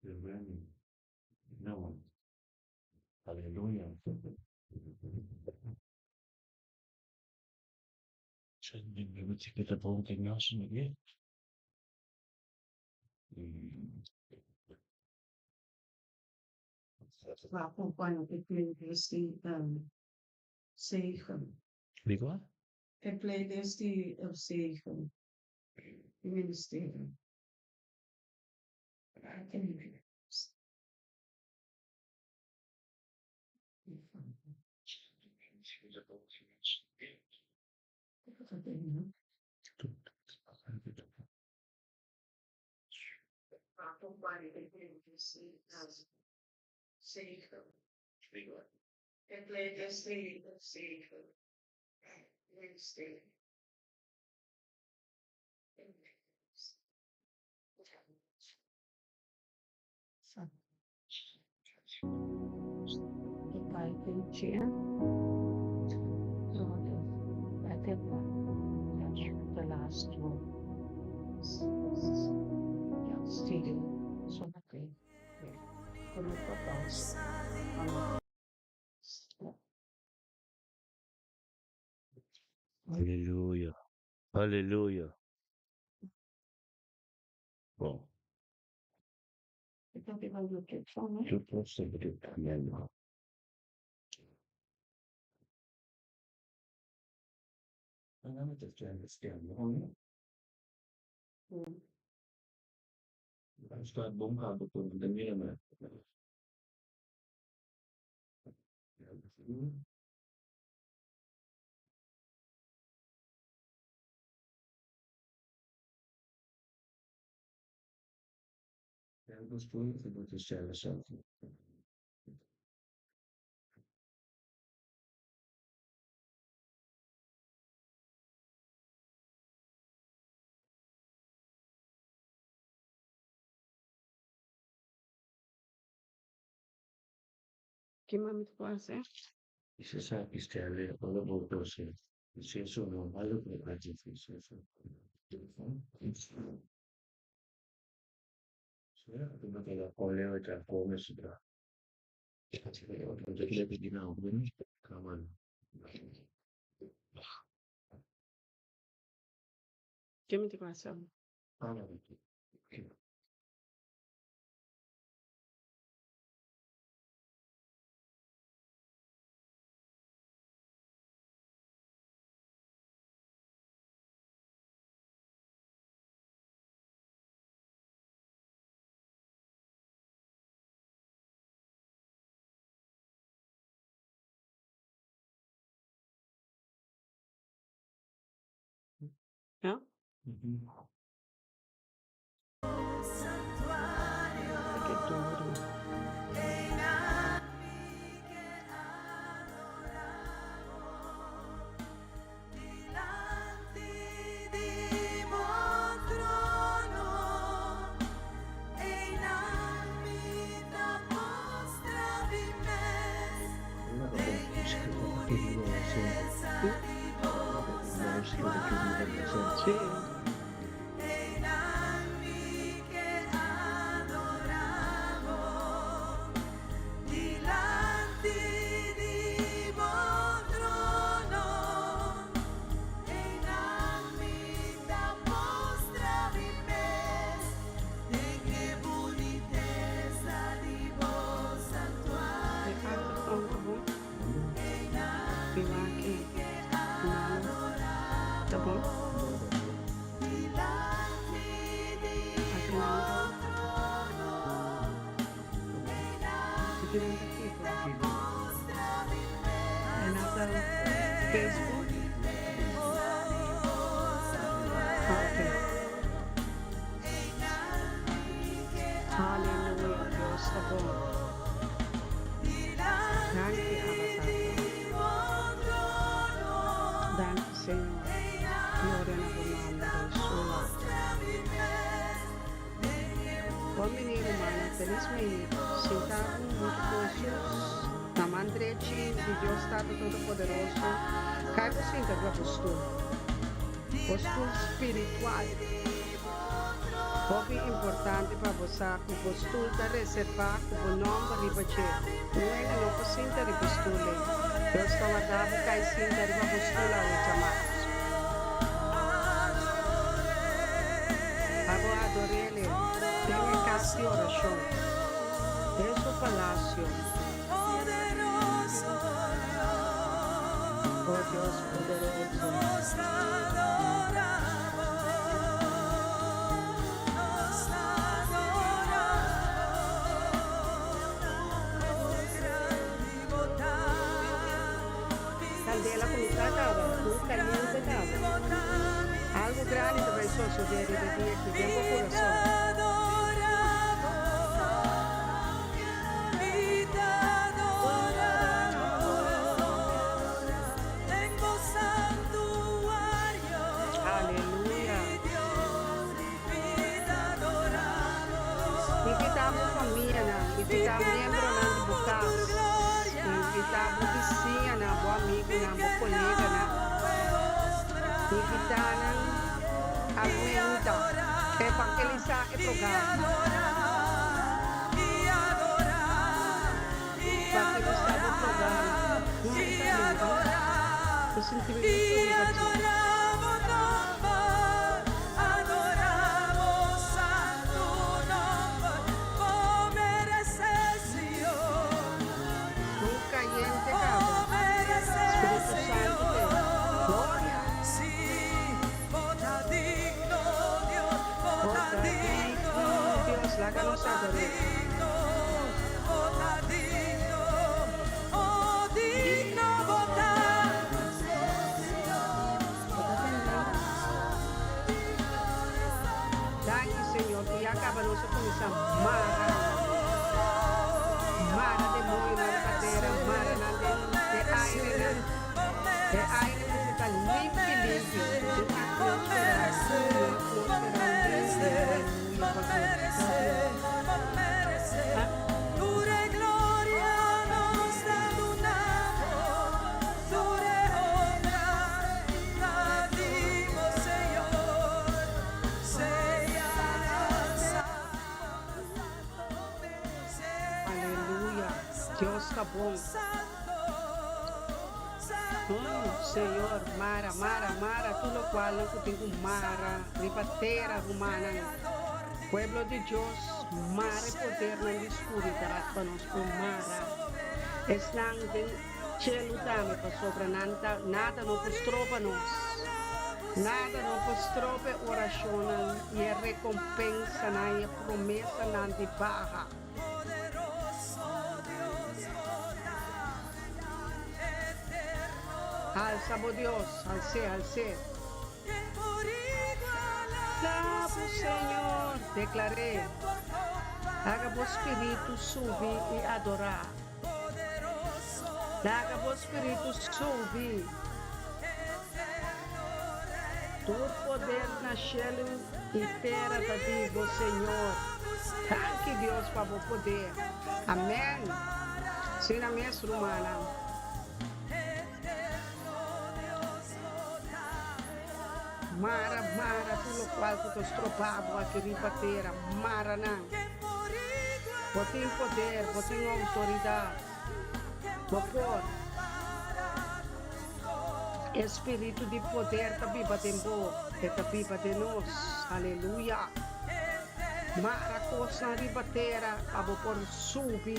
No. Aleluya. Waarvan ik playlist die zegen. Wie wat? E playlist die zegen. Ministerie. The last one. Aleluya. Aleluya. Bon. Ki mami ta por hasi? Ki mi ta por hasi awor? Ja? Ke duru. Sí. E achtergrond ta bon. Mi wak e nan ta bon. Aki nan ta Aki nan ta kiko? E nan ta Facebook? Ah, ok. Haleluya, Dios ta bon. Danki, Abba Tata. Danki, Señor. Gloria na bo nomber, Yeshua. Bon bini, rumannan. Feliz mei. Sinta huntu ku Hesus na man drechi di Dios Tata Todopoderoso. Kai bo sinta riba bo stul, bo stul spiritual. Hopi importante pa bo sa ku bo stul ta reservá ku bo nòmber riba dje. Un hende no por sinta riba e stul ei. Dios ta warda bo kai sinta riba bo stul awe djamarts. Pa bo ador'El den e kas di orashon, den su palasio. O Dios poderoso. Candela cuminsá caba, un caliente caba. Algo grandi ta bay sosodé riba e dia aki den bo curason. Aleluya. Invitá bo famianan, invitá miembronan di bo kas, invitá bo bisiñanan, bo amigunan, bo koleganan. Invitá nan aumenta, evangelisá e programa. Evangelisá bo programa. Bo sinti mi gusto riba dje. Un cayente caba. Spiritu Santu te. Gloria! Bo ta digno, Dios, laga nos ador'é. Bo ta tende? Danki Señor cu ya caba nos a cuminsa mara, mara demonionan riba tera, mara nan den e airenan, e aire mester ta limpi limpi, un atmosfera puro, un atmosfera limpi, aleluya pa Dios, pa Dios. Ha? Aleluya! Dios ta bon. Oh, Señor, mara, mara, mara tur locualnan cu tin cu mara riba tera, rumannan. Pueblo di Dios, mara e podernan di scuridad pa nos por mara esnan den Cielo tambe, pasobra nan ta, nada no por stroba nos. Nada no por stroba e oracionnan y e recompensanan y e promesanan di baha. Alsa bo Dios, als'é, als'é. Ta bo Señor, declar'é. Haga bo spiritu subi y adorá. Laga bo spiritu subi. Tur poder na shelu i tera ta di bo, Señor. Danki Dios pa bo poder. Amen. Asina mes, rumannan. Mara, mara tur lokual ku ta stroba bo aki riba tera. Mara nan. Bo tin poder, bo tin outoridat. Bo por. E spiritu di poder ta biba den bo, e ta biba den nos. Aleluya! Mara kosnan riba tera pa bo por subi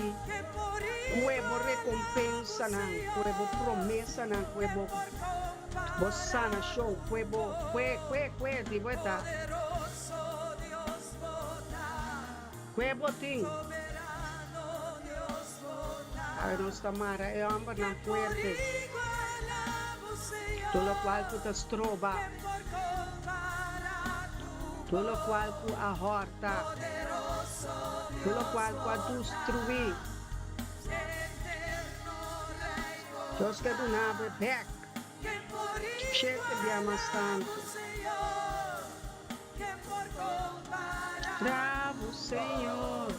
ku e bo rekompensanan, ku e bo promesanan, ku e bo bo sanashon, ku e bo kue, kue, kue di bo e ta. Kue bo tin. Awe nos ta mara e hombernan fuerte, tur locual cu ta stroba, tur locual cu a horta, tur locual cu a dustrui. Dios ke duna bo e bek shete bia mas tantu. Bravo Señor.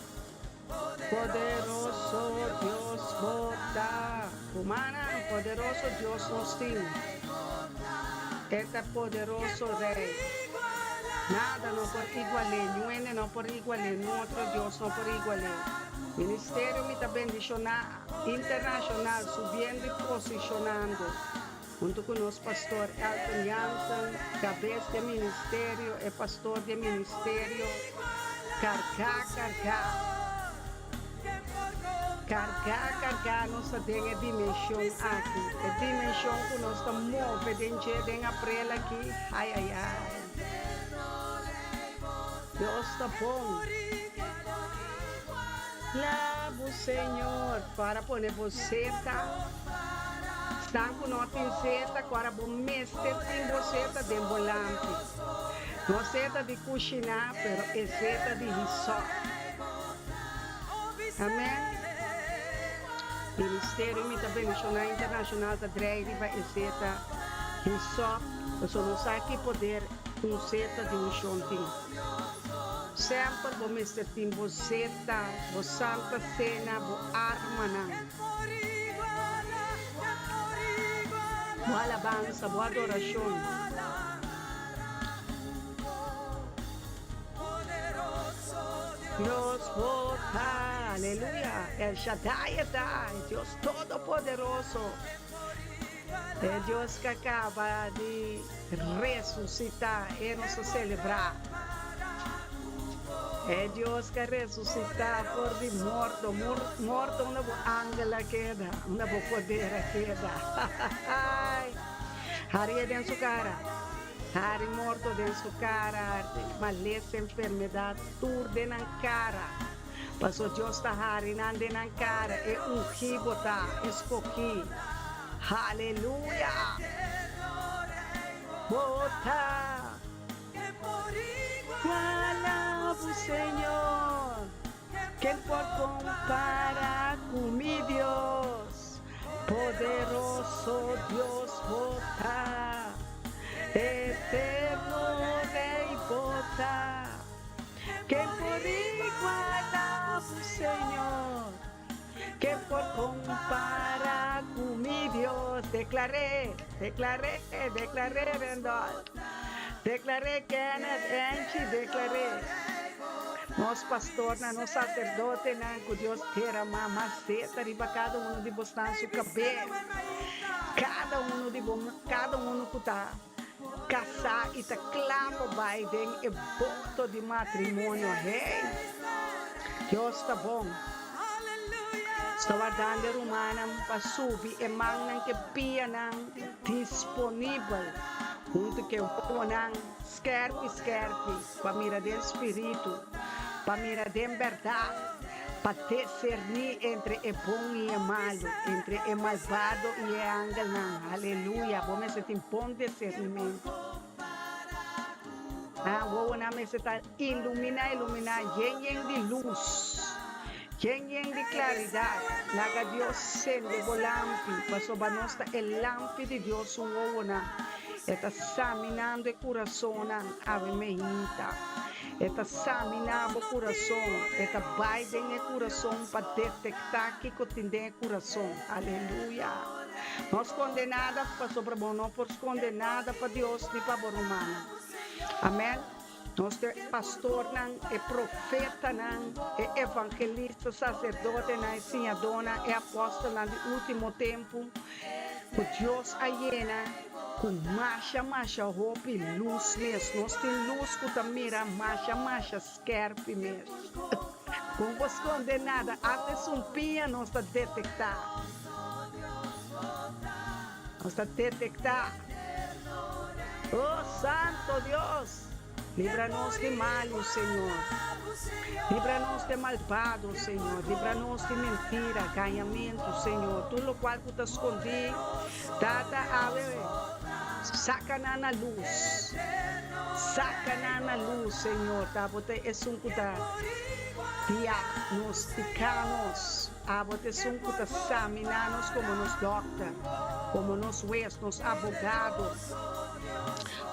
Poderoso Dios bo ta. Rumannan, poderoso Dios nos tin. E ta poderoso Rey. Nada no por igual'é, ñuende no por igual'é, niun otro Dios no por igual'é. Ministerio Mi Ta Bendishoná Internashonal subiendo i posishonando huntu ku nos Pastor Elton Jansen, kabes di e ministerio, e pastor di e ministerio, kargá, kargá. Kargá, kargá nos ta den e dimenshon aki, e dimenshon ku nos ta move den dje den aprel aki, ai ai ai. Dios ta bon. Labu Señor para pone bo seta. Stan ku no tin seta, ku ora bo mester tin bo seta den bo lampi. No seta di kushiná, pero e seta di hisò. Amen. Ministerio Mi Ta Bendishoná Internashonal ta drei riba e seta hisò, pasobra no sa ki poder un seta di unshon tin. Semper bo mester tin bo seta, bo santa sena, bo armanan, bo alabansa, bo adorashon. Dios bo ta, aleluya, El Shaddai e ta, e Dios Todopoderoso, e Dios ku a kaba di resusitá, e nos ta selebrá. E Dios ku a resusitá for di morto, morto unda bo angel a keda, unda bo poder a keda. Haria den su kara. Hari morto den su cara, malesa, enfermedad, tur den nan cara. Paso Dios ta hari nan den nan cara, e ungi bo ta, escogi. Haleluya! Bo ta Alabo Señor, ken por compara cu mi Dios? Poderoso Dios bo ta, eterno Rey bo ta. Ken por iguala bo Señor? Ken por compara cu mi Dios? Declar'é, declar'é, declar'é Randolph. Declar'é Kenneth, Angie, declar'é. Nos pastornan, nos sacerdotenan, cu Dios derama mas zeta riba cada uno di bosnan su cabes. Cada uno di bo, cada uno cu ta casá y ta cla pa bay den e boto di matrimonio. Hey! Dios ta bon. Sta wardando e rumannan pa subi e mannan ke pianan disponibel huntu ke wowonan skerpi skerpi pa mira den spiritu, pa mira den bèrdat, pa deserní entre e bon i e malu, entre e malbado i e angelnan. Aleluya! Bo mester tin bon desernimentu. Ah, wowonan mester ta iluminá, iluminá, yen yen di lus, yen yen di klaridat. Laga Dios sende bo lampi, pasobra nos ta e lampi di Dios su wowonan. E ta saminando e kurasonnan, awe meinta. E ta saminá bo kurason, e ta bai den e kurason pa detektá kiko tin den e kurason. Aleluya! No skonde nada, pasobra bo no por skonde nada pa Dios ni pa bo rumannan. Amèn. Nos ta e pastornan, e profetanan, e evangelista, saserdotenan, e siñadónan, e apòstelnan di último tempu ku Dios a yena ku masha masha hopi lus mes. Nos tin lus ku ta mira masha masha skèrpi mes. Kon por skonde nada, asta e sumpiña nos ta detektá. Nos ta detektá. Oh Santo Dios, libra nos di malu, Señor. Libra nos di malbado, Señor. Libra nos di mentira, gañamentu, Señor. Tur locual cu ta scondí, Tata, awe saca nan na luz. Saca nan na luz, Señor. Ta bo ta esun cu ta diagnostica nos. Abo ta esun ku ta saminá nos komo nos dòkter, komo nos hues, nos abogado,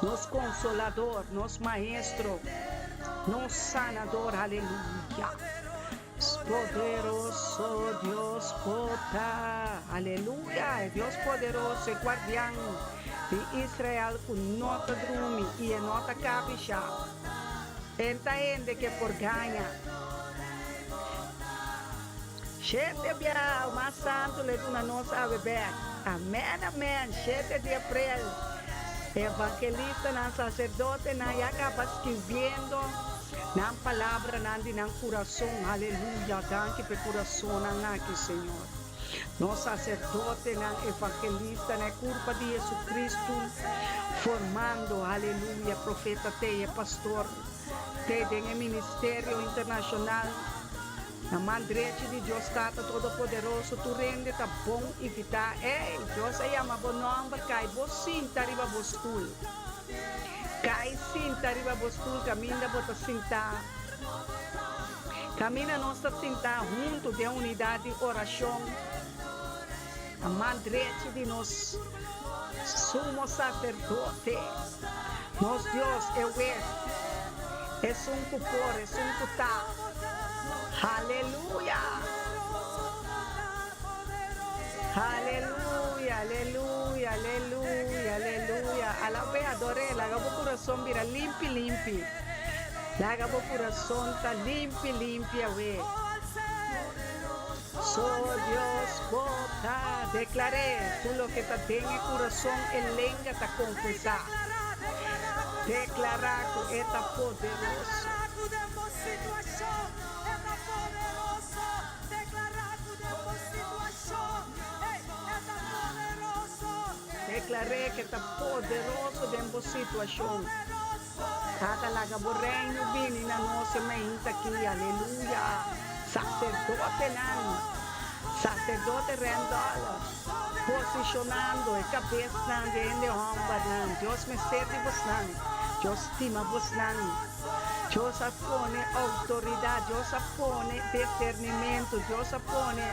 nos konsolador, nos maestro, nos sanador. Aleluya! Poderoso Dios bo ta. Aleluya! E Dios poderoso, e guardian di Israel ku no ta drumi i e no ta kabishá. En ta hende ke por gaña. Shete bia o mas santu lo e duna nos awe bek. Amen amen shete di aprel Evangelistanan sacerdotenan ya caba skirbiendo nan palabranan di nan curason aleluya danki pa e curasonnan aki Señor nos sacerdotenan evangelistanan e curpa di Jesucristo formando aleluya profeta tey e pastor tey den e ministerio internacional. Na man drechi di Dios Tata Todopoderoso tur hende ta bon invitá. Ey, Dios a yama bo nòmber, kai bo sinta riba bo stul. Kai sinta riba bo stul kaminda bo ta sintá. Kaminda nos ta sintá huntu den unidat di orashon. Na man drechi di nos Sumo Saserdote, nos Dios, e Hues, Esun ku por, Esun ku ta. Haleluya! Haleluya, aleluya, aleluya, aleluya. Alab'é, ador'é, laga bo kurason bira limpi limpi. Laga bo kurason ta limpi limpi awe. So Dios bo ta declar'é tur loke ta den e curason e lenga ta confesá. Declará cu e ta poderoso. Declar'é cu e ta poderoso den bo situacion. Tata laga bo reino bini na nos e mainta aki. Aleluya. Saserdotenan, Saserdote Randall, posicionando e cabesnan di hende hombernan. Dios mester di bosnan. Dios stima bosnan. Dios a pone autoridad, Dios a pone discernimento, Dios a pone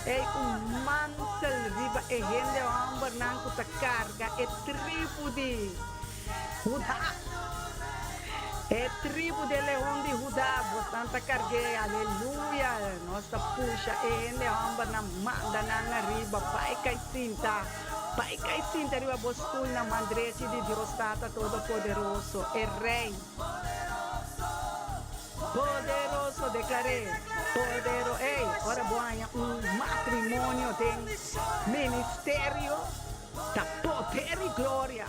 ey un mantel riba e hende hombernan cu ta carga e tribu di Hudá. E tribu di e leon di Hudá, bosnan ta karg'é, aleluya! Nos ta pusha e hende hòmbernan, manda nan ariba, bai kai sinta, bai kai sinta riba bo stul na man drechi di Dios Tata Todopoderoso, e Rei poderoso, deklar'é, podero, ey, ora bo haña un matrimonio den ministerio, ta poder i gloria.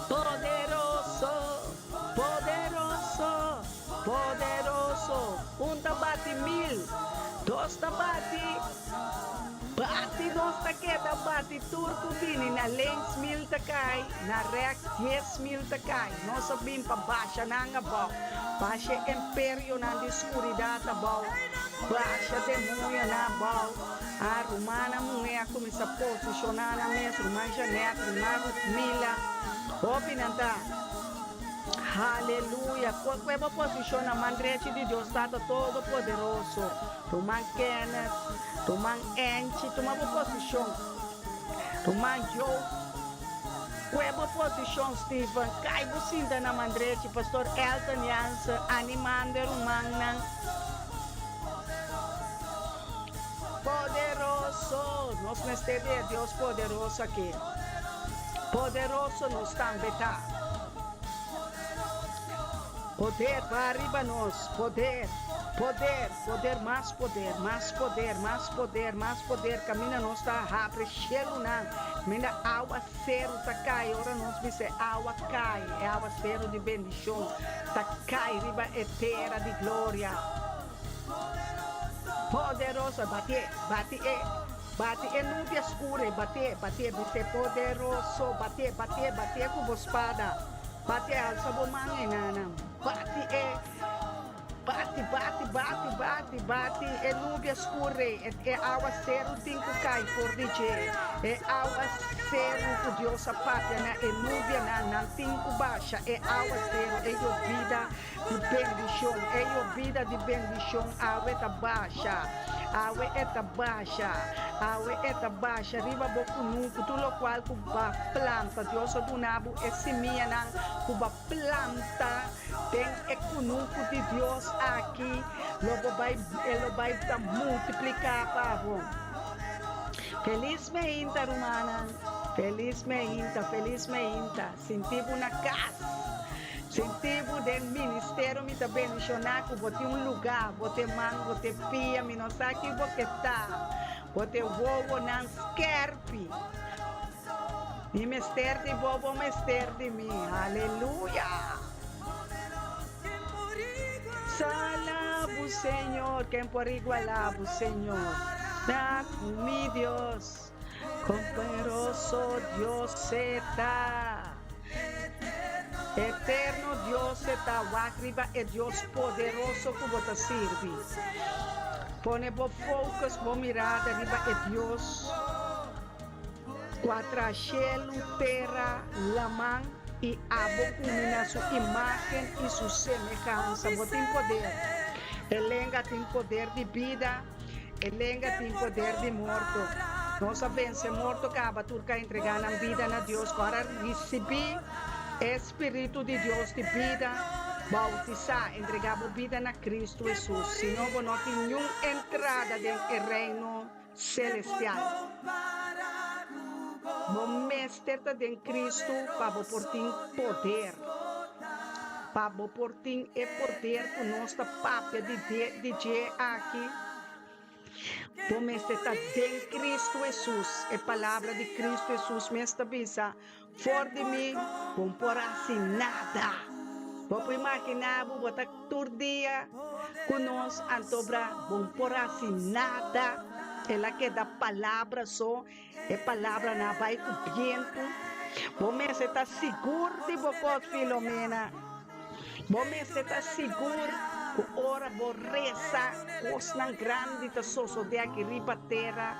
Poderoso, poderoso, poderoso. Un ta bati mil, dos ta bati, bati nos ta keda bati tur ku bini na links mil ta kai, na rechts 10,000 ta kai. Nos a bin pa basha nan abou, basha e imperionan di skuridat abou, basha demonionan abou. A rumannan muhé a kuminsá posishoná nan mes, Ruman Jeanette, Ruman Ruthmila, hopi nan ta. Haleluya! Kue bo posishon na man drechi di Dios Tata Todopoderoso, Ruman Kenneth, Ruman Angie, tuma bo posishon. Ruman Joe, kue bo posishon. Steven, kai bo sinta na man drechi. Pastor Elton Jansen, animando e rumannan. Poderoso! Nos mester di e Dios poderoso aki. Poderoso nos tambe ta. Poder ba riba nos, poder, poder, poder, mas poder, mas poder, mas poder, mas poder, kaminda nos ta habri shelunan, kaminda awaseru ta kai, ora nos bisa e awa kai, e awaseru di bendishon ta kai riba e tera di gloria. Poderoso, batié, bati e, bati e nubia skur ei, batié, batié, bis'é poderoso, batié, batié, batié ku bo spada, batié, alsa bo man einan, bati e, bati, bati, bati, bati, bati e nubia skur ei, e, e awaseru tin ku kai for di dje, e awaseru ku Dios a papia na e nubianan, nan tin ku basha e awaseru, e yobida. Di bendishon, e yobida di bendishon awe ta basha, awe e ta basha, awe e ta basha riba bo kunuku, tur lokual ku ba planta, Dios a duna bo e simianan ku ba planta den e kunuku di Dios aki, lo bo bai, e lo bai ta multipliká pa bo. Felis meinta, rumannan, felis meinta, felis meinta, sinti bo na kas. Sinti bo den ministerio mi ta bendiciona cu bo tin un luga, bo te man, bo te pia, mi no sa ki bo ke ta, bo te wowonan skerpi. Mi mester di bo, bo mester di mi. Aleluya! Salabu Señor, ken por iguala bo Señor? Ta cu mi Dios, con poderoso Dios e ta. Eterno Dios e ta, wak riba e Dios poderoso cu bo ta sirbi. Pone bo focus, bo mirada riba e Dios. Kua traha shelu, tera, laman i abo uni na su imágen i su semehansa. Bo tin poder. E lenga tin poder di bida, e lenga tin poder di morto. Nos a vense morto kaba tur ka entregá nan bida na Dios ku ora risibí e spiritu di Dios di bida, boutisá, entregá bo bida na Kristu Hesus. Si no, bo no tin niun entrada den e Reino Celestial. Bo mester ta den Cristo pa bo por tin poder. Pa bo por tin e poder cu nos ta papia di di dje aki, bo mester ta den Cristo Jesus. E palabra di Cristo Jesus mes ta bisa, For di mi bo no por haci nada. Bo por imagina bo, bo ta tur dia cu nos anto bra bo no por haci nada. El a keda palabra so, e palabranan a bay cu bientu. Bo mester ta sigur di bo cos, Filomena. Bo mester ta sigur ku ora bo resa, kosnan grandi ta sosodé aki riba tera,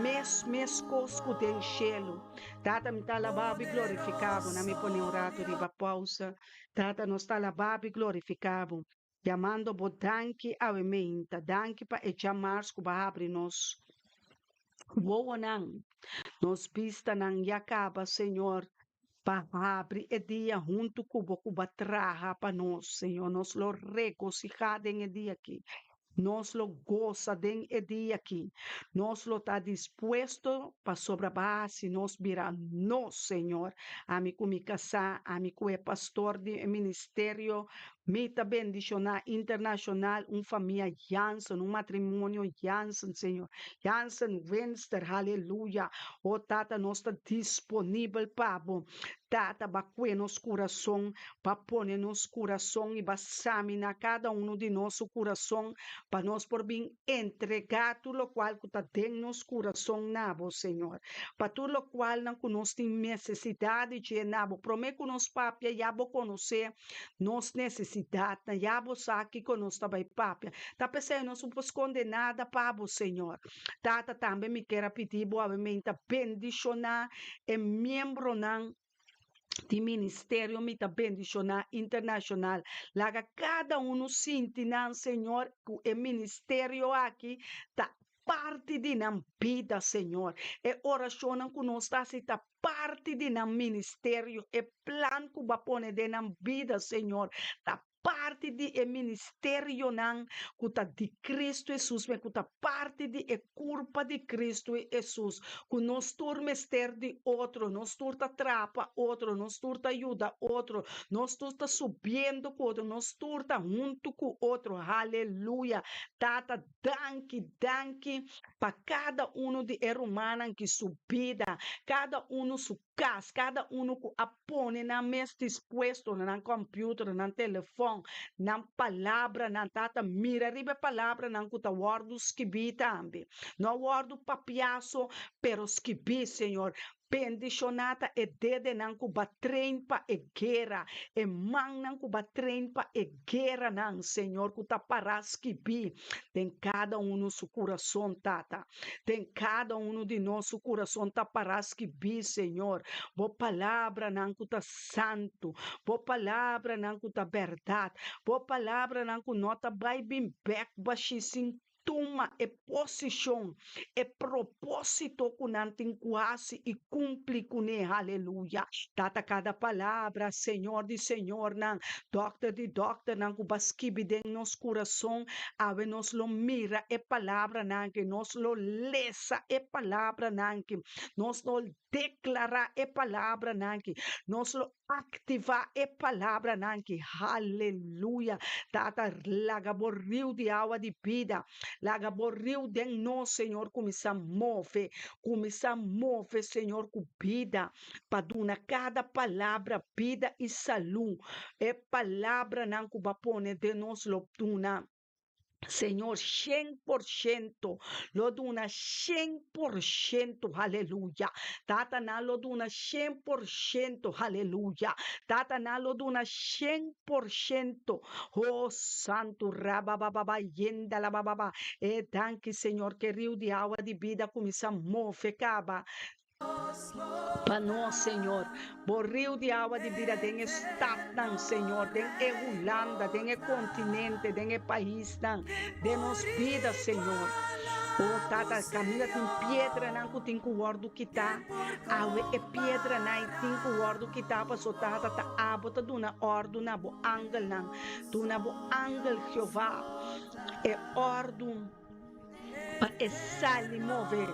mes meskos ku den shelu. Tata, mi ta alabá bo i glorifiká bo. Na mi pone un ratu riba pousa. Tata, nos ta alabá bo i glorifiká bo, yamando bo danki awe meinta. Danki pa e djamars ku bo a habri nos wowonan, nos bistanan ya kaba, Señor. Pa habri e dia huntu ku bo ku bo a traha pa nos, Señor. Nos lo regosihá den e dia akí. Nos lo gosa den e dia akí. Nos lo ta dispuesto pasobra bo a hasi nos bira nos, Señor. Ami ku mi kasá, ami ku e pastor di e ministerio, mi ta bendishoná internashonal un famia Jansen, un matrimonio Jansen, Señor. Jansen Winster, haleluya. O Tata, nos ta disponibel pa bo. Tata, ba kue nos kurason, ba pone nos kurason i ba saminá kada unu di nos su kurason pa nos por bin entregá tur lokual ku ta den nos kurason na bo, Señor. Pa tur lokualnan ku nos tin nesesidat di dje na bo. Promé ku nos papia ya bo konosé nos nesesidatnan, ya bo sa kiko nos ta bai papia. Ta p'esei nos no por skonde nada pa bo, Señor. Tata, tambe mi kier a pidi bo awe-menta bendishoná e miembronan di ministerio Mi Ta Bendishoná Internashonal. Laga kada unu sinti nan, Señor, ku e ministerio aki ta parti di nan bida, Señor. E orashonnan ku nos ta hasi ta parti di nan ministerio. E plan ku Bo a pone den nan bida, Señor, ta parti di e ministerionan ku ta di Kristu Hesus, ku ta parti di e kurpa di Kristu Hesus, ku nos tur mester di otro, nos tur ta traha pa otro, nos tur ta yuda otro, nos tur ta subiendo ku otro, nos tur ta huntu ku otro. Haleluya! Tata, Danki, danki pa kada unu di e rumannan ki su bida, kada unu su kas, kada unu ku a pone nan mes dispuesto na nan kòmpiuter, na nan telefòn, nan palabranan. Tata, mira riba e palabranan ku ta wòrdu skibí tambe. No a wòrdu papiá so, pero skibí, Señor. Bendishoná ta e dedenan ku ba train pa e guera, e mannan ku ba train pa e gueranan, Señor, ku ta pará skibí den kada unu su kurason, Tata. Den kada unu di nos su kurason ta pará skibí, Señor, Bo palabranan ku ta santu, Bo palabranan ku ta bèrdat, Bo palabranan ku no ta bai bin bèk bashí sin tuma e posishon, e propósito ku nan tin ku hasi i kumpli kuné. Haleluya! Tata kada palabra, Señor di señornan, Dòkter di dòkternan ku bo a skibi den nos kurason, awe nos lo mira e palabranan aki, nos lo lesa e palabranan aki, nos lo. deklará e palabranan aki. Nos lo aktivá e palabranan aki. Haleluya! Tata, laga bo riu di awa di bida, laga bo riu den nos, Señor, kuminsá move, kuminsá move, Señor, ku bida, pa duna kada palabra bida i salú. E palabranan ku bo a pone den nos lo duna. Señor, 100%, lo duna 100%, aleluya. Tata nan lo duna 100%, aleluya. Tata nan lo duna 100%. Oh, santu, rabababa, yenda la bababa. E danki, Señor, ku e riu di awa di bida kuminsá move kaba. Pa nos, Señor. Bo riu di awa di bida den e stadnan, Señor, den e Hulanda, den e continente, den e paisnan, den nos bida, Señor. Oh, Tata, caminda tin piedranan cu tin cu wordo kita. Awe e piedranan ei tin cu wordo kita, paso, Tata, ta abo ta duna ordu na bo angelnan. Duna bo angel, Jehová, e ordu. Pa e sali move,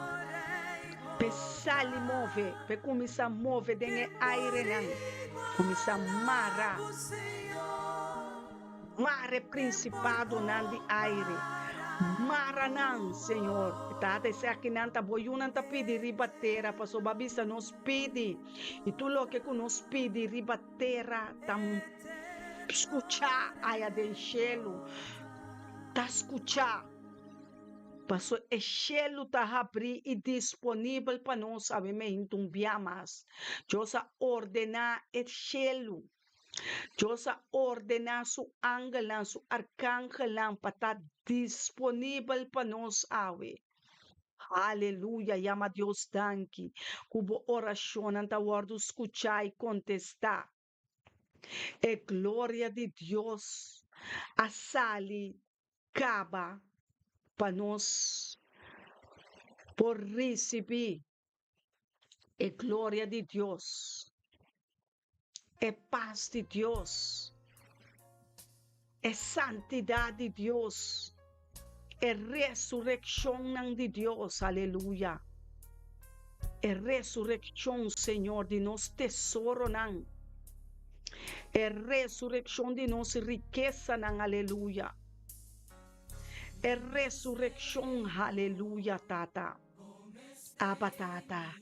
p'e sali move, p'e kuminsá move den e airenan, kuminsá mara, mara e prinsipadonan di aire, mara nan, Señor. Tata, esakinan ta bo yunan ta pidi riba tera, pasobra bo a bisa nos pidi, i tur loke ku nos pidi riba tera ta skuchá aya den shelu. Ta skuchá, paso e shelu ta habrí i disponibel pa nos awe meintu un bia mas. Dios a ordená e shelu. Dios a ordená su angelnan, su arkangelnan pa ta disponibel pa nos awe. Aleluya! Yama Dios danki ku bo orashonnan ta wòrdu skuchá i kontestá. E gloria di Dios a sali caba pa nos por ricibi e gloria di Dios, e paz di Dios, e santidad di Dios, e resureccionnan di Dios, aleluya. E resureccion, Señor, di nos tesoronan, e resureccion di nos rikesanan, aleluya. E resureccion, aleluya, Tata. Abba, Tata.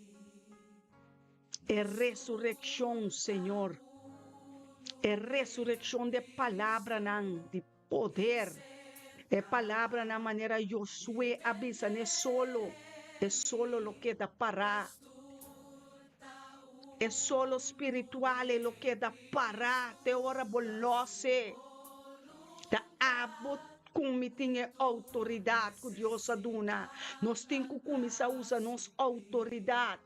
E resureccion, Señor. E resureccion di e palabranan di poder. E palabranan manera Josué a bisa n'e solo, e solo lo keda pará. E solo spiritual e lo keda pará te ora bo lòs'e. Ta abo ku mi tin e outoridat ku Dios a duna. Nos tin ku kuminsá usa nos outoridat.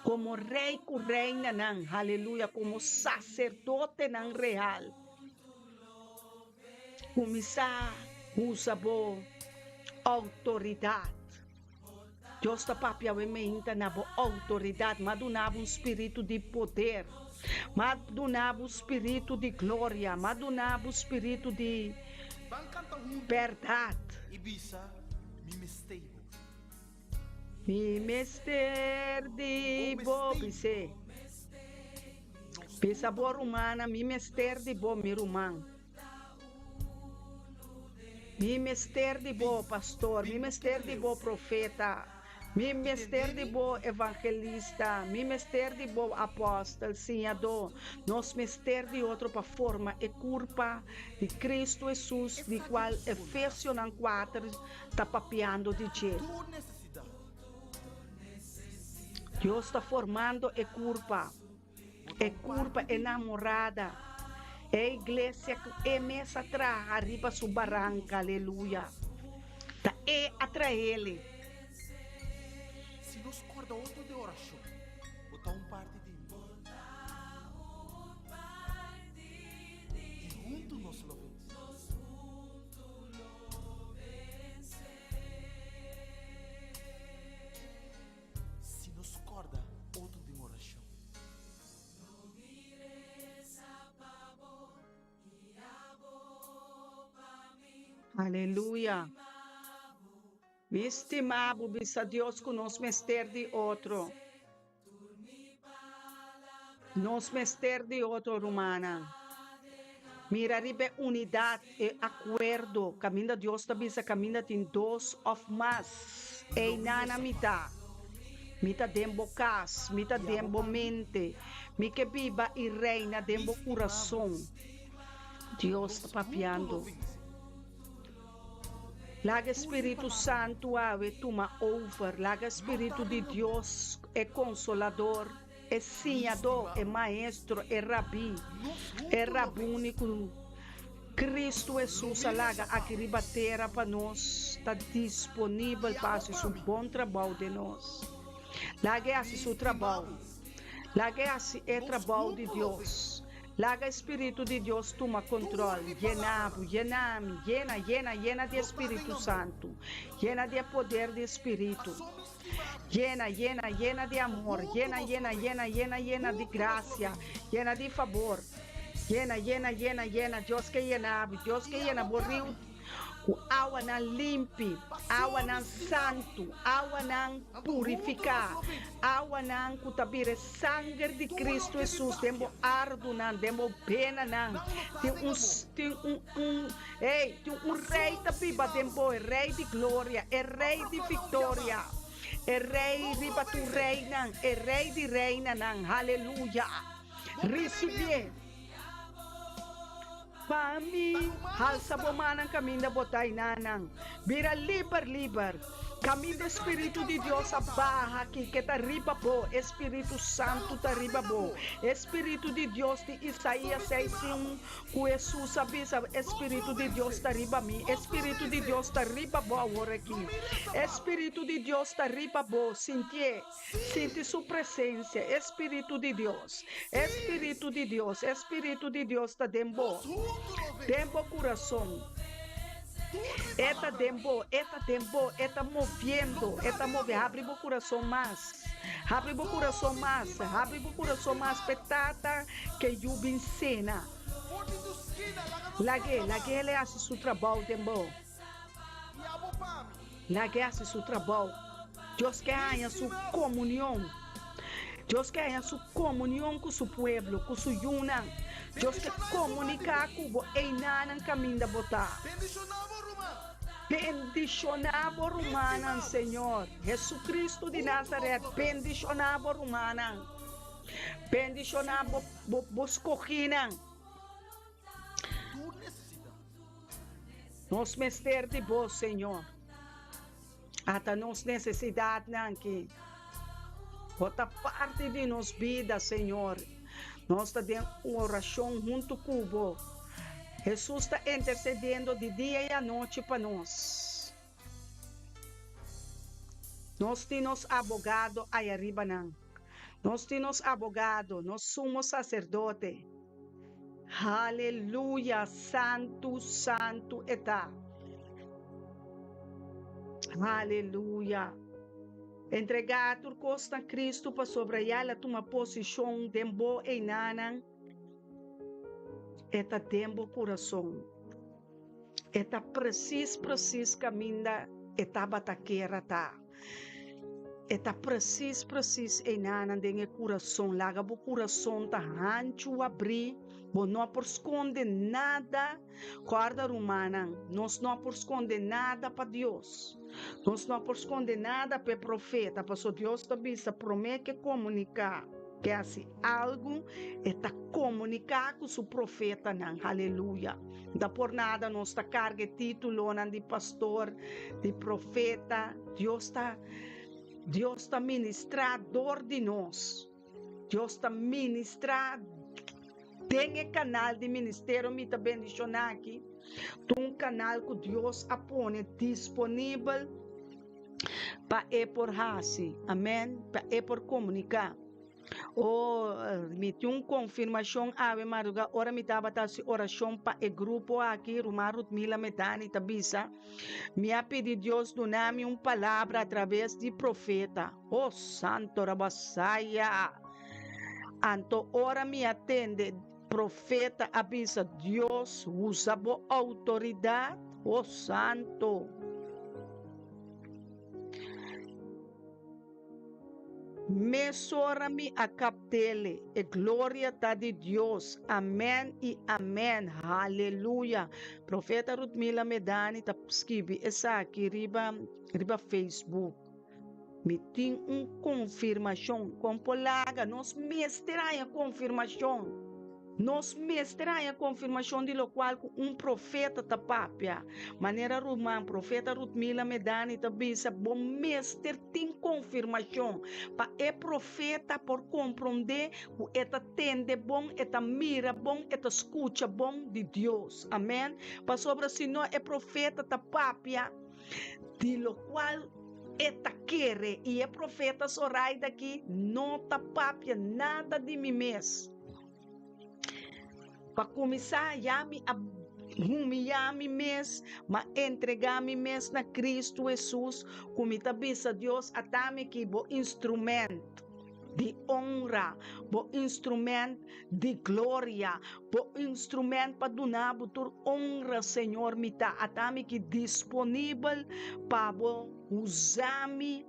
Komo rei ku reinanan, haleluya, komo saserdotenan real, kuminsá usa bo outoridat. Dios ta papia awe meinta na bo outoridat. M'a duna bo un spiritu di poder. M'a duna bo spiritu di gloria. M'a duna bo spiritu di bèrdat. Mi mester di bo, bis'é. Bisa bo rumannan, mi mester di bo, mi ruman. Mi mester di bo, pastor. Mi mester di bo, profeta. Mi mester di bo, evangelista. Mi mester di bo, apòstel, siñadó. Nos mester di otro pa forma e kurpa di Kristu Hesus, di kual Efesionan kuater ta papiando di dje. Dios ta formando e kurpa, e kurpa enamorada, e iglesia ku E mes a traha riba su baranka, aleluya. Ta E a trael'e. Si nos korda otro den orashon, bo ta un parti di mi. I huntu nos lo vense. Si nos corda otro den oracion. Aleluya! Mi stima bo bisa Dios ku nos mester di otro. Nos mester di otro rumannan. Mira riba e unidat, e akuerdo, kaminda Dios ta bisa kaminda tin dos òf mas, einan a mi ta. Mi ta den bo kas, mi ta den bo mente, mi ke biba i reina den bo kurason. Dios ta papiando. Laga e Spiritu Santu awe tuma over. Laga e Spiritu di Dios, e Konsolador, e Siñadó, e Maestro, e Rabí, e Rabuni ku Kristu Hesus a laga aki riba tera pa nos, ta disponibel pa hasi su bon trabou den nos. Laga e hasi su trabou. Laga e hasi e trabou di Dios. Laga e Spiritu di Dios tuma control. Yena bo, yena mi, yena, yena, yena di e Spiritu Santu. Yena di e poder di e Spiritu. Yena, yena, yena di amor. Yena, yena, yena, yena, yena di gracia. Yena di fabor. Yena, yena, yena, yena. Dios ke yena bo. Dios ke yena bo riu ku awanan limpi, awanan santu, awanan purifiká, awanan ku ta bira e sanger di Kristu Hesus den bo ardunan, den bo benanan. Tin un, tin un, un, hey, tin un rei ta biba den bo, e rei di gloria, e rei di viktoria, e rei riba tur reinan, e rei di reinanan. Haleluya! Risibié. Pa mi, halsa bo mannan kaminda bo ta enanan. Bira liber, liber. Kaminda e Spiritu di Dios a baha aki, ke ta riba bo, e Spiritu Santu ta riba bo. E Spiritu di Dios di Isaías seis i un, ku Hesus a bisa, E Spiritu di Dios ta riba mi. E Spiritu di Dios ta riba bo awor aki. E Spiritu di Dios ta riba bo. Sintié. Sinti su presencia, e Spiritu di Dios. E Spiritu di Dios, e Spiritu di Dios ta den bo, den bo curason. E ta den bo, e ta den bo, e ta moviendo, e ta move. Habri bo curason mas, habri bo curason mas, habri bo curason mas p'e Tata ke yu bin cena. Lag'é, lag'é el haci su trabou den bo. Lag'é hasi su trabou. Dios ke haña su komunion. Dios ke haña su komunion ku su pueblo, ku su yunan. Dios ke komuniká ku bo einanan kaminda bo ta. Bendishoná bo rumannan, Señor. Jesucristo di Nazaret, bendishoná bo rumannan. Bendishoná bo, bo, bo skogínan. Nos mester di bo, Señor. Ata nos necesidadnan aki. Bo ta parti di nos bida, Señor. Nos ta den un oracion hunto cu bo. Jesus ta intercediendo di dia y anochi pa nos. Nos tin nos abogado ayariba nan. Nos tin nos abogado, nos sumo sacerdote. Haleluya, santu, santu e ta. Haleluya. Entregá tur kos na Kristu pasobra ya el a tuma posishon den bo einanan. E ta den bo kurason. E ta presis presis kaminda e tabata kier a ta. E ta presis presis einanan den e kurason. Laga bo kurason ta hanchu abrí. Bo no por skonde nada. Kòrda rumannan, nos no por skonde nada pa Dios. Nos no por skonde nada pa e profeta, pasobra Dios ta bisa promé ke komuniká. Ke hasi algu, e ta komuniká ku su profetanan. Haleluya! No ta por nada nos ta karga e títulonan di pastor, di profeta. Dios ta, Dios ta ministrá dor di nos. Dios ta ministrá den e kanal di ministerio mi ta bendishoná aki. Ta un kanal ku Dios a pone disponibel pa e por hasi, amen, pa e por komuniká. Oh, mi tin un konfirmashon awe madrugá ora mi tabata hasi orashon pa e grupo aki, ruman Rutmila Medani ta bisa, Mi a pidi Dios duna mi un palabra atraves di profeta. Oh, santo Rabasaya! Anto ora mi a tende profeta a bisa Dios usa bo outoridat, oh santo! Mesora mi a kaptele. E gloria ta di Dios. Amen i amen. Haleluya. Profeta Rutmila Medani ta skibi esaki riba riba Facebook. Mi tin un konfirmashon. Kon por laga? Nos mester haña konfirmashon. Nos mester haña konfirmashon di lokual ku un profeta ta papia. Manera ruman Profeta Rutmila Medani ta bisa, bo mester tin konfirmashon pa e profeta por komprondé ku e ta tende bon, e ta mira bon, e ta skucha bon di Dios. Amèn. Pasobra si no e profeta ta papia di lokual e ta kere, i e profeta Zoraida aki no ta papia nada di mi mes. Pa kuminsá, ya mi a humiyá mi mes, m'a entregá mi mes na Kristu Hesus, ku mi ta bisa Dios, Ata mi aki, bo instrumènt di onra, bo instrumènt di gloria, bo instrumènt pa duna bo tur onra, Señor, mi ta. Ata mi aki disponibel pa bo usa mi.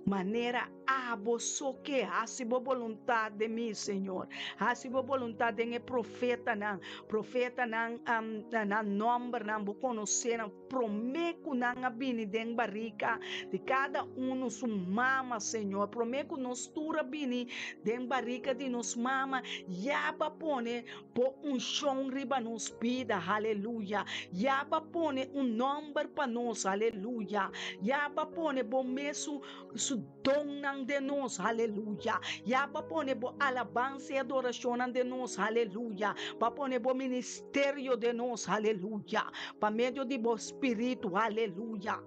Manera abo so ke hasi bo boluntat den mi, Señor. Hasi bo boluntat den e profetanan. Profetanan, um, nan nombernan, bo konosé nan promé ku nan a bini den barika di kada uno su mama, Señor. Promé ku nos tur a bini den barika di nos mama, ya bo a pone bo unshon riba nos bida, haleluya. Ya bo a pone un nomber pa nos, haleluya. Ya bo a pone bo mesun su donnan den nos, haleluya. Ya bo a pone bo alabansa i adorashonnan den nos, haleluya. Bo a pone bo ministerio den nos, haleluya. Pa medio di bo spiritu, haleluya.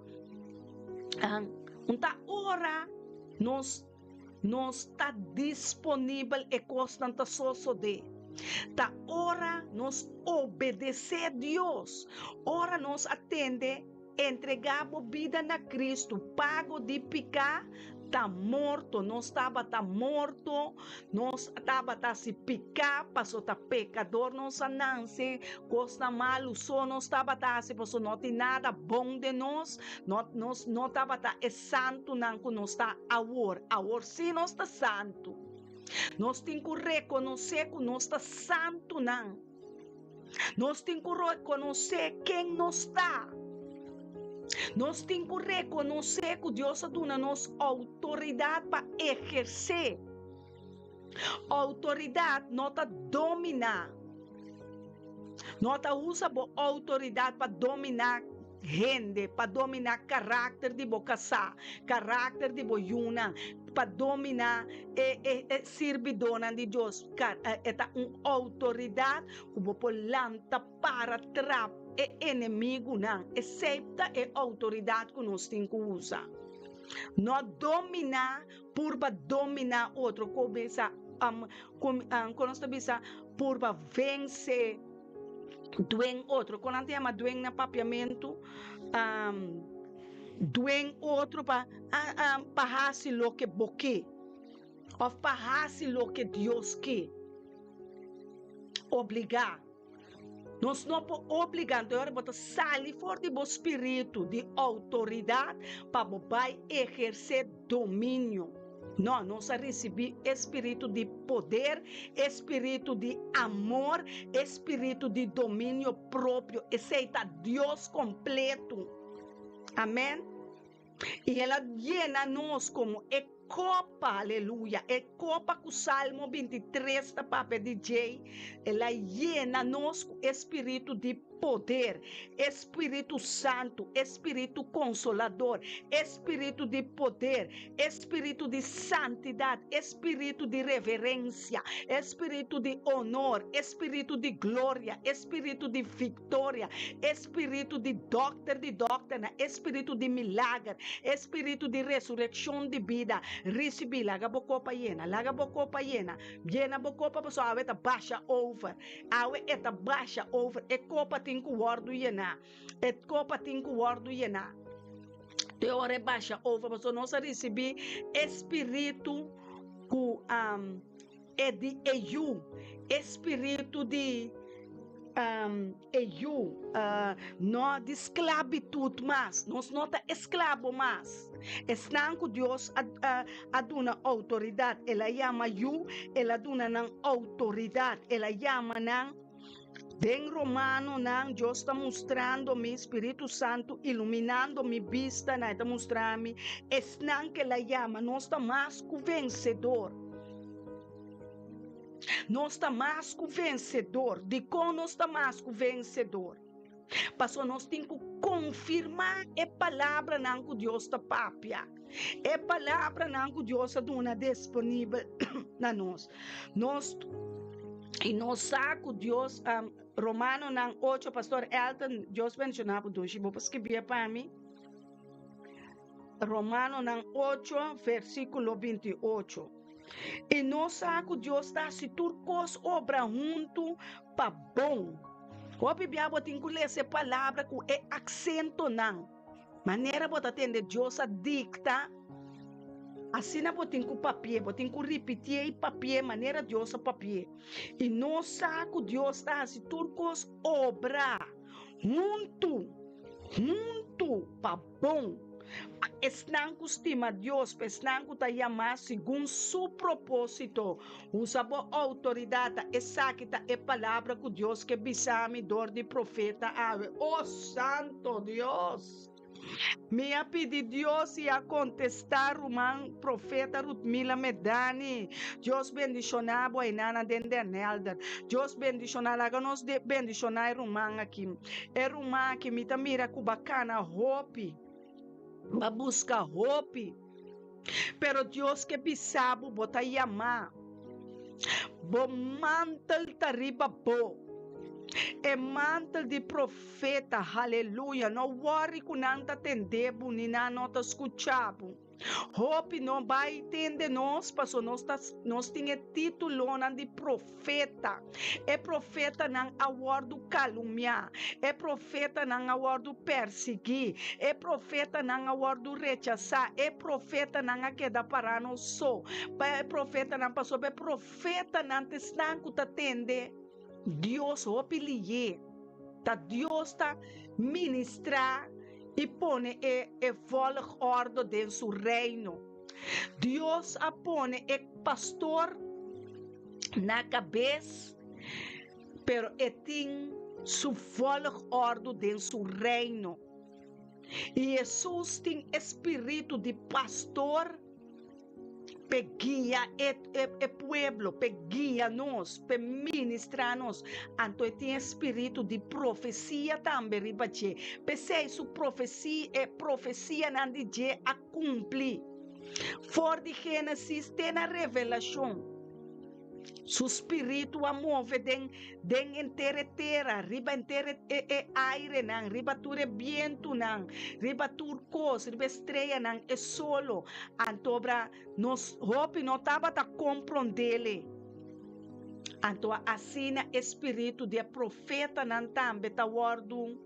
Un ta ora nos Nos ta disponibel e kosnan ta sosodé. Ta ora nos obedesé Dios, ora nos a tende entregá bo bida na Kristu, pago di piká ta morto. Nos tabata morto, nos tabata hasi piká paso ta pekador nos a nanse, kosnan malu so nos tabata hasi paso no tin nada bon den nos, no nos no tabata e santunan ku nos ta awor. Awor sí nos ta santu. Nos tin ku rekonosé ku nos ta santunan. Nos tin ku rekonosé ken nos ta. Nos tin ku rekonosé ku Dios a duna nos outoridat pa ehersé. Outoridat no ta dominá. No ta usa bo outoridat pa dominá hende, pa dominá karakter di bo kasá, karakter di bo yunan, pa dominá e e e sirbidónan di Dios. E ta un outoridat ku bo por lanta para trap e enemigunan. Esei ta e outoridat ku nos tin ku usa. No dominá Purba dominá otro. Kuminsá, kon nos ta bisa purba vense duen otro. Kon nan ta yama duen na papiamentu? Duen otro pa pa hasi loke bo ke òf pa hasi loke Dios ke. Obligá. Nos no por obligá, anto e ora bo ta sali for di bo spiritu di outoridat pa bo bai ehersé dominio. No, nos a risibí e spiritu di poder, e spiritu di amor, e spiritu di dominio propio. Esei ta Dios kompletu. Amèn. I el a yena nos komo e kopa, aleluya, e kopa ku Salmo 23 ta papia di djei. El a yena nos ku e spiritu di poder, e spiritu santu, e spiritu konsolador, e spiritu di poder, e spiritu di santidat, e spiritu di reverensia, e spiritu di onor, e spiritu di gloria, e spiritu di viktoria, e spiritu di dòkter di dòkternan, e spiritu di milager, e spiritu di resurekshon di bida. Risibí, laga bo kopa yena, laga bo kopa yena, yena bo kopa pasobra awe ta basha over, awe e ta basha over, e kopa tin ku wòrdu yená, e kopa tin ku wòrdu yená. Te ora e basha over, pasobra nos a risibí e spiritu ku e di e yu, e spiritu di. E yu no di sklabitut mas, nos no ta esklabo mas. Esnan ku Dios a duna outoridat, el a yama yu, el a duna nan outoridat, el a yama nan. Den Romanonan, Dios ta mustrando mi, Spiritu Santu iluminando mi bista, nan e ta mustra mi esnan ku el a yama, nos ta mas ku vensedor. Nos ta mas ku vensedor. Dikon nos ta mas ku vensedor? Pasobra nos tin ku konfirmá e palabranan ku Dios ta papia, e palabranan ku Dios a duna disponibel na nos. Nos i nos sa ku Dios, Romanonan ocho, Pastor Elton, Dios bendishoná bo dushi, bo por skibié pa mi? Romanonan ocho, versíkulo 28. I nos sa ku Dios ta hasi tur kos obra huntu pa bon. Hopi bia bo tin ku lesa e palabra ku e aksentonan. Manera bo ta tende Dios a dikta, asina bo tin ku papi'é. Bo tin ku ripitié i papi'é manera Dios a papi'é. I nos sa ku Dios ta hasi tur kos obra huntu, huntu pa bon. Pa esnan ku stima Dios, pa esnan ku ta yamá segun su propósito. Usa bo outoridat, ta esaki ta e palabra ku Dios ke bisa mi dor di profeta awe. O Santo Dios! Mi a pidi Dios i a kontestá ruman profeta Rutmila Medani. Dios bendishoná bo einana den Den Helder. Dios bendishoná, laga nos bendishoná e ruman aki. E ruman aki mi ta mira ku ba kana hopi, ba buska hopi, pero Dios ke bisa bo, bo ta yamá, bo mantel ta riba bo, e mantel di profeta, haleluya, no wòri ku nan ta tende bo ni nan no ta skucha bo. Hopi no bai tende nos paso nos ta nos tin e titulonan di profeta. E profetanan a wordu kalumia, e profetanan a wordu persigi, e profetanan a wordu rechasa, e profetanan a keda para nos so. Pa e profetanan pasobra e profetanan ta esnan ku ta tende Dios hopi liye. Ta Dios ta ministra i pone e e volgorde den su reino. Dios a pone e pastor na kabes, pero e tin su volgorde den su reino. I Hesus tin e spiritu di pastor p'e guia e e pueblo, p'e guia nos, p'e ministra nos. Anto e tin e spiritu di profesia tambe riba dje. P'esei su profesia, e profesianan di dje a kumpli. For di Génesis te na Revelashon. Su spiritu a move den den henter e tera, riba henter e e e airenan, riba tur e bientunan, riba tur kos, riba e streanan, e solo. Antobra nos hopi no tabata komprondele. Anto asina e spiritu di e profetanan tambe ta wòrdu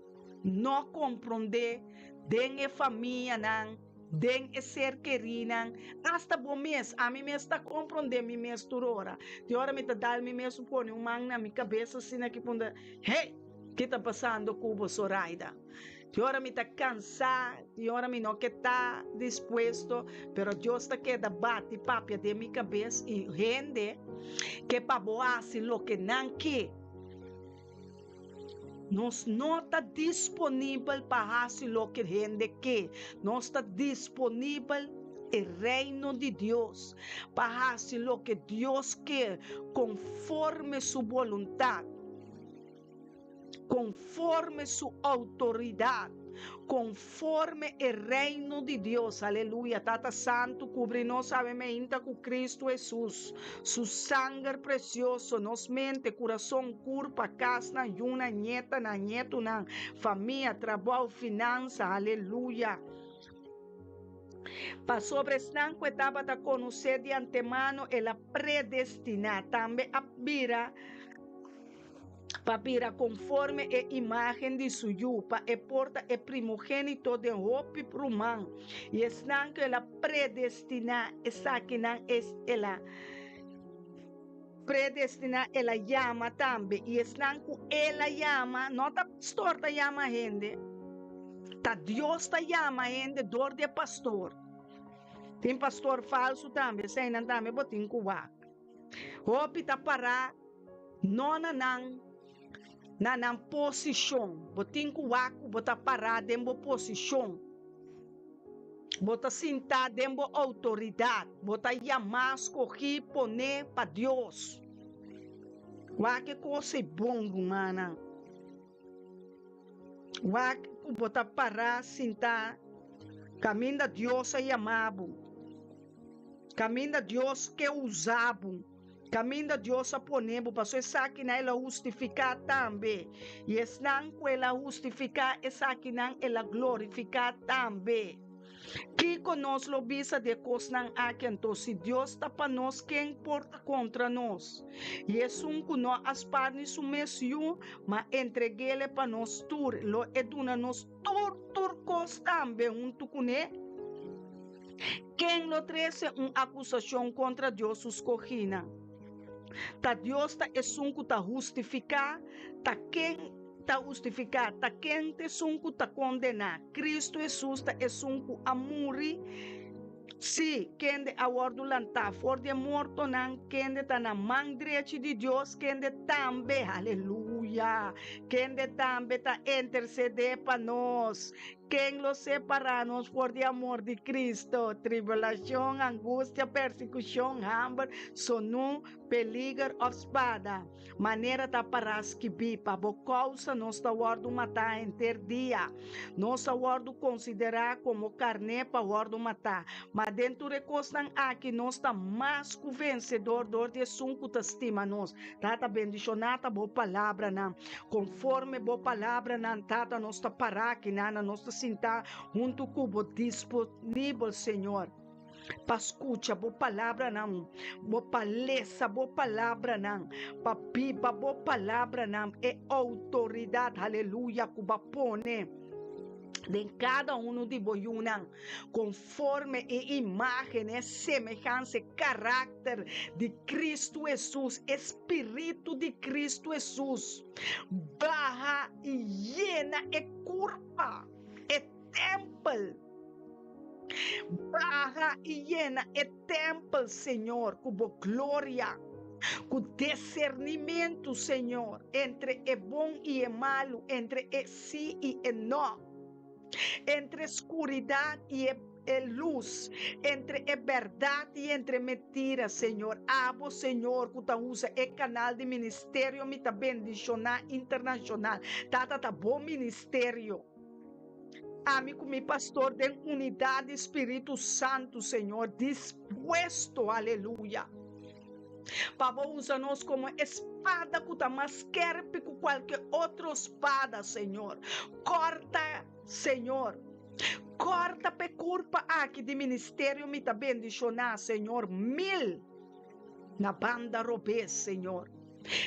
no komprondé den e famianan. Den e ser kerínan, asta bo mes, ami mes ta komprondé mi mes tur ora. Tin ora mi ta dal mi mes un pone un man na mi kabes asina ki puntra, Hey! Ki ta pasando ku bo, Zoraida? Tin ora mi ta kansá, tin ora mi no ke ta dispuesto, pero Dios ta keda bati papia den mi kabes i hende ke pa bo hasi loke nan ke. Nos no ta disponibel pa hasi loke hende ke. Nos ta disponibel e Reino di Dios, pa hasi loke Dios ke konforme su boluntat, konforme su outoridat, Konforme e Reino di Dios. Aleluya. Tata Santu, kubri nos awe meinta ku Kristu Hesus, Su sanger presioso, nos mente, kurason, kurpa, kasnan, yunan, ñetanan, ñetunan, famia, trabou, finansa. Aleluya. Pasobra esnan ku e tabata konosé di antemano, el a predestiná, tambe a bira. pa bira konforme e imágen di su Yu, pa e por ta e primogénito den hopi ruman. I esnan ku el a predestiná, esakinan es el a Predestiná el a yama tambe, i esnan ku el a yama, no ta pastor ta yama hende, ta Dios ta yama hende dor di e pastor. Tin pastor falsu tambe, eseinan tambe bo tin ku wak. Hopi ta pará no na nan na nan posishon. Bo tin ku wak ku bo ta pará den bo posishon. Bo ta sintá den bo outoridat. Bo ta yamá, skohí, poné pa Dios. Wak e kos ei bon, rumannan. Wak ku bo ta pará sintá kaminda Dios a yamá bo, kaminda Dios ke usa bo. Kaminda Dios a pone bo, pasobra esakinan el a hustifiká tambe, i esnan ku el a hustifiká, esakinan el a glorifiká tambe. Kiko nos lo bisa di e kosnan aki anto? Si Dios ta pa nos, ken por ta kontra nos? I esun ku no a spar ni su mes yu, ma entreg'é pa nos tur, lo e duna nos tur tur kos tambe huntu kuné? Ken lo trese un akusashon kontra Dios su skohínan? Ta Dios ta esun ku ta hustifiká, ta ken ta hustifiká? Ta ken ta esun ku ta kondená? Kristu Hesus ta esun ku a muri, sí, kende a wòrdu lantá for di e mortonan, kende ta na man drechi di Dios, kende tambe, aleluya, kende tambe ta intersedé pa nos. Ken lo separá nos for di amor di Cristo? Tribulacion, angustia, persecucion, hamber, sonú, peliger of spada? Manera ta pará skibí, Pa bo causa nos ta wòrdu matá henter dia, nos a wòrdu considerá como carné pa wòrdu matá. Ma den tur e cosnan aki nos ta mas cu vencedor dor di Esun cu ta stima nos. Tata, bendishoná ta bo palabranan. Konforme bo palabranan, Tata, nos ta pará akinan, nos ta sintá huntu ku bo disponibel, Señor, pa skucha bo palabranan, bo pa lesa bo palabranan, pa biba bo palabranan, e outoridat, aleluya, ku bo a pone den kada unu di bo yunan, konforme e imágen, e semehansa, e karakter di Kristu Hesus, e Spiritu di Kristu Hesus baha i yena e kurpa, e tèmpel. Baha i yena e tèmpel, Señor, ku bo gloria, ku desernimentu, Señor, entre e bon i e malu, entre e sí i e nò, entre skuridat i e e lus, entre e bèrdat i entre mentira, Señor. Abo, Señor, ku ta usa e kanal di ministerio Mi Ta Bendishoná Internashonal. Tata, ta bo ministerio. Ami ku mi pastor den unidat di Spiritu Santu, Señor, dispuesto, aleluya, pa bo usa nos komo e spada ku ta mas skèrpi ku kualke otro spada, Señor. Kòrta. Señor, corta p'e curpa aki di ministerio mi ta bendiciona, Señor, mil na banda robes, Señor.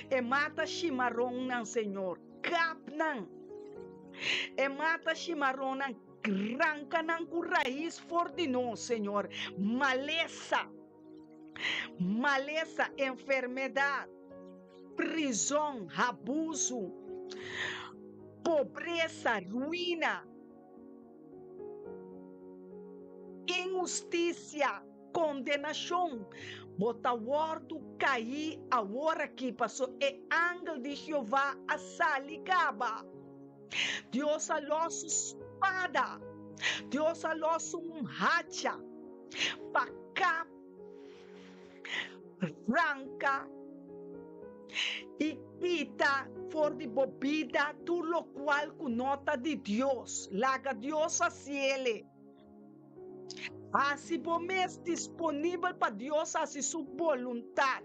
E mata shimaronnan, Señor, kap nan. E mata shimaronnan, ranca nan cu rais for di nos, Señor. Malesa, malesa, enfermedad. prizon, habusu, pobresa, ruina, inhustisia, kondenashon, bo ta wòrdu kaí aworakí, pasobra e angel di Jehová a sali kaba. Dios a lòs su spada, Dios a lòs su hacha pa kap Ranka i kita for di bo bida tur lokual ku no ta di Dios. Laga Dios hasiele. Hasi bo mes disponibel pa Dios hasi su boluntat.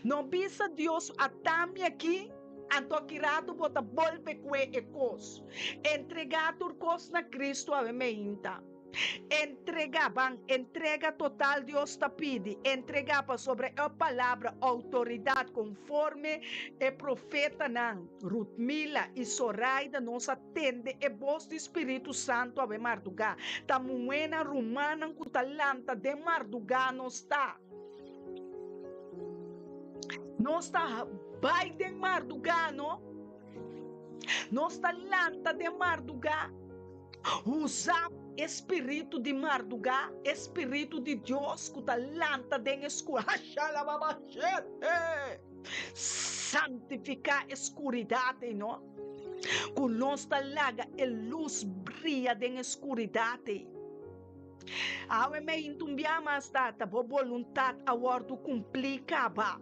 No bisa Dios, Ata mi aki, anto aki ratu bo ta bolbe kue e kos. Entregá tur kos na Kristu awe meinta. Entrega, ban, entrega total Dios ta pidi, entrega pasobra e palabra outoridat konforme e profetanan Rutmila i Soraida nos a tende e bos di Spiritu Santu awe mardugá. Ta muhénan rumannan ku ta lanta den mardugá nos ta. Nos ta bai den mardugá, no? Nos ta lanta den mardugá, usa e spiritu di mardugá, e spiritu di Dios ku ta lanta den e skur. Santifiká e skuridat ei, no? Ku nos ta laga e lus bria den e skuridat ei. Awe mei intumbia mas, Tata, bo boluntat a wòrdu kumplí kaba.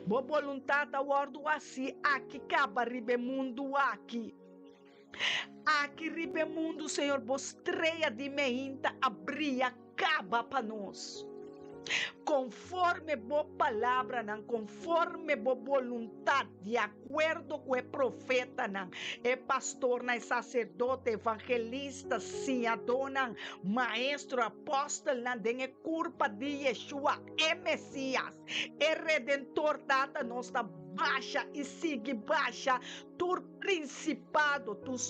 Bo boluntat a wòrdu hasi aki kaba riba e mundu aki. Aki riba e mundu, Señor, bo strea di meinta a bria kaba pa nos. Konforme bo palabranan, konforme bo boluntat, di akuerdo ku e profetanan, e pastornan, e saserdote, evangelista, siñadónan, maestro, apòstelnan den e kurpa di Yeshua, e Mesias, e Redentor, Tata, nos ta basha i sigui basha tur prinsipado, tur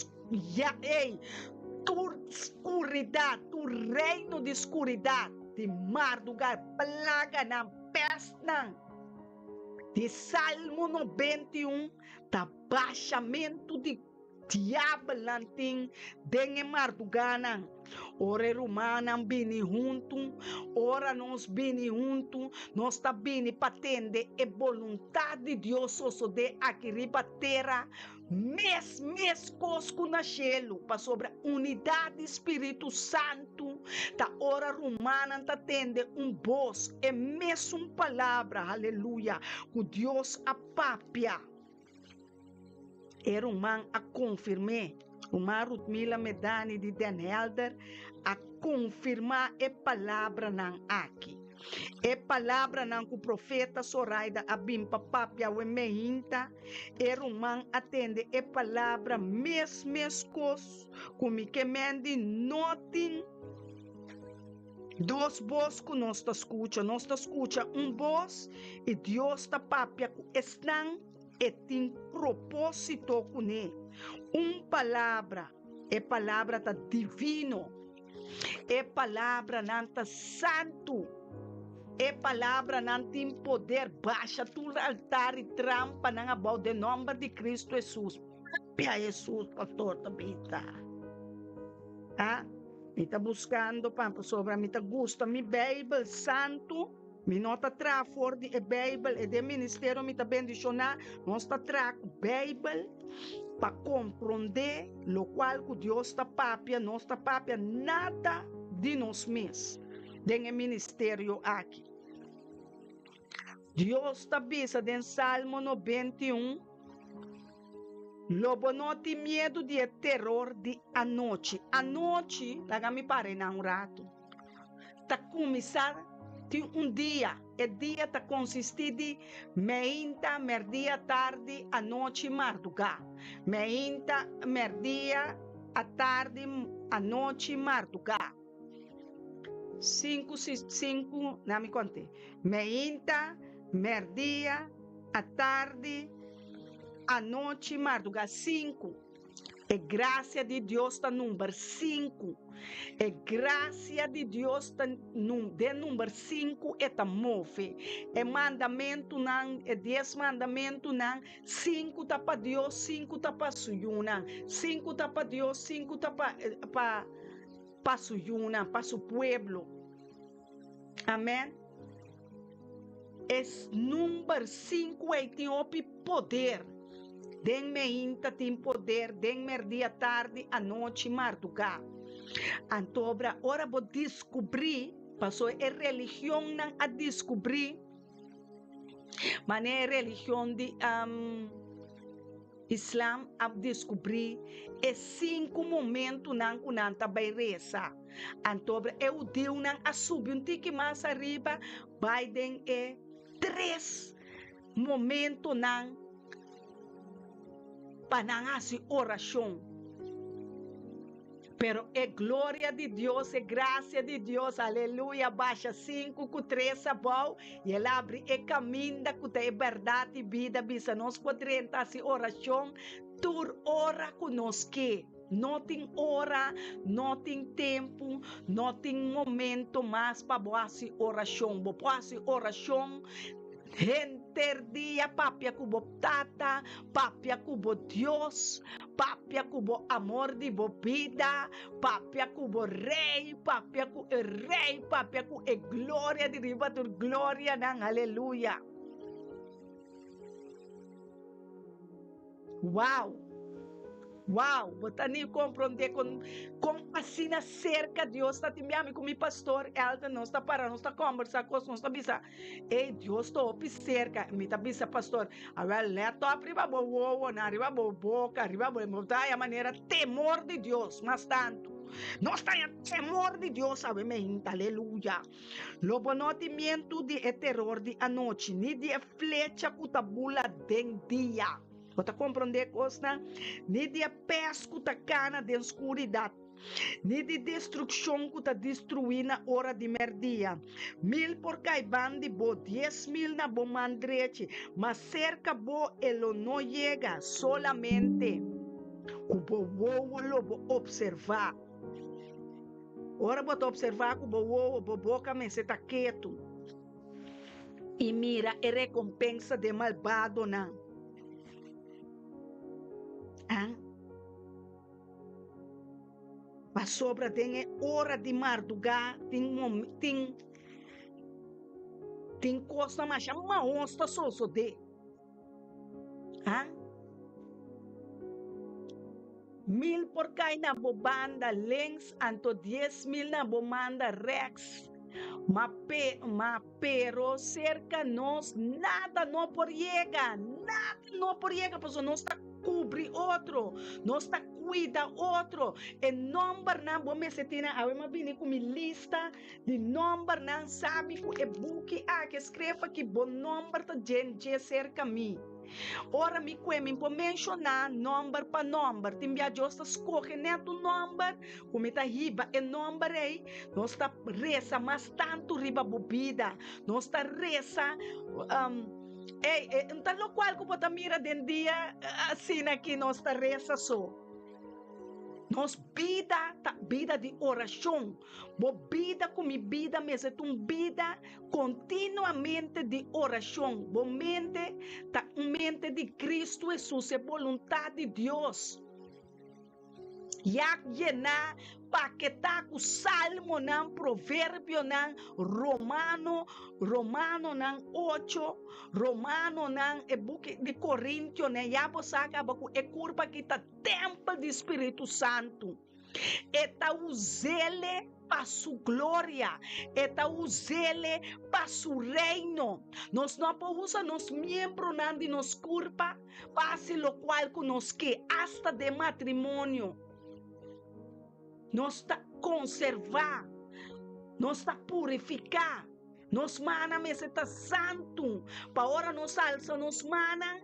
ya ei, tur skuridat, tur reino di skuridat, di marduga, plaganan, pèstnan. Di Salmo 91 ta bashamentu di diabelnan tin den e mardugánan. Ora e rumannan bini huntu, ora nos bini huntu, nos ta bini pa tende e boluntat di Dios sosodé aki riba tera, mes meskos ku na shelu, pasobra unidat di Spiritu Santu ta ora rumannan ta tende un bos, e mesun palabra, haleluya, ku Dios a papia. E ruman a konfirm'é. Ruman Rutmila Medani di Den Helder a konfirmá e palabranan aki. E palabranan ku profeta Soraida a bin pa papia awe meinta, e ruman a tende e palabra mes meskos ku mi ke mendi no tin dos bos ku nos ta skucha. Nos ta skucha un bos i Dios ta papia ku esnan e tin propósito kuné. Un palabra, e palabra ta divino. E palabranan ta santu. E palabranan tin poder. Basha tur altar i trampanan abou den nòmber di Kristu Hesus. Papia Hesus, pastor ta bisa. A Mi ta buskando pan pasobra mi ta gusta mi Beibel santu. Mi no ta traha for di e Beibel, e den ministerio mi ta bendishoná. Nos ta traha ku Beibel pa komprondé lokual ku Dios ta papia. Nos ta papia nada di nos mes den e ministerio aki. Dios ta bisa den Salmo 91, Lo bo no tin miedu di e teror di anochi. Anochi, laga mi para einan un ratu, ta kuminsá tin un dia. E dia ta konsistí di meinta, mèrdia, tardi, anochi, mardugá. Meinta, mèrdia, atardi, anochi, mardugá. Sinku, sinku, na mi konte. Meinta, mèrdia, atardi, anochi, mardugá. Sinku. E grasia di Dios ta number sinku. E grasia di Dios ta den number sinku e ta move. E mandamentunan, e dies mandamentunan, sinku ta pa Dios, sinku ta pa su yunan. Sinku ta pa Dios, sinku ta pa pa pa su yunan, pa su pueblo. Amen. E number sinku ei tin hopi poder. Den meinta tin poder, den merdia, tardi, anochi, mardugá. Antobra ora bo diskubrí, paso e religionnan a diskubrí, manera e religion di Islam a diskubrí e sinku momentunan ku nan ta bai resa. Anto e hudiunan a subi un tiki mas ariba bai den e tres momentunan pa nan hasi orashon. Pero e gloria di Dios, e gracia di Dios, aleluya, basha sinku ku tres abou i el abri e kaminda ku ta e bèrdat i bida, bisa nos por drenta hasi orashon tur ora ku nos ke. No tin ora, no tin tempu, no tin momento mas pa bo hasi orashon. Bo por hasi orashon henter. Henter dia papia ku bo Tata, papia ku bo Dios, papia ku bo amor di bo bida, papia ku bo Rei, papia ku e Rei, papia ku e gloria di riba tur glorianan. Aleluya! Wow! Wow! Bo ta ni comprende con con asina cerca Dios ta tin mi cu mi pastor Elton nos ta para nos ta conversa cos nos ta bisa ey Dios ta hopi cerca mi ta bisa pastor awel let op riba bo wowonan riba bo boca riba bo bo ta haya manera temor di Dios mas tanto nos ta haya temor di Dios awe me hinta aleluya. Lo bo no tin mientu di e teror di anochi, ni di e flecha ku ta bula den dia. Bo ta komprondé kosnan? Ni di e pes ku ta kana den skuridat, ni di destrukshon ku ta destruí na ora di mèrdia. Mil por kai ban di bo, 10,000 na bo man drechi, ma serka bo e lo no yega. Solamente ku bo wowo lo bo opservá. Ora bo ta observá ku bo wowo, bo boka mester ta ketu i mira e rekompensa den malbadonan. An. Pasobra den e ora di mardugá tin tin tin kosnan masha mahos ta sosodé. Ha? Mil por kai na bo banda links, anto 10,000 na bo manda rechts. Ma pe, ma pero serka nos nada no por yega, nada no por yega, pasobra nos ta kubri otro, nos ta kuida otro. E nombernan bo mester tin awe mi a bini ku mi lista Di nombernan sabi ku e buki aki skrefa ki bo nomber ta djen dje serka mi. Ora mi kue mi por menshoná nomber pa nomber. Tin bia Dios ta skohe nèt un nomber ku mi ta hiba e nomber ei. Nos ta resa mas tantu riba bo bida. Nos ta resa ei e ta lokual ku bo ta mira den dia asina ki nos ta resa so. Nos bida ta bida di orashon. Bo bida ku mi bida mester ta un bida kontinuamente di orashon. Bo mente ta un mente di Kristu Hesus, e boluntat di Dios. Ya yená paketá ku salmonan, proverbionan, romano, romanonan ocho, romanonan, e buki di Korintionan. Ya bo sa kaba ku e kurpa aki ta tèmpel di Spiritu Santu. E ta us'ele pa su gloria. E ta us'ele pa su reino. Nos no por usa nos miembronan di nos kurpa pa hasi lokual ku nos ke, asta den matrimonio. Nos ta konservá, nos ta purifiká. Nos mannan mester ta santu pa ora nos alsa nos mannan,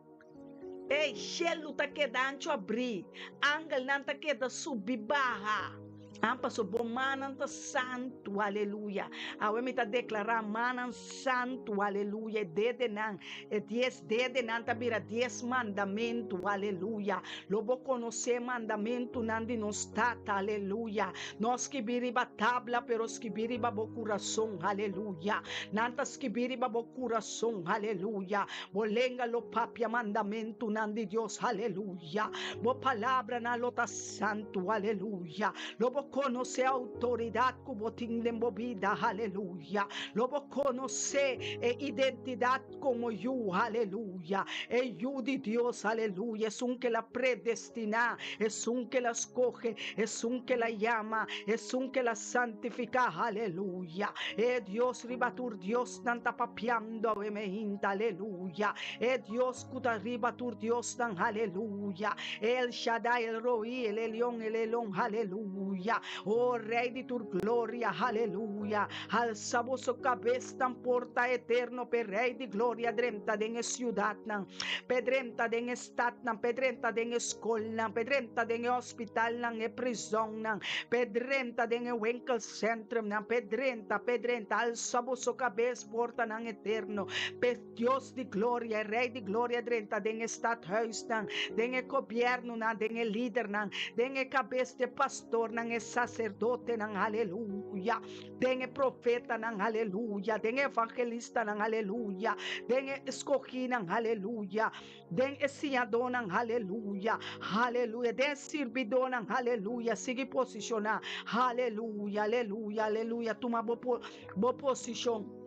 Ey, shelu ta keda ancho abrí, angelnan ta keda subi baha. Ah, paso bo mannan ta santu, aleluya. Awe mi ta deklará mannan santu, aleluya. E dedenan, e dies dedenan ta bira dies mandamentu, aleluya. Lo bo konosé mandamentunan di nos Tata, aleluya. No skibí riba tabla, pero skibí riba bo kurason, aleluya. Nan ta skibí riba bo kurason, aleluya. Bo lenga lo papia mandamentunan di Dios, aleluya. Bo palabranan lo ta santu, aleluya. Lo bo konosé outoridat ku bo tin den bo bida, aleluya. Lo bo konosé e identidat komo yu, aleluya. E yu di Dios, aleluya, esun ke el a predestiná, esun ke el a skohe, esun ke el a yama, esun ke el a santifiká, aleluya. E Dios riba tur diosnan ta papiando awe meinta, aleluya. E Dios ku ta riba tur diosnan, aleluya. El Shaddai, El Roí, El Elión, El Elón, aleluya. O Rei di tur gloria, aleluya. Alsa boso kabesnan, porta eterno, p'e Rei di gloria drenta den e siudatnan, p'e drenta den e statnan, p'e drenta den e skolnan, p'e drenta den e hospitalnan, e prizonnan, p'e drenta den e winkelcentrumnan, p'e drenta, p'e drenta. Alsa boso kabes, portanan eterno, p'e Dios di gloria, e Rei di gloria drenta den e stadhuisnan, den e gobièrnunan, den e lidernan, den e kabes di e pastornan, e. e saserdotenan, aleluya, den e profetanan, aleluya, den e evangelistanan, aleluya, den e skohínan, aleluya, den e siñadónan, aleluya, aleluya, den e sirbidónan, aleluya, sigui posishoná, aleluya, aleluya, aleluya, tuma bo bo posishon.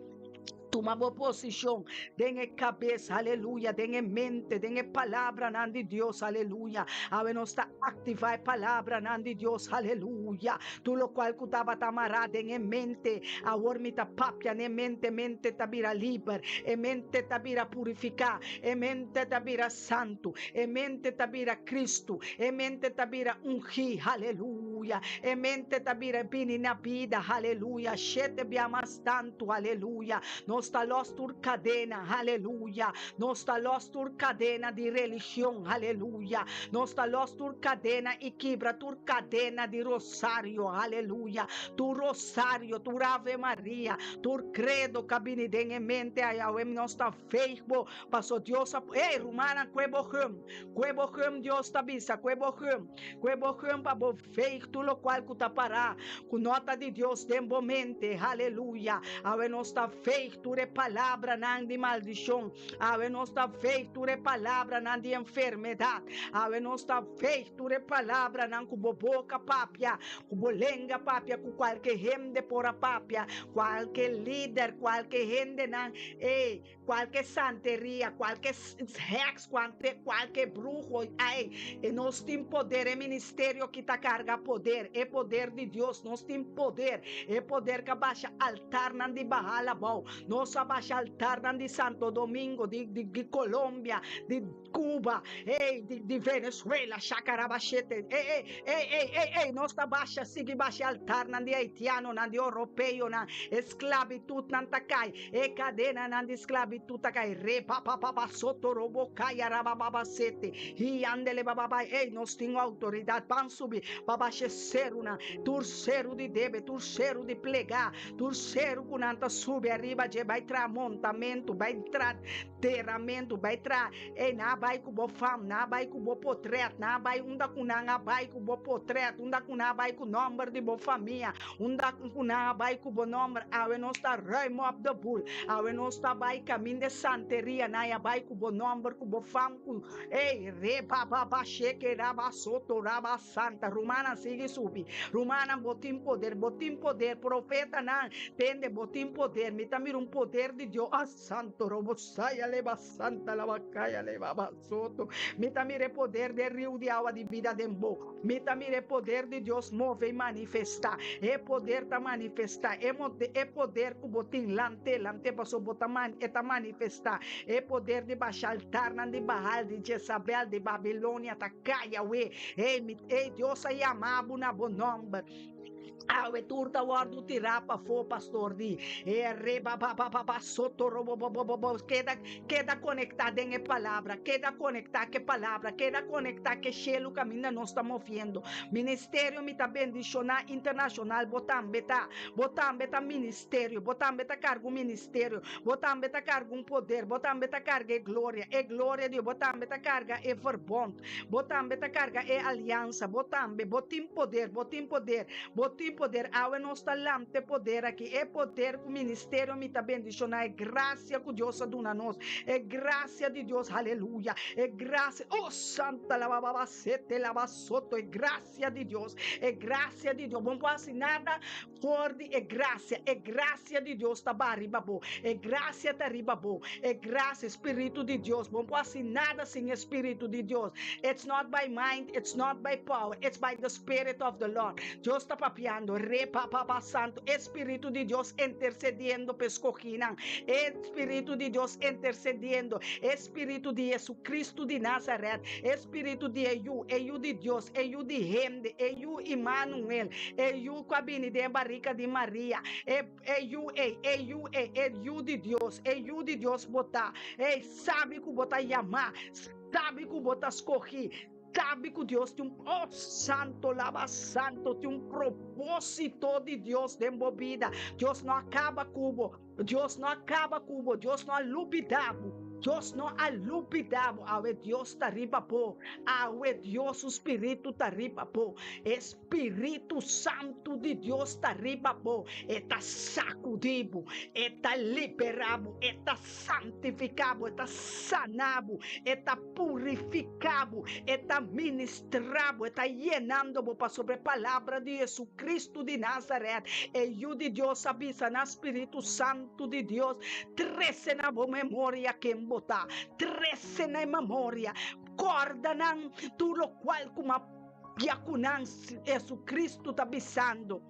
Tuma bo posishon den e kabes, aleluya, den e mente, den e palabranan di Dios, aleluya. Awe nos ta aktivá e palabranan di Dios, aleluya. Tur lokual ku tabata mará den e mente, awor mi ta papia n'e mente, mente ta bira liber, e mente ta bira purifiká, e mente ta bira santu, e mente ta bira Kristu, e mente ta bira ungí, aleluya, e mente ta bira bini na bida, aleluya, shete bia mas tantu, aleluya. Nos ta lòs tur kadena, aleluya. Nos ta lòs tur kadena di religion, aleluya. Nos ta lòs tur kadena i kibra tur kadena di rosario, aleluya. Tur rosario, tur Ave Maria, tur credo ka bini den e mente ai awe nos ta veeg bo, paso Dios a, ey rumannan kue bo gum, kue bo gum Dios ta bisa, kue bo gum, kue bo gum pa bo Veeg tur lokual ku ta pará ku no ta di Dios den bo mente. Haleluya! Awe nos ta veeg tur e palabranan di maldishon. Awe nos ta veeg tur e palabranan di enfermedat. Awe nos ta veeg tur e palabranan ku bo boka papia, ku bo lenga papia, ku kualke hende por a papia, kualke lider, kualke hendenan, ey, Kualke santeria, kualke heks, kualke bruho, ai, e nos tin poder, e ministerio ki ta karga poder, e poder di Dios, nos tin poder, e poder ka basha altarnan di Baal abou, nos a basha altarnan di Santo Domingo, di di Colombia, di Cuba, ei, di di Venezuela, shakarabashete, ei, ei, ei, ei, ei, ei, nos ta basha, sigui basha altarnan di haitianonan, di oropeonan, e sklabitutnan ta kai. E kadenanan di sklabitut ta kai re pa pa pa pa soto robo kaya raba baba sete hi andele baba bai ey nos tin outoridat ban subi pa basha e serunan tur seru di debe tur seru di plega tur seru ku nan ta subi ariba dje bai traha montamentu bai tra deramentu bai tra ey nan a bai ku bo fam nan a bai ku bo potret nan a bai unda ku nan a bai ku bo potret unda ku nan a bai ku nomber di bo famia Unda ku nan a bai ku bo nomber, awe nos ta ruim op de boel. Awe nos ta bai kaminda e santeria, nan a bai ku bo nomber, ku bo fam, ku ey re ba ba ba sheke ra ba soto ra ba santa. Rumannan sigui subi. Rumannan bo tin poder, bo tin poder. Profetanan tende bo tin poder. Mi ta mira un poder di Dios. Ah santo robo saya leba santa la bakaya leba ba soto. Mi ta mira e poder den riu di awa di bida den bo. Mi ta mira e poder di Dios move i manifestá. E poder ta manifestá. E e poder ku bo tin lant'é, lant'é pasobra bo ta man e ta manifestá. E poder di basha altarnan di Baal, di Jezabel, di Babilonia ta kai awe. Ei, mi, ei, Dios a yama bo na bo nòmber. Awe tur ta wòrdu tirá pafó, pastor di. E re ba ba ba ba ba soto ro bo bo bo bo bo. Keda, keda konektá den e palabra, keda konektá ku e palabra, keda konektá ku e shelu kaminda nos ta moviendo. Ministerio mi ta bendishoná internashonal, bo tambe ta. Bo tambe ta ministerio, bo tambe ta karga un ministerio, bo tambe ta karga un poder, bo tambe ta karga e gloria, e gloria di Dios, bo tambe ta karga e verbond. Bo tambe ta karga e aliansa, bo tambe, bo tin poder, bo tin poder, bo tin poder, awe nos ta lamta e poder aki, e poder ku ministerio mi ta bendishoná, e grasia ku Dios a duna nos, e grasia di Dios, haleluya, e grasia, oh santa la ba sete la ba soto, e grasia di Dios, e grasia di Dios, bo no por hasi nada for di e grasia, e grasia di Dios ta baha riba bo, e grasia ta riba bo, e grasia, Spiritu di Dios, bo no por hasi nada sin e Spiritu di Dios, it's not by mind, it's not by power, it's by the Spirit of the Lord, Dios ta papiando, re pa pa pa santo, e Spiritu di Dios intercediendo pa e skohinan, e Spiritu di Dios intercediendo, e Spiritu di Jesucristo di Nazaret, e Spiritu di e Yu, e Yu di Dios, e Yu di hende, e Yu Immanuel, e Yu ku a bini den e barika di Maria, e e Yu ei, e Yu ei, e Yu di Dios, e Yu di Dios bo ta. Ei, sabi ku bo ta yamá, sabi ku bo ta skohí, sabi ku Dios tin un, oh, santo, laba santo, tin un propósito di Dios den bo bida. Dios no a kaba ku bo, Dios no a kaba ku bo, Dios no a lubidá bo. Dios no a lubidá bo. Awe Dios ta riba bo. Awe Dios su spiritu ta riba bo. E Spiritu Santu di Dios ta riba bo. E ta sakudí bo. E ta liberá bo. E ta santifiká bo. E ta saná bo. E ta purifiká bo. E ta ministrá bo. E ta yenando bo pasobra e palabra di Jesucristo di Nazaret, e Yu di Dios, a bisa na Spiritu Santu di Dios, Trese na bo memoria ken bo ta. Trese na e memoria. Kòrda nan tur lokual ku m'a papia ku nan, Jesucristo ta bisando.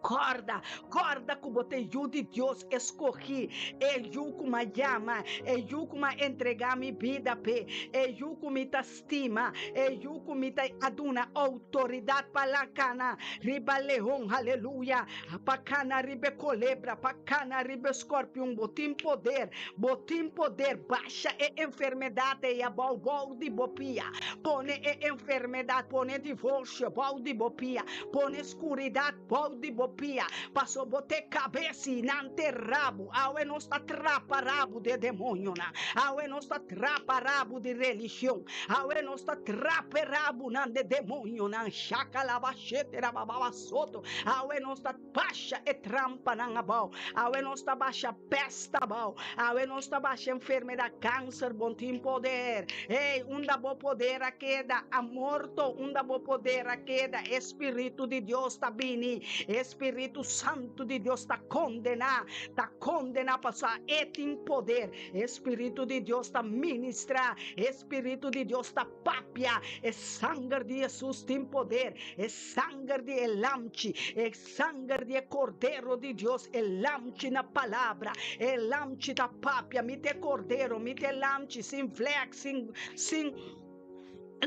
Kòrda, kòrda ku bo ta e Yu di Dios eskohí, e Yu ku m'a yama, e Yu ku m'a entregá mi bida p'e, e Yu ku mi ta stima, e Yu ku mi ta a duna outoridat pa la kana riba leon, haleluya, pa kana riba e kolebra, pa kana riba e skòrpion. Bo tin poder, bo tin poder. Basha e enfermedat ei abou bou di bo pia. Pone e enfermedat, pone divorsio bou di bo pia, pone skuridat bou di bo pia, paso bo te kabes i nan te rabu. Awe nos ta trapa rabu di e demonionan. Awe nos ta trapa rabu di religion. Awe nos ta trapa e rabunan di e demonionan. Shakalabasheterabababa-soto. Awe nos ta basha e trampanan abou. Awe nos ta basha pest abou. Awe nos ta basha enfermedad, kanser. Bon tin poder. Hey, unda bo poder a keda? A morto, unda bo poder a keda? E Spiritu di Dios ta bini. E Spiritu Santu di Dios ta kondená. Ta kondená pasobra e tin poder. E Spiritu di Dios ta ministrá. E Spiritu di Dios ta papia. E sanger di Hesus tin poder. E sanger di e Lamchi, e sanger di e Cordero di Dios, e Lamchi na palabra, e Lamchi ta papia, mi ta e Cordero, mi ta e Lamchi, sin vlek, sin, sin,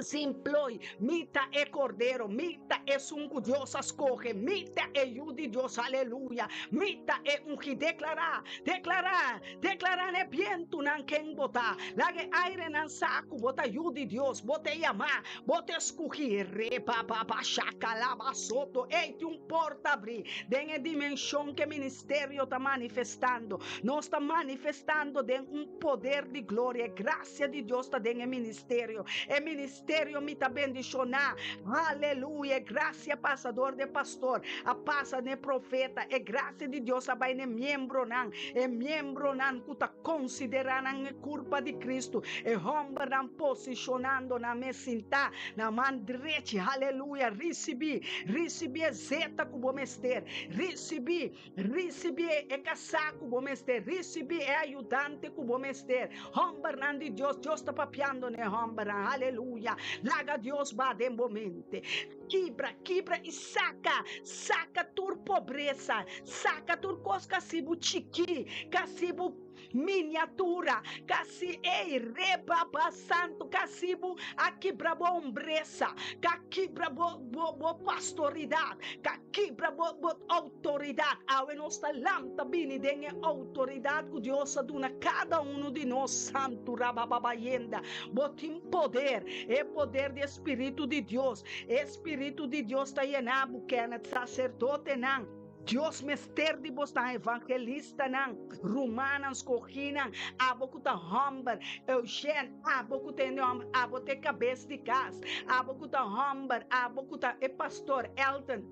sin plooi, mi ta e Cordero, mi ta esun cu Dios a scoge, mi ta e Yu di Dios, aleluya, mi ta e ungi. Declara, declara, declara na e bientunan ken bo ta, laga e airenan sa cu bo ta Yu di Dios, bo ta e yamá, Bo ta eskuhí Rebababashakalaba-soto. Ey, tin un porta abrí den e dimenshon ku e ministerio ta manifestando. Nos ta manifestando den un poder di gloria. E grasia di Dios ta den e ministerio. E ministerio mi ta bendishoná. Aleluya! E grasia pasa dor di e pastor, a pasa na e profeta. E grasia di Dios a bai na e miembronan, e miembronan ku ta konsiderá nan e kurpa di Kristu. E hòmbernan posishonando nan mes sintá na man drechi, haleluya, risibí, risibí e zeta ku bo mester, risibí, risibí e kasá ku bo mester, risibí e ayudante ku bo mester. Hòmbernan di Dios, Dios ta papiando na e hòmbernan, haleluya. Laga Dios ba den bo mente. Kibra, kibra i saka, saka tur pobresa, saka tur kos ku a sibu chikí, ku a sibu Miniatura, Kasi ey reba ba santo kasi bo a kibra bo hombresa, ka kibra bo bo bo pastoridad, ka kibra bo bo autoridad. Awe nos ta lanta bini den e autoridad ku Dios a duna kada uno di nos. Santo rabababayenda, bo tin poder, e poder di e Spiritu di Dios. E Spiritu di Dios ta yena bo, Kenneth, saserdotenan. Dios mester di bosnan evangelistanan, rumannan, skohinan, abo ku ta hòmber, Eugène, abo ku ta hende hòmber, abo ta e kabes di kas, abo ku ta hòmber, abo ku ta e pastor, Elton,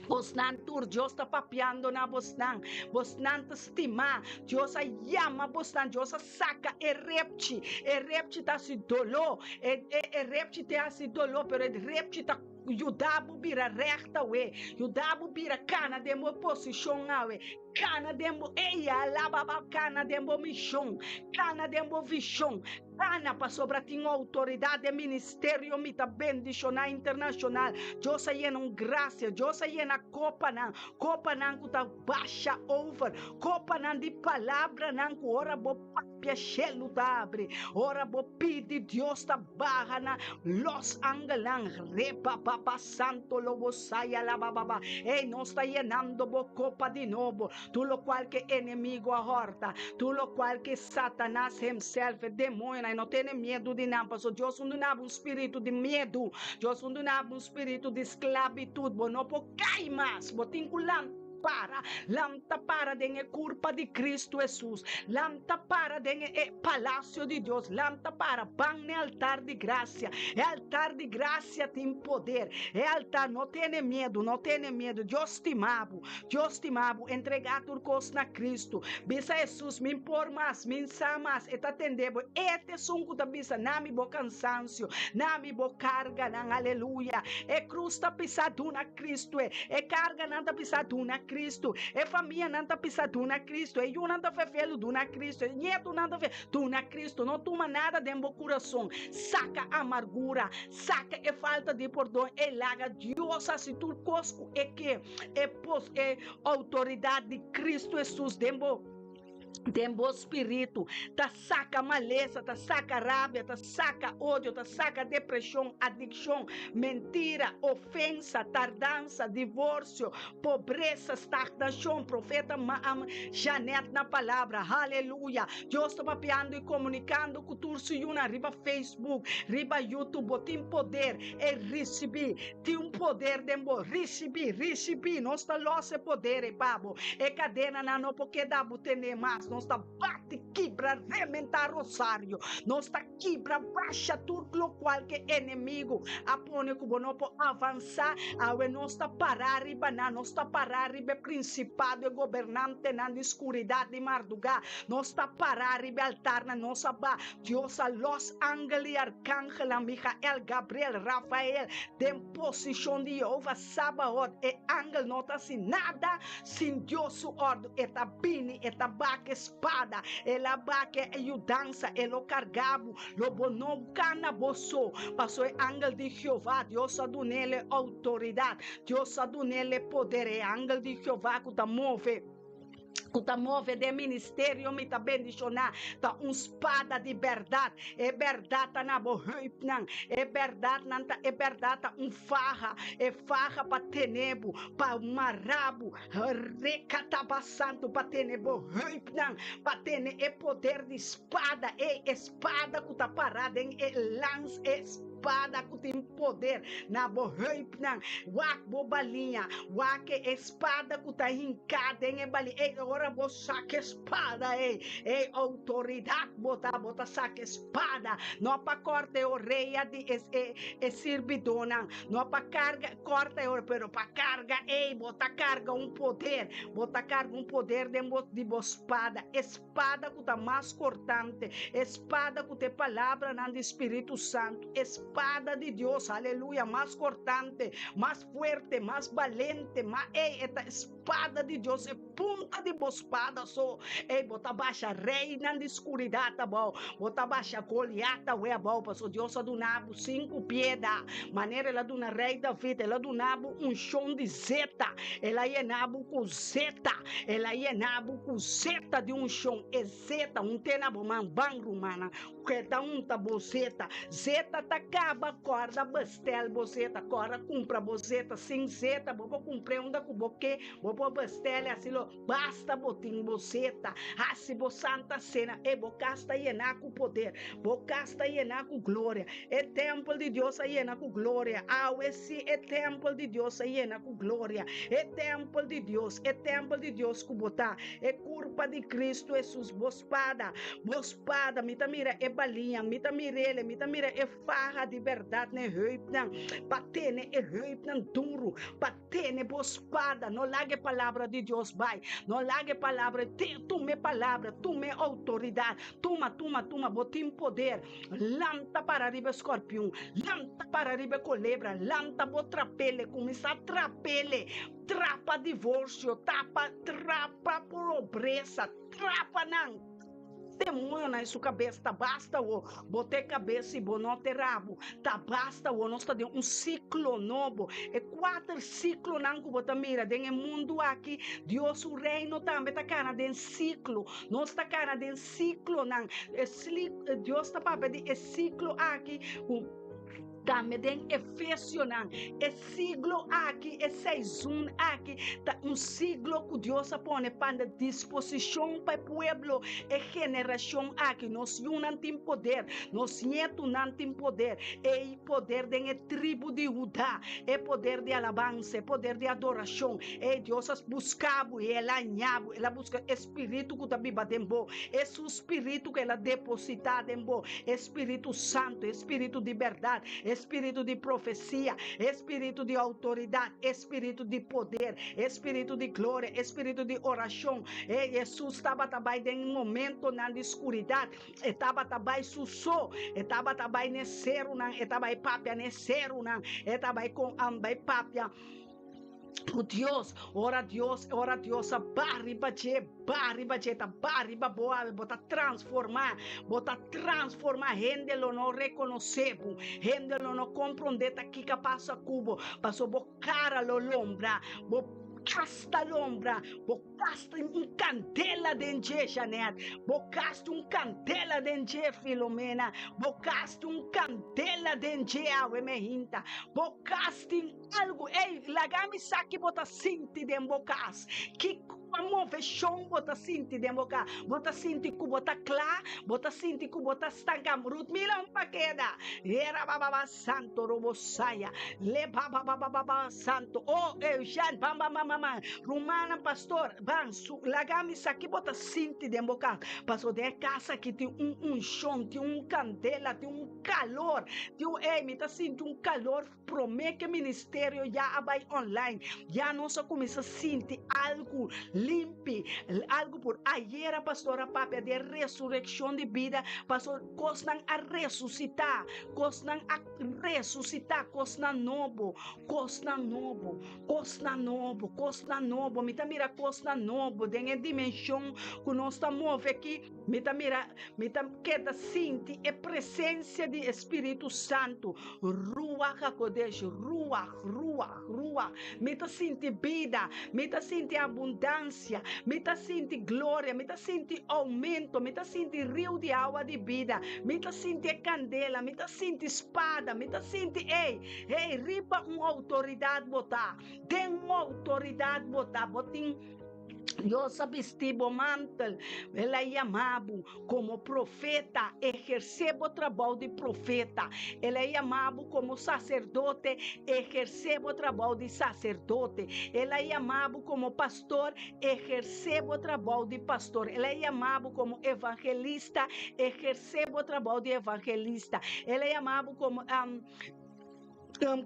bosnan tur, Dios ta papiando na bosnan, bosnan ta stimá, Dios a yama bosnan, Dios a saka e repchi, e repchi ta hasi doló, e e repchi ta hasi doló, pero e repchi ta. Yuda bo bira règt awe. Yuda bo bira kana den bo posishon awe. Kana den bo eya alababa kana den bo mishon. Kana den bo vishon. Kana pasobra tin outoridat den ministerio mi ta bendishoná internashonal. Dios a yena un grasia. Dios a yena kopanan. Kopanan ku ta basha over. Kopanan di palabranan ku ora bo Papia shelu ta abri ora bo pidi Dios ta baha na los angelnan repapapa santo lo bo saya la bababa ey nos ta yenando bo kopa di nobo tur lokual ke enemigo a horta tur lokual ke satanas himself e demonionan e no tene miedu di nan pasobra Dios un duna bo un spiritu di miedu Dios un duna bo un spiritu di sklabitut bo no por kai mas bo tin ku lanta. para, lanta para den e kurpa di Kristu Hesus, lanta para den e palasio di Dios, lanta para, ban n'e altar di grasia. E altar di grasia tin poder. E altar, no tene miedu, no tene miedu. Dios stima bo, Dios stima bo. Entregá tur kos na Kristu. Bisa Hesus, Min por mas, min sa mas. E ta tende bo. E ta esun ku ta bisa, Na mi bo kansansio, na mi bo karganan. Aleluya! E krus ta pisá duna Kristu. E karganan ta pisá duna Kristu. E famianan ta pisá duna Kristu. E yunan ta fefelu duna Kristu. E nietunan ta fe duna Kristu. No tuma nada den bo kurason. Saka amargura. Saka e falta di pordon. E laga Dios hasi tur kos ku e ke. E pos e outoridat di Kristu Hesus den bo den bo spiritu ta saka malesa, ta saka rabia, ta saka odio, ta saka depreshon, adikshon, mentira, ofensa, tardansa, divorsio, pobresa, stagnashon. Profeta Maam Janet na palabra. Haleluya! Dios ta papiando i komunikando ku tur su yunan riba Facebook, riba YouTube. Bo tin poder e risibí. Tin un poder den bo. Risibí, risibí. Nos ta los e poder ei pa bo. E kadenanan no por keda bo tene mas. Nos ta bati, kibra, rementá rosario. Nos ta kibra, basha tur lokual ke enemigu a pone ku bo no por avansá. Awe nos ta pará riba nan. Nos ta pará riba e prinsipado, e gobernantenan di skuridat di mardugá. Nos ta pará riba e altarnan. Nos a ba. Dios a los angel i arkangelnan, Michael, Gabriel, Rafael, den posishon di Yehova Sabaot. E angel no ta hasi nada sin Dios su òrdu. E ta bini, e ta baka e spada, el a baka e yudansa, e lo karga bo, lo bo no kana bo so, pasobra e angel di Jehová, Dios a dun'el e outoridat, Dios a dun'el e poder, e angel di Jehová ku ta move. Ku ta move den ministerio mi ta bendishoná ta un spada di bèrdat. E bèrdat ta na bo heupnan. E bèrdatnan ta e bèrdat ta un faha, e faha pa tene bo, pa mara bo. Rekatabasantu pa tene bo heupnan, pa tene e poder di spada, e espada ku ta pará den e lans, e spada ku tin poder na bo heupnan. Wak bo baliña, wak e Spada ku ta hinká den e bali. Ey, ora bo saka e spada ey, ey, outoridat bo ta, bo ta saka e spada, no pa kòrta e orea di e, e, e sirbidónan, no pa karga, kòrta e orea, pero pa karga, ey, bo ta karga un poder, bo ta karga un poder den bo, di bo spada, e spada ku ta mas kortante, e spada ku ta e palabranan di Spiritu Santu, e spada di Dios, aleluya, mas kortante, mas fuerte, mas balente, ma ey, e ta e spada di Dios, e punta di bo spada so, ey, bo ta basha reynan di skuridat abou, bo ta basha Goliat awe abou, pasobra Dios a duna bo sinku pieda, manera el a duna rey David, el a duna bo unshon di zeta, el a yena bo ku zeta, el a yena bo ku zeta di unshon, e zeta un te na bo man, ban rumannan, Keda un ta bo zeta. Zeta ta kaba, kòrda bestel bo zeta, kòrda kumpra bo zeta. Sin zeta bo por kumpr'é unda ku bo ke, bo por bestel i así lo. Basta bo tin bo zeta. Hasi bo santa sena. E bo kas ta yená ku poder. Bo kas ta yená ku gloria. E tèmpel di Dios a yena ku gloria. Awe sí e tèmpel di Dios a yena ku gloria. E tèmpel di Dios, e tèmpel di Dios ku bo ta, e kurpa di Kristu Hesus, bo spada, bo Spada, mi ta mira e baliña, mi ta mir'ele, mi ta mira e faha di bèrdat na e heupnan, pa tene e heupnan duru, pa tene bo spada. No laga e palabra di Dios bai, no laga e palabra, tuma e palabra, tuma e outoridat, tuma, tuma, tuma, bo tin poder. Lanta para riba e skorpion, lanta para riba e kolebra, lanta bo trap'ele, kuminsá trap'ele, trapa divorsio, tapa, trapa pobresa, trapa nan. Demonionan su kabes ta basta wo, bo ta e kabes i bo no ta e rabo, ta basta wo, nos ta den un siklo nobo, e kuater siklonan ku bo ta mira den e mundu aki, Dios su reino tambe ta kana den siklo, nos ta kana den siklonan, e Dios ta papia di e siklo aki ku. Tambe den Efesionan, e siglo aki, e seizon aki, ta un siglo ku Dios a pone pa na disposishon pa e pueblo, e generashon aki. Nos yunan tin poder, nos ñetunan tin poder, e poder den e tribu di Hudá, e poder di alabansa, e poder di adorashon. E Dios a buska bo i el a haña bo, el a buska e spiritu ku ta biba den bo, e su spiritu ku el a depositá den bo, e Spiritu Santu, e spiritu di bèrdat, e spiritu di profesia, e spiritu di outoridat, e spiritu di poder, e spiritu di gloria, e spiritu di orashon. E Hesus tabata bai den momentonan di skuridat, e tabata bai su so, e tabata bai n'e serunan, e ta bai papia n'e serunan, e ta bai kon bai papia ku Dios. Ora Dios, ora Dios a baha riba dje, baha riba dje, ta baha riba bo awe, bo ta transformá, bo ta transformá, hende lo no rekonosé bo, hende lo no komprondé ta kiko a pasa ku bo, pasobra bo kara lo lombra, bo kas ta lombra, bo kas tin un kandela den dje, Jeanette, bo kas tin un kandela den dje, Filomena, bo kas tin un kandela den dje awe, Mehinta, bo kas tin. Algu, ey, laga mi sa ki bo ta sinti den bo kas. Ki moveshon bo ta sinti den bo kas? Bo ta sinti ku bo ta kla? Bo ta sinti ku bo ta stanka? Rutmila un pa keda. Era bababa santo robo saya. Le bababababa santo. Oh, Eugène, bam bam bam bam. Rumannan pastor, ban su, laga mi sa ki bo ta sinti den bo kas. Pasobra den e kas aki tin un unshon, tin un kandela, tin un kalor. Tin un, ey, mi ta sinti un kalor. Promé ku e ministerio ya a bai online, ya nos a kuminsá sinti algu limpi, algu pur. Ayera pastor a papia di e resurekshon di bida, pasobra kosnan a resusitá, kosnan a resusitá, kosnan nobo, kosnan nobo, kosnan nobo, kosnan nobo. Mi ta mira kosnan nobo den e dimenshon ku nos ta move aki. Mi ta mira, mi ta keda sinti e presensia di e Spiritu Santu. Ruach HaKodesh, Ruach, Ruach, Ruach. Mi ta sinti bida, mi ta sinti abundansia, mi ta sinti gloria, mi ta sinti oumento, mi ta sinti riu di awa di bida, mi ta sinti e kandela, mi ta sinti spada, mi ta sinti, ey, hey, riba un outoridat bo ta, den un outoridat bo ta, bo tin. Dios a bisti bo mantel, El a yama bo komo profeta, ehersé bo trabou di profeta. El a yama bo komo saserdote, ehersé bo trabou di saserdote. El a yama bo komo pastor, ehersé bo trabou di pastor. El a yama bo komo evangelista, ehersé bo trabou di evangelista. El a yama bo komo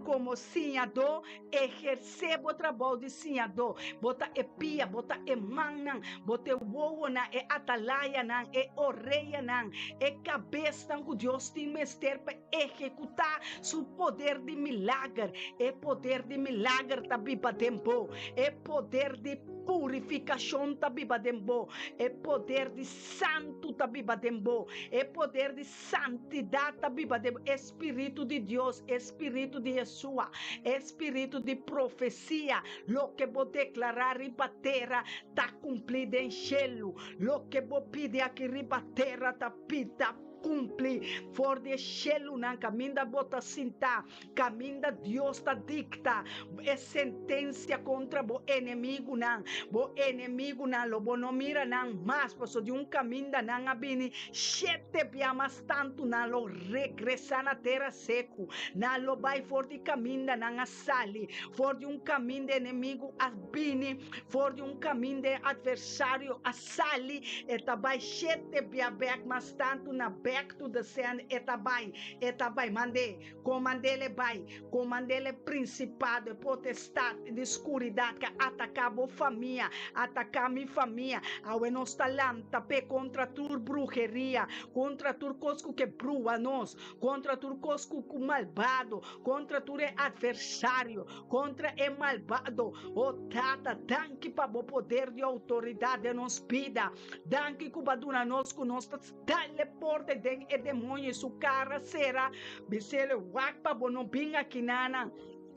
Komo siñadó, ehersé bo trabou di siñadó. Bo ta e pia, bo ta e mannan, bo ta e wowonan, e atalayanan, e oreyanan, e kabesnan ku Dios tin mester pa ehekutá su poder di milager. E poder di milager ta biba den bo. E poder di purifikashon ta biba den bo. E poder di santu ta biba den bo. E poder di Santidat ta biba den e Spiritu di Dios, e Spiritu di Yeshua, e Spiritu di profesia. Loke bo deklará riba tera ta kumplí den shelu. Loke bo pidi aki riba tera ta ta kumplí for di e shelunan kaminda bo ta sintá. Kaminda Dios ta dikta e sentensia kontra bo enemigunan, bo enemigunan lo bo no mira nan mas, pasobra di un kaminda nan a bini shete bia mas tantu, nan lo regresá na tera seku, nan lo bai for di kaminda nan a sali, for di un kaminda enemigu a bini, for di un kaminda e atversario a sali, e ta bai shete bia bèk mas tantu na back to the send e ta bai, e ta bai, mand'é. Komand'el e bai, komand'el e prinsipado, e potestat di skuridat ka ataká bo famia, ataká mi famia. Awe nos ta lanta p'e kontra tur bruheria, kontra tur kos ku ke brua nos, kontra tur kos ku ku malbado, kontra tur e atversario, kontra e malbado. O Tata, danki pa bo poder di outoridat den nos bida. Danki ku bo a duna nos ku nos ta. Dale porte den e demonio y su cara cera, bisele wak pa bo no bin aki nana.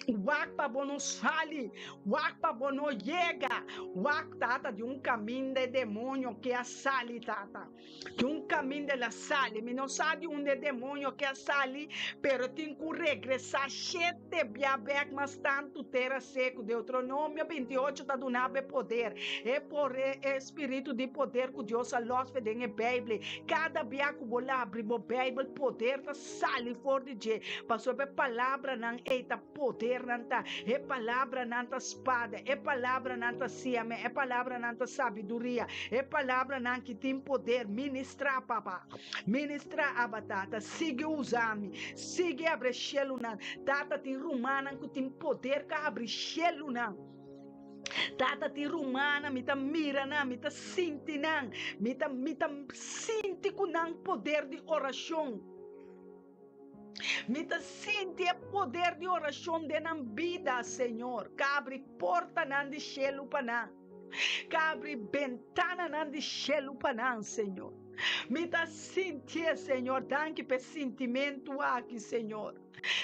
Wak pa bo no sali, wak pa bo no yega, wak tata di un kaminda e demonio ke a sali tata. Di un kaminda el a sali, mi no sa di unda e demonio ke a sali, pero e tin ku regresá shete bia bèk mas tantu tera seku. Deuteronomio 28 ta duna bo e poder, e por e spiritu di poder ku Dios a lòs fe den e Beibel. Kada bia ku bo labri bo Beibel, poder ta sali for di dje, pasobra e palabranan ei ta podernan ta, e palabranan ta spada, e palabranan ta siame, e palabranan ta sabiduria, e palabranan ki tin poder. Ministrá, Papa, ministrá, Abba Tata, sigui usa mi, sigui abri e shelunan. Tata, tin rumannan ku tin poder ka abri shelunan. Tata tin rumannan, mi ta mira nan, mi ta sinti nan, mi ta mi ta sinti ku nan poder di orashon. Mi ta sinti e poder di orashon den nan bida, Señor. Ka abri portanan di shelu pa nan. Ka abri bentananan di shelu pa nan, Señor. Mi ta sintié, Señor. Danki pa e sintimentu aki, Señor.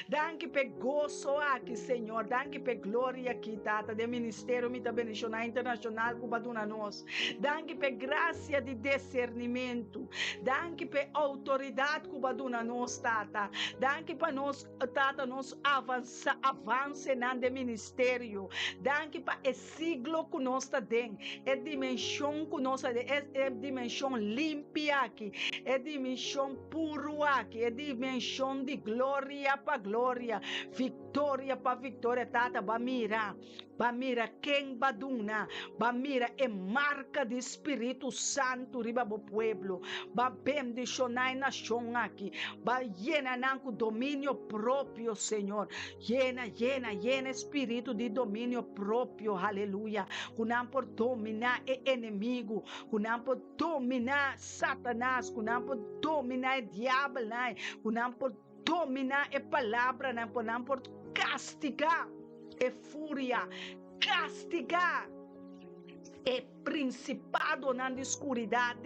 Danki p'e goso aki, Señor. Danki p'e gloria aki, Tata, den ministerio Mi Ta Bendiciona Internacional cu Bo a duna nos. Danki p'e gracia di discernimentu. Danki p'e autoridad cu Bo a duna nos, Tata. Danki pa nos, Tata, nos avansa, avancenan den ministerio. Danki pa e siglo cu nos ta den, e dimension cu nos ta den, e, e dimension limpi aki, e dimension puru aki, e dimension di gloria pa gloria, victoria pa victoria. Tata, ba mira, ba mira ken ba duna, ba mira e marca di Spiritu Santu riba bo pueblo, ba bendiciona e nacion aki, ba yena nan cu dominio propio, Señor. Yena, yena, yena e spiritu di dominio propio, haleluya, ku nan por dominá e enemigu, ku nan por dominá Satanas, ku nan por dominá e diabelnan, ku nan por dominá e palabranan, ku nan por kastigá e furia, kastigá e prinsipadonan di skuridat,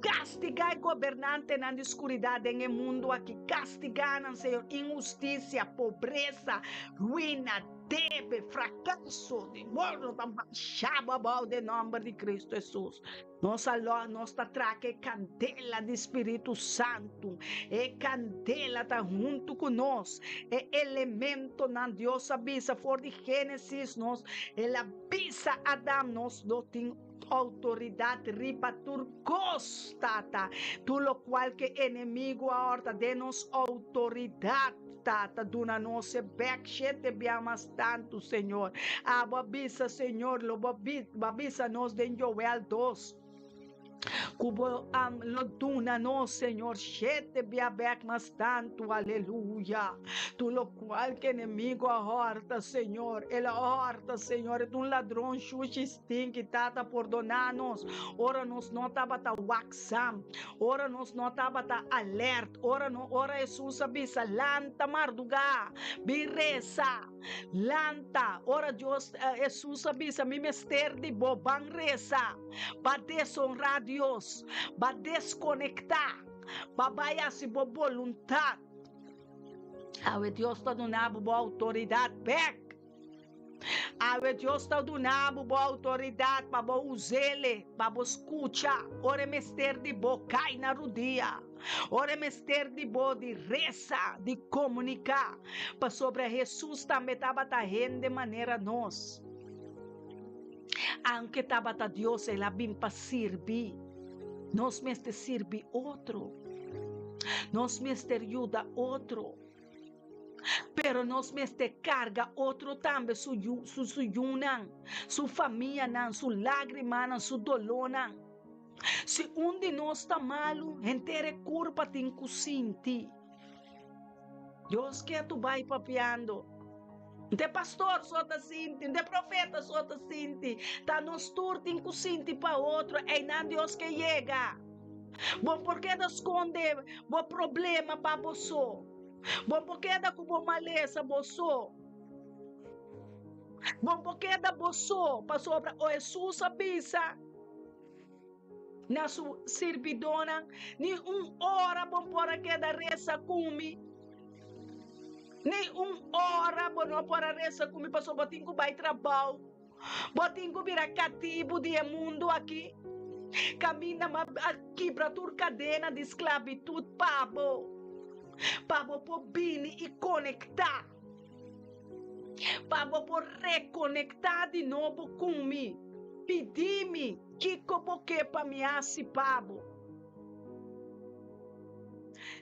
kastigá e gobernantenan di skuridat den e mundu aki, kastigá nan, Señor, inhustisia, pobresa, ruina, debe, frakaso, demonio ta bashá bo abou den nòmber di Kristu Hesus. Nos a lò, nos ta traka e kandela di Spiritu Santu. E kandela ta huntu ku nos. E elementonan Dios a bisa for di Génesis nos, el a bisa Adam nos lo tin outoridat riba tur kos, Tata. Tur lokual ke enemigu a òrta den nos outoridat, Tata, duna nos e bèk shete bia mas tantu, Señor. Abo a bisa, Señor, lo bo a bisa nos den Joel dos. Ku bo lo duna nos, Señor, shete bia bek mas tantu, aleluya. Tur lokual ku enemigu a hòrta, Señor, el a hòrta, Señor, e ta un ladron shushi stinki, Tata, pordoná nos ora nos no tabata waksam, ora nos no tabata alèrt, ora no, ora Hesus a bisa, lanta mardugá, bin resa. Lanta, ora Dios, Hesus a bisa, mi mester di bo, ban resa. Ba desonrá Dios, ba deskonektá, ba bai hasi bo boluntat. Awe Dios ta duna bo bo outoridat bèk. Awe Dios ta duna bo bo outoridat pa bo us'ele, pa bo skucha ora e mester di bo kai na rudia, ora e mester di bo di resa, di komuniká, pasobra Hesus tambe tabata hende manera nos. Aunke tabata Dios, el a bin pa sirbi. Nos mester sirbi otro. Nos mester yuda otro. Pero nos mester karga otro tambe su su su yunan, su famianan, su lágrimanan, su dolónan. Si un di nos ta malu, henter e kurpa tin ku sinti. Dios ke tu bai papiando. Nte pastor so ta sinti, nte profeta so ta sinti. Ta nos tur tin ku sinti pa otro, einan Dios ke yega. Bo por keda skonde bo problema pa bo so. Bo por keda ku bo malesa bo so. Bo por keda bo so, pasobra o Hesus a bisa na su sirbidónan, Ni un ora bo por a keda resa ku mi. Ni un ora bo no por a resa ku mi pasobra bo tin ku bai trabou. Bo tin ku bira katibu di e mundu aki. Kaminda mi a kibra tur kadena di sklabitut pa bo, pa bo por bini i konektá, pa bo por rekonektá di nobo ku mi. Pidi mi kiko bo ke pa mi hasi pa bo.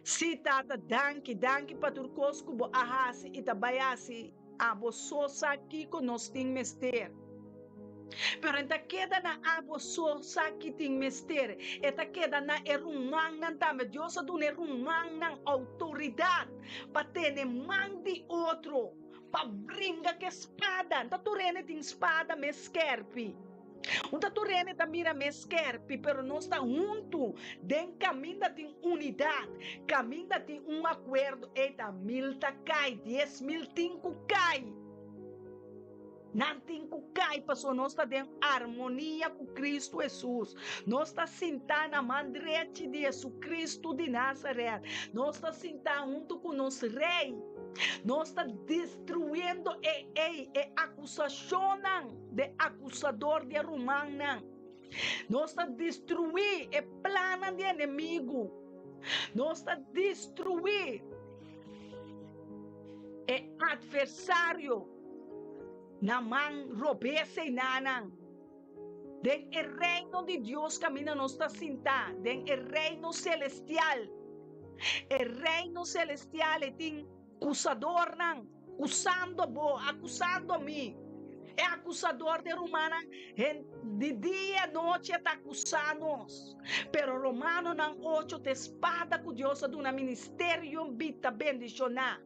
Sí, Tata, danki, danki pa tur kos ku bo a hasi i ta bai hasi. Abo so sa kiko nos tin mester. Pero e ta keda na abo so sa ki tin mester. E ta keda na e rumannan tambe. Dios a duna e rumannan outoridat pa tene man di otro, pa bringa ku e spada. Nta tur hende tin spada mes skerpi. Un ta tur hende ta mira mes skerpi, pero nos ta huntu den kaminda tin unidat, kaminda tin un akuerdo. Ey ta mil ta kai, 10,000 tin ku kai. Nan tin ku kai pasobra nos ta den armonia ku Kristu Hesus. Nos ta sintá na man drechi di Hesukristu di Nazaret. Nos ta sintá huntu ku nos Rei. Nos ta destruyendo e ey, e akusashonnan de akusador di e rumannan. Nos ta destruí e plannan di enemigu. Nos ta destruí e atversario na man robes einanan. Den e reino di Dios kaminda nos ta sintá, den e reino selestial. E reino selestial e tin kusadornan kusando bo, akusando mi. E akusador di rumannan di dia i anochi e ta akusá nos. Pero Romanonan ocho ta e spada ku Dios a duna ministerio bita bendishoná.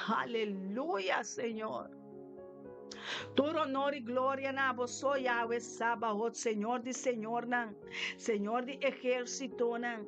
Aleluya, Señor. Tur honor i gloria na abo so, Yahweh Sabaoth, Señor di señornan, Señor di ehérsitonan.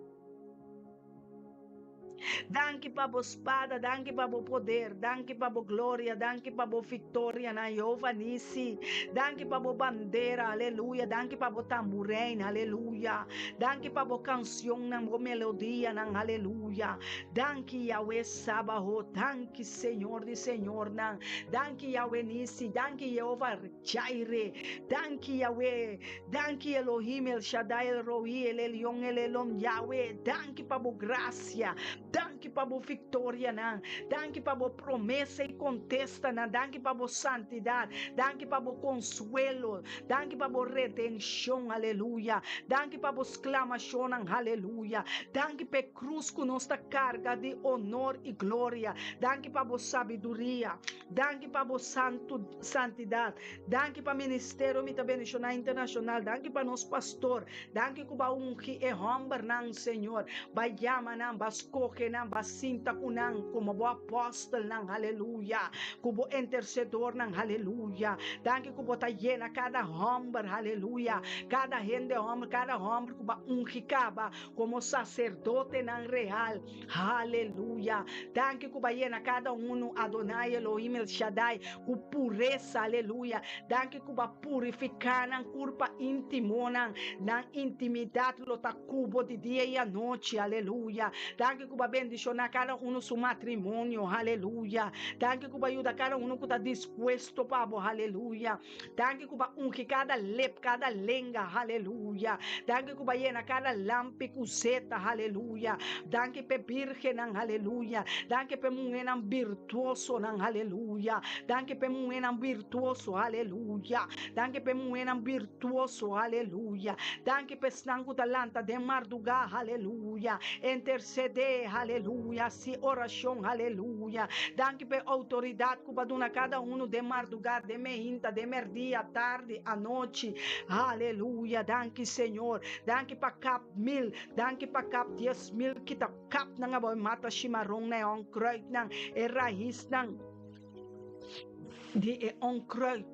Danki pa bo spada, danki pa bo poder, danki pa bo gloria, danki pa bo viktorianan, Jehová Nisi. Danki pa bo bandera, aleluya, danki pa bo tamburein, aleluya. Danki pa bo kansionnan, bo melodianan, aleluya. Danki Yahweh Sabaoth, danki Señor di señornan, danki Yahweh Nisi, danki Jehová Jireh, danki Yahweh, danki Elohim, El Shaddai, El Roi, El Elyon, El Elom, Yahweh, danki pa bo gracia, danki pa bo victorianan, danki pa bo promesa y contestanan, danki pa bo santidad, danki pa bo consuelo, danki pa bo redencion, aleluya, danki pa bo sclamacionnan, aleluya, danki pa e Cruz cu nos ta carga di honor y gloria. Danki pa bo sabiduria. Danki pa bo santu santidad. Danki pa ministerio Mi Ta Bendiciona Internacional. Danki pa nos pastor. Danki cu bo a ungi e hombernan, Señor. Bo a yama nan, bo a scoge nan, bo a sinta cu nan como bo apostelnan. Aleluya. Cu bo intercedornan. Aleluya. Danki cu bo ta yena cada homber. Aleluya. Cada hende homber, cada homber cu bo a ungi caba. Komo saserdotenan real. Aleluya! Danki ku bo a yena kada unu, Adonai Elohim El Shaddai, ku puresa. Aleluya! Danki ku bo a purifiká nan kurpa íntimonan. Nan intimidat lo ta ku bo di dia i anochi. Aleluya! Danki ku bo a bendishoná kada unu su matrimonio. Aleluya! Danki ku bo a yuda kada unu ku ta dispuesto pa bo. Aleluya! Danki ku bo a ungi kada lep, kada lenga, haleluya. Danki ku bo a yena kada lampi ku zeta, haleluya. Danki p'e birgennan, haleluya. Danki p'e muhénan birtuosonan, haleluya. Danki p'e muhénan birtuoso, haleluya. Danki p'e muhénan birtuoso, haleluya. Danki p'esnan ku ta lanta den mardugá, haleluya. Intersedé, haleluya. Hasi orashon, haleluya. Danki p'e outoridat ku bo a duna kada unu den mardugá, den meinta, den merdia, tardi, anochi. Aleluya! Danki, Señor. Danki pa kap mil. Danki pa kap 10,000. Kita kapnan abou e mata shimaron na e onkruidnan, e raisnan di e onkruid.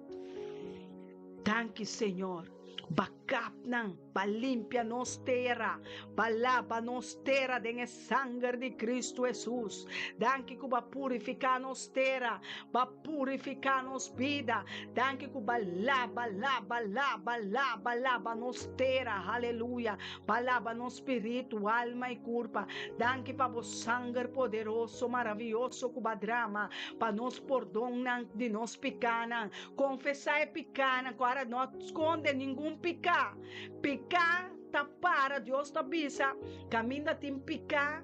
Danki, Señor. Ba. Kapnan pa limpia nos tera, pa laba nos tera den e sanger di Kristu Hesus. Danki ku bo a purifiká nos tera, bo a purifiká nos bida. Danki ku bo a laba, laba, laba, laba, laba nos tera. Haleluya. Bo a laba nos spiritu, alma i kurpa. Danki pa bo sanger poderoso, maravioso ku bo a drama pa nos pordonnan di nos pikánan. Konfesá e pikánan ku ara no skonde ningun piká. Piká ta para, Dios ta bisa, kaminda tin piká,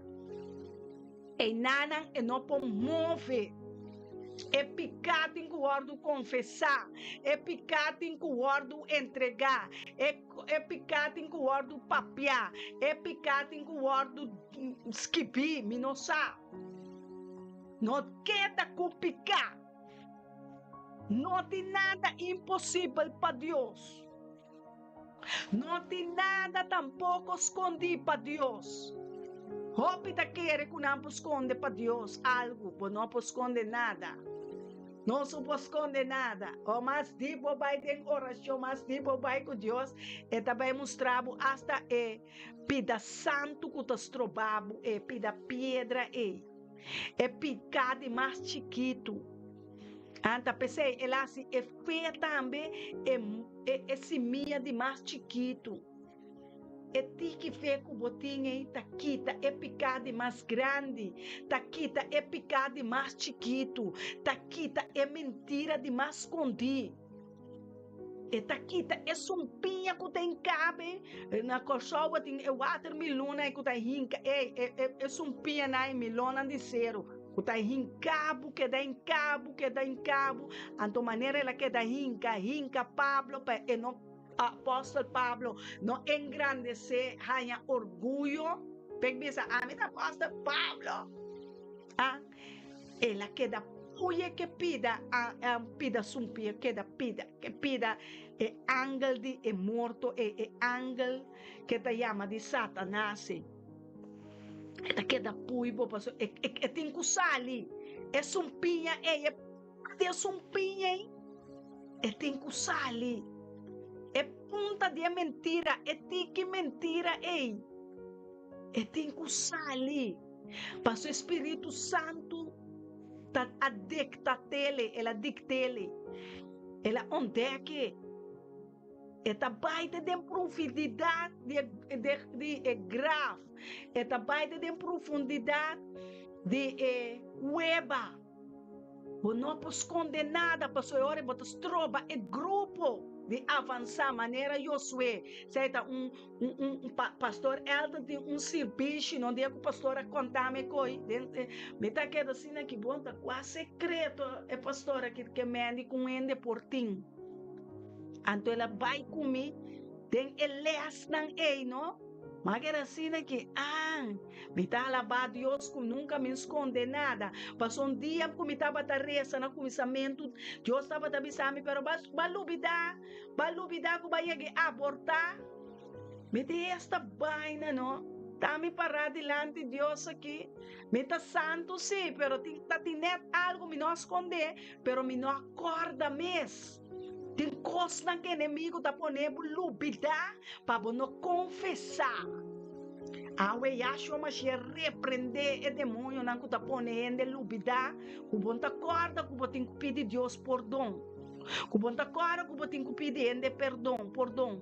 einanan e no por move. E piká tin ku wòrdu konfesá, e piká tin ku wòrdu entregá, e e piká tin ku wòrdu papiá, e piká tin ku wòrdu skibí, mi no sa. No keda ku piká. No tin nada imposibel pa Dios. No tin nada tampoko skondí pa Dios. Hopi ta kere ku nan por skonde pa Dios algu, bo no por skonde nada. Nos no por skonde nada. O mas dip bo bai den orashon, mas dip bo bai ku Dios, e ta bai mustra bo asta e pida santu ku ta stroba bo, e pida piedra ei. E piká di mas chikitu. Anta p'esei el a hasi e fe tambe e e simia di mas chikitu. E tiki fe ku bo tin ei ta kita e piká di mas grandi, ta kita e piká di mas chikitu, ta kita e mentira di mas skondí. E ta kita e sumpiña ku ta hinkabe. Na Kòrsou bo tin e watermilonnan ku ta hinka e e sumpiñanan e milonnan di seru ku ta hinka bo keda hinka bo keda hinka bo. Anto manera el a keda hinka hinka Pablo pa e no apòstel Pablo no engrandesé haña orguyo p'e bisa ami ta apòstel Pablo. A El a keda puye ke pida a pida sumpia keda pida ke pida e angel di e morto e e angel ke ta yama di Satanas e e ta keda pui bo pasobra e e tin ku sali e sumpiña ei e di e sumpiña ei e tin ku sali e punta di e mentira e tiki mentira ei e tin ku sali. Paso e Spiritu Santu ta a dikta tele, el a diktele, el a ontdek'e. E ta bai te den profundidat di e di e graf, e ta bai te den profundidat di e kueba. Bo no por skonde nada, pasobra e ora bo ta stroba e grupo di avansá, manera Josué. Esei ta un un un pastor Elton tin un sirbishi, no dia ku pastor a konta mi koi, den mi ta keda asina ki bon ta kua sekreto e pastor aki ke mendi ku un hende por tin. Anto el a bai ku mi den e lèsnan ei no. Ma keda asina ki, ah, mi ta alabá Dios ku nunka mi skonde nada. Pasobra un dia ku mi tabata resa na kuminsamentu, Dios tabata bisa mi, pero bo a lubidá, bo a lubidá ku bo a yega i abortá. Mi di esta baina no, ta mi pará dilanti Dios aki. Mi ta santu sí, pero tin ta tin nèt algu mi no a skondé, pero mi no a kòrda mes. Tin kosnan ku enemigu ta pone bo lubidá pa bo no konfesá. Awe Yahshua Mashiach reprendé e demonionan ku ta pone hende lubidá ku bo no ta kòrda ku bo tin ku pidi Dios pordon, ku bo no ta kòrda ku bo tin ku pidi hende perdon, pordon,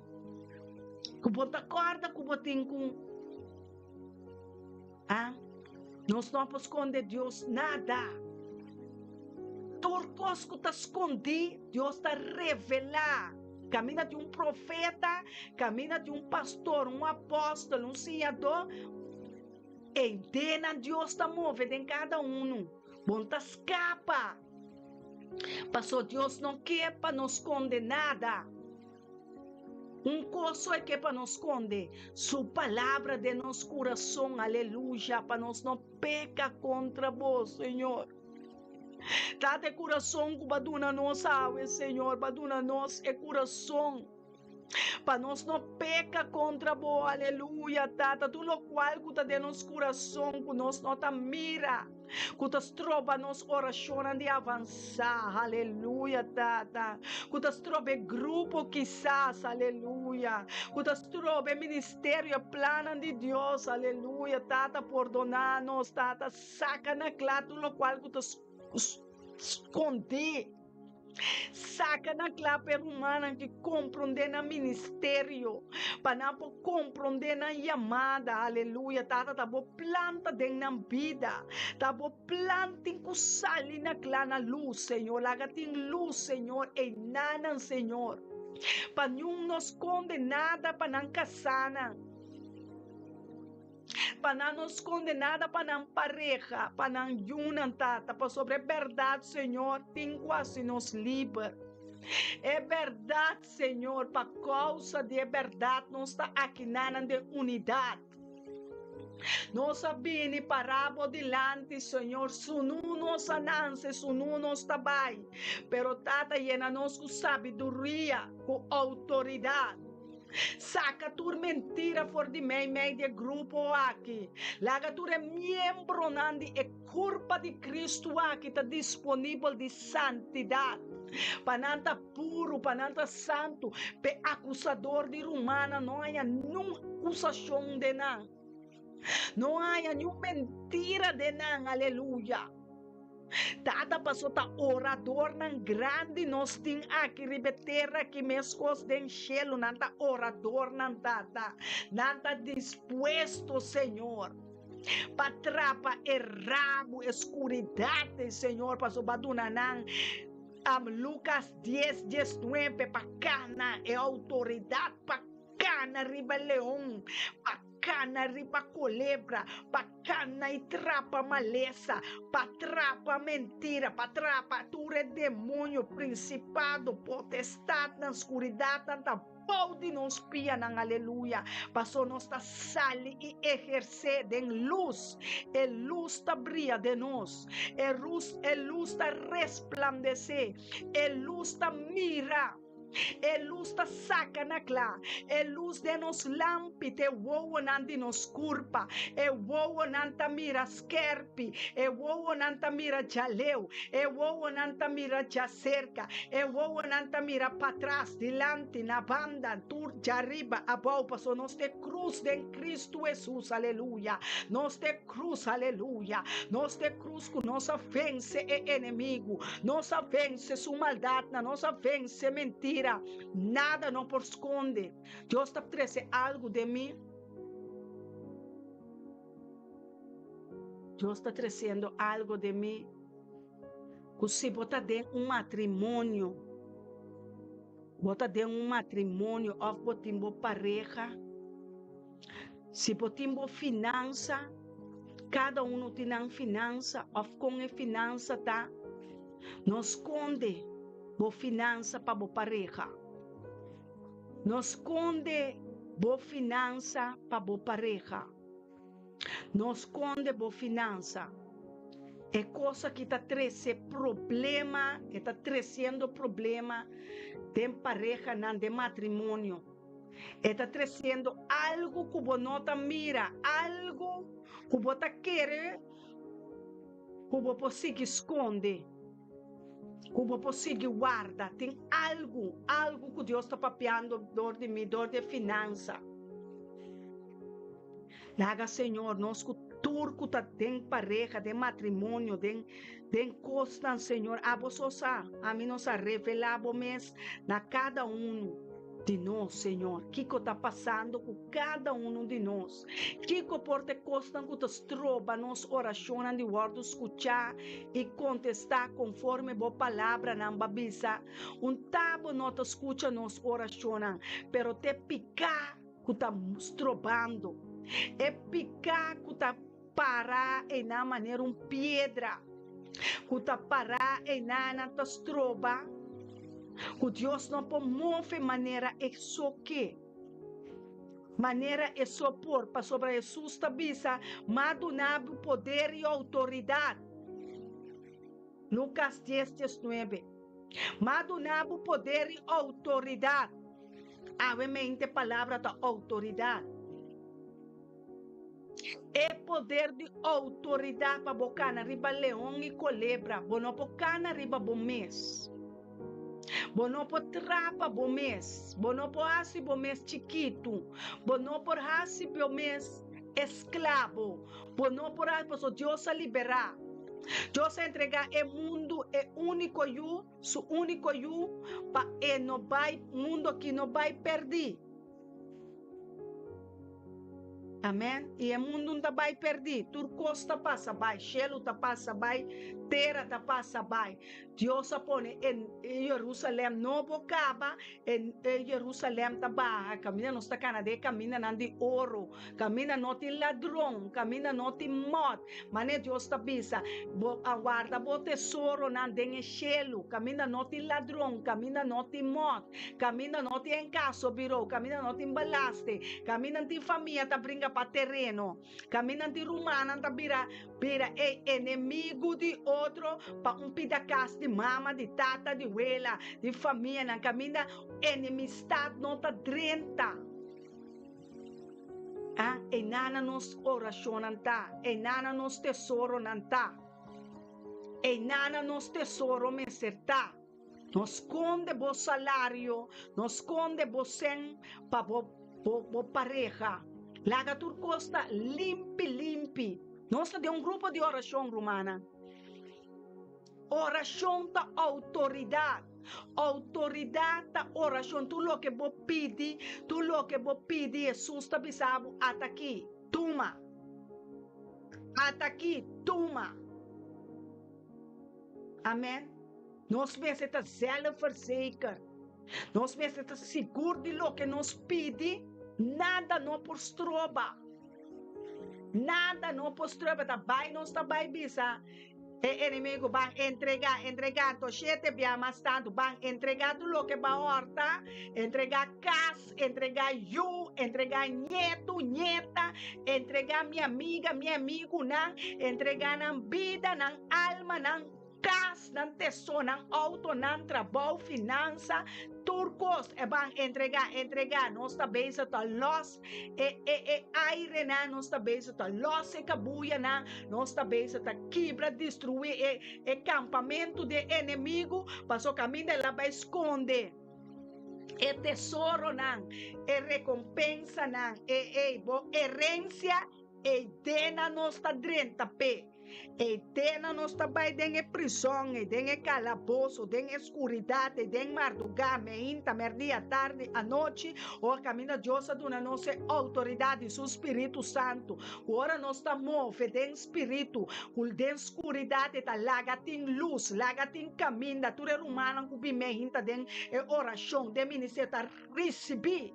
ku bo no ta kòrda ku bo tin ku. A Nos no por skonde Dios nada. Tur kos ku ta skondí, Dios ta revelá. Kaminda di un profeta, kaminda di un pastor, un apòstel, un siñadó, e ideanan Dios ta move den kada unu. Bo no ta skapa, pasobra Dios no ke pa nos skonde nada. Un kos so e ke pa nos skonde, Su palabra den nos kurason, aleluya, pa nos no peka kontra bo, Señor. Tata, e kurason ku bo a duna nos awe, Señor, bo a duna nos e kurason. Pa nos no peka kontra bo, aleluya, Tata, tur lokual ku ta den nos kurason ku nos no ta mira, ku ta stroba nos orashonnan di avansá, aleluya, Tata, ku ta stroba e grupo kisas, aleluya, ku ta stroba e ministerio, e plannan di Dios, aleluya, Tata, pordoná nos, Tata, saka na kla tur lokual ku ta skondí. Saka na kla pa e rumannan ki komprondé nan ministerio, pa nan por komprondé nan yamada. Aleluya! Tata, ta bo plan ta den nan bida. Ta bo plan tin ku sali na kla na lus, Señor. Laga tin lus, Señor, einanan, Señor. Pa niun no skonde nada pa nan kasánan. Pa nan no skonde nada pa nan pareha, pa nan yunan, Tata, pasobra e bèrdat, Señor, tin ku hasi nos liber. E bèrdat, Señor, pa kousa di e bèrdat nos ta akinanan den unidat. Nos a bini pará bo dilanti, Señor, sunu nos a nanse, sunu nos ta bai, pero Tata, yena nos ku sabiduria, ku outoridat. Saka tur mentira for di meimei di e grupo aki. Laga tur e miembronan di e kurpa di Kristu aki ta disponibel di santidat, pa nan ta puru, pa nan ta santu, p'e akusador di rumannan no haña niun akusashon den nan, no haña niun mentira den nan. Aleluya! Tata paso ta oradornan grandi nos tin aki riba e tera aki meskos den shelu nan ta oradornan tata nan ta dispuesto Señor pa trapa e rabu e skuridat ei Señor paso bo a duna nan Lucas dies diesnuebe pa kana e outoridat pa kana riba leon pa Kana riba kolebra, pa kana i trapa malesa, pa trapa mentira, pa trapa tur e demonio, prinsipado, potestatnan, skuridatnan ta bou di nos pianan, aleluya, paso nos ta sali i ehersé den lus, e lus ta bria den nos, e rus, e lus ta resplandesé, e lus ta mira. E lus ta saka na kla. E lus den nos lampi ta e wowonan di nos kurpa. E wowonan ta mira skerpi. E wowonan ta mira djaleu. E wowonan ta mira djaserka. E wowonan ta mira patras, dilanti, na banda, tur djariba, abou. Pasobra nos ta e krus den Kristu Hesus. Aleluya! Nos ta e krus. Aleluya! Nos ta e krus ku nos a vense e enemigu. Nos a vense su maldatnan, nos a vense mentira. Nada no por skonde. Dios ta trese algu den mi. Dios ta tresiendo algu den mi ku si bo ta den un matrimonio, bo ta den un matrimonio òf bo tin bo pareha, Si bo tin bo finansa, kada unu tin nan finansa òf kon e finansa ta, no skonde bo finansa pa bo pareha. No skonde bo finansa pa bo pareha. No skonde bo finansa. E kos aki ta trese problema, e ta tresiendo problema den parehanan, den matrimonio. E ta tresiendo algu ku bo no ta mira, algu ku bo ta kere ku bo por sigui skonde, ku bo por sigui warda. Tin algu, algu ku Dios ta papiando dor di mi, dor di e finansa. Laga Señor, nos ku tur ku ta den pareha, den matrimonio, den den kosnan, Señor, abo so sa, ami no sa, revelá bo mes na kada unu di nos, Señor, kiko ta pasando ku kada unu di nos, kiko por ta e kosnan ku ta stroba nos orashonnan di wòrdu skuchá i kontestá konforme bo palabranan ba bisa. Un ta bo no ta skucha nos orashonnan, pero t'e piká ku ta strobando, e piká ku ta pará einan manera un piedra, ku ta pará einan nan ta stroba, ku Dios no por move manera e so ke, manera e so por, pasobra Hesus ta bisa, M'a duna bo poder i outoridat. Lukas dies diesnuebe. M'a duna bo poder i outoridat. Awe mente palabra ta outoridat. E poder di outoridat pa bo kana riba leon i kolebra. Bo no por kana riba bo mes. Bo no por trapa bo mes. Bo no por hasi bo mes chikitu. Bo no por hasi bo mes esklabo. Bo no por hasi, pasobra Dios a liberá. Dios a entregá e mundu e úniko Yu, su úniko Yu, pa e no bai, mundu aki no bai pèrdí. Amen. I e mundu no ta bai pèrdí. Tur kos ta pasa bai. Shelu ta pasa bai, tera ta pasa bai. Dios a pone e Jerusalèm nobo kaba, e Jerusalèm ta baha. Kaminda nos ta kana den e kamindanan di oro. Kaminda no tin ladron, kaminda no tin mòt. Manera Dios ta bisa, Bo a warda bo tesoronan den e shelu, kaminda no tin ladron, kaminda no tin mòt, kaminda no tin enkaso birou, kaminda no tin balaste, kaminda tin famia ta bringa pa tereno, kaminda tin rumannan ta bira bira e enemigu di otro pa un pida kas di mama, di tata, di wela, di famianan, kaminda enemistat no ta drenta. Ah, einana nos orashonnan ta, einana nos tesoronan ta, einana nos tesoro mester ta. No skonde bo salario, no skonde bo sen pa bo, bo, bo pareha. Laga tur kos ta limpi limpi. Nos ta den un grupo di orashon, rumannan. Orashon ta outoridat. Outoridat ta orashon. Tur loke bo pidi, tur loke bo pidi, Hesus ta bisa bo, Ata aki, tuma. Ata aki, tuma. Amen. Nos mester ta zelfverzekerd. Nos mester ta sigur di loke nos pidi, nada no por stroba. Nada no por stroba. Ta bai nos ta bai bisa e enemigo, ban entrega, entrega anto shete bia mas tantu, ban entrega tur loke ba horta, entrega kas, entrega yu, entrega nietu, nieta, entrega mi amiga, mi amigunan, entrega nan bida, nan alma, nan Kas, nan tesonan, outonan, trabou, finansa, tur kos e ban entregá, entregá. Nos ta bezig ta lòs e e e airenan, nos ta bezig ta lòs e kabuyanan, nos ta bezig ta kibra, destruí e e kampamentu di e enemigu, pasobra kaminda el a bai skonde e tesoronan, e rekompensanan, e e bo herensia, e dena nos ta drenta p'e. Ei tena nos ta bai den e prizòn, ei den e kalaboso, den e skuridat, ei den mardugá, meinta, mèrdia, tardi, anochi, ora kaminda Dios a duna nos e outoridat di su Spiritu Santu. Ku ora nos ta move den Spiritu, ku den skuridat e ta laga tin lus, laga tin kaminda, tur e rumannan ku bin meinta den e orashon, den ministerio ta risibí.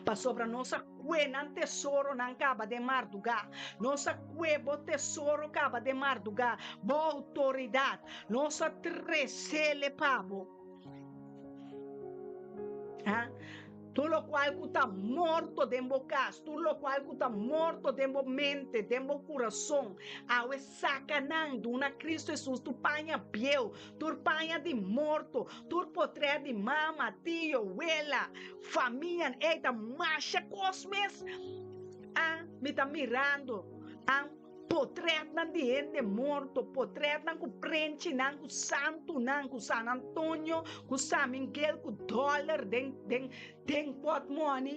Pasobra nos a kue nan tesoronan kaba den mardugá. Nos a kue bo tesoro kaba den mardugá, bo outoridat. Nos a tresele pa bo. Ha? Tur lokual ku ta morto den bo kas, tur lokual ku ta morto den bo mente, den bo kurason, awe saka nan, duna Kristu Hesus tur paña bieu, Tur paña di morto, tur potrèt di mama, tio, wela, famianan, ey ta masha kos mes. A mi ta mirando a potrètnan di hende morto, potrètnan ku prenchinan, ku santunan, ku San Antonio, ku San Miguel, ku dòler den den den pòtmòni.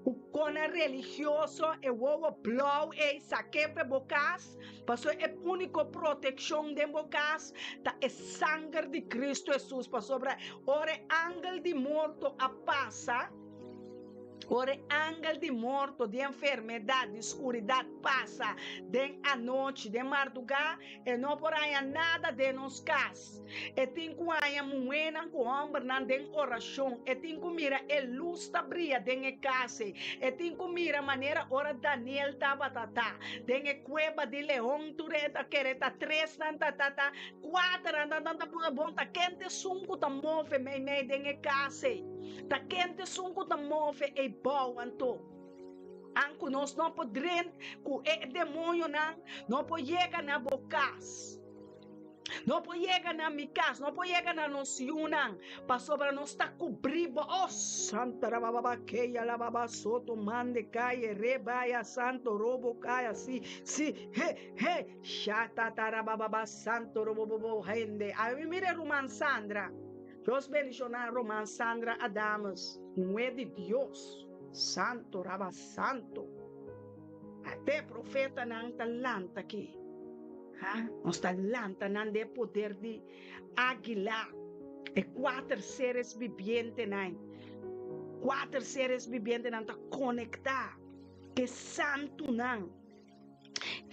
Ku kona religioso e wowo blou ei sak'é p'e bo kas, pasobra e úniko protekshon den bo kas ta e sanger di Kristu Hesus, pasobra ora e angel di morto a pasa, ora e angel di morto, di enfermedat, di skuridat pasa den anochi, den mardugá, e no por haña nada den nos kas. E tin ku haña muhénan ku hòmbernan den orashon. E tin ku mira e lus ta bria den e kas ei. E tin ku mira manera ora Daniel tabata ta den e kueba di leon tur e ta kere ta tresnan ta ta ta kuaternan ta ta ta bon ta kente esun ku ta move meimei den e kas ei. Ta kente esun ku ta move ei bou anto. An ku nos no por drent ku e demoñonan no por yega na bo kas. No por yega na mi kas, no por yega na nos yunan, pasobra nos ta kubrí bo. Oh, Santa rabababa keya lababa soto mande kaye rebaya santo robo kaya si si he he shata tarabababa santo robo bobo hende. Ay mi mira ruman Sandra. Dios bendiciona ruman Sandra Adames, muhe di Dios. Santo raba santo. Ate profetanan ta lanta aki. Ha? Nos ta lanta nan den e poder di águila, e kuater seres bibientenan. Kuater seres bibientenan ta konektá ku e santunan,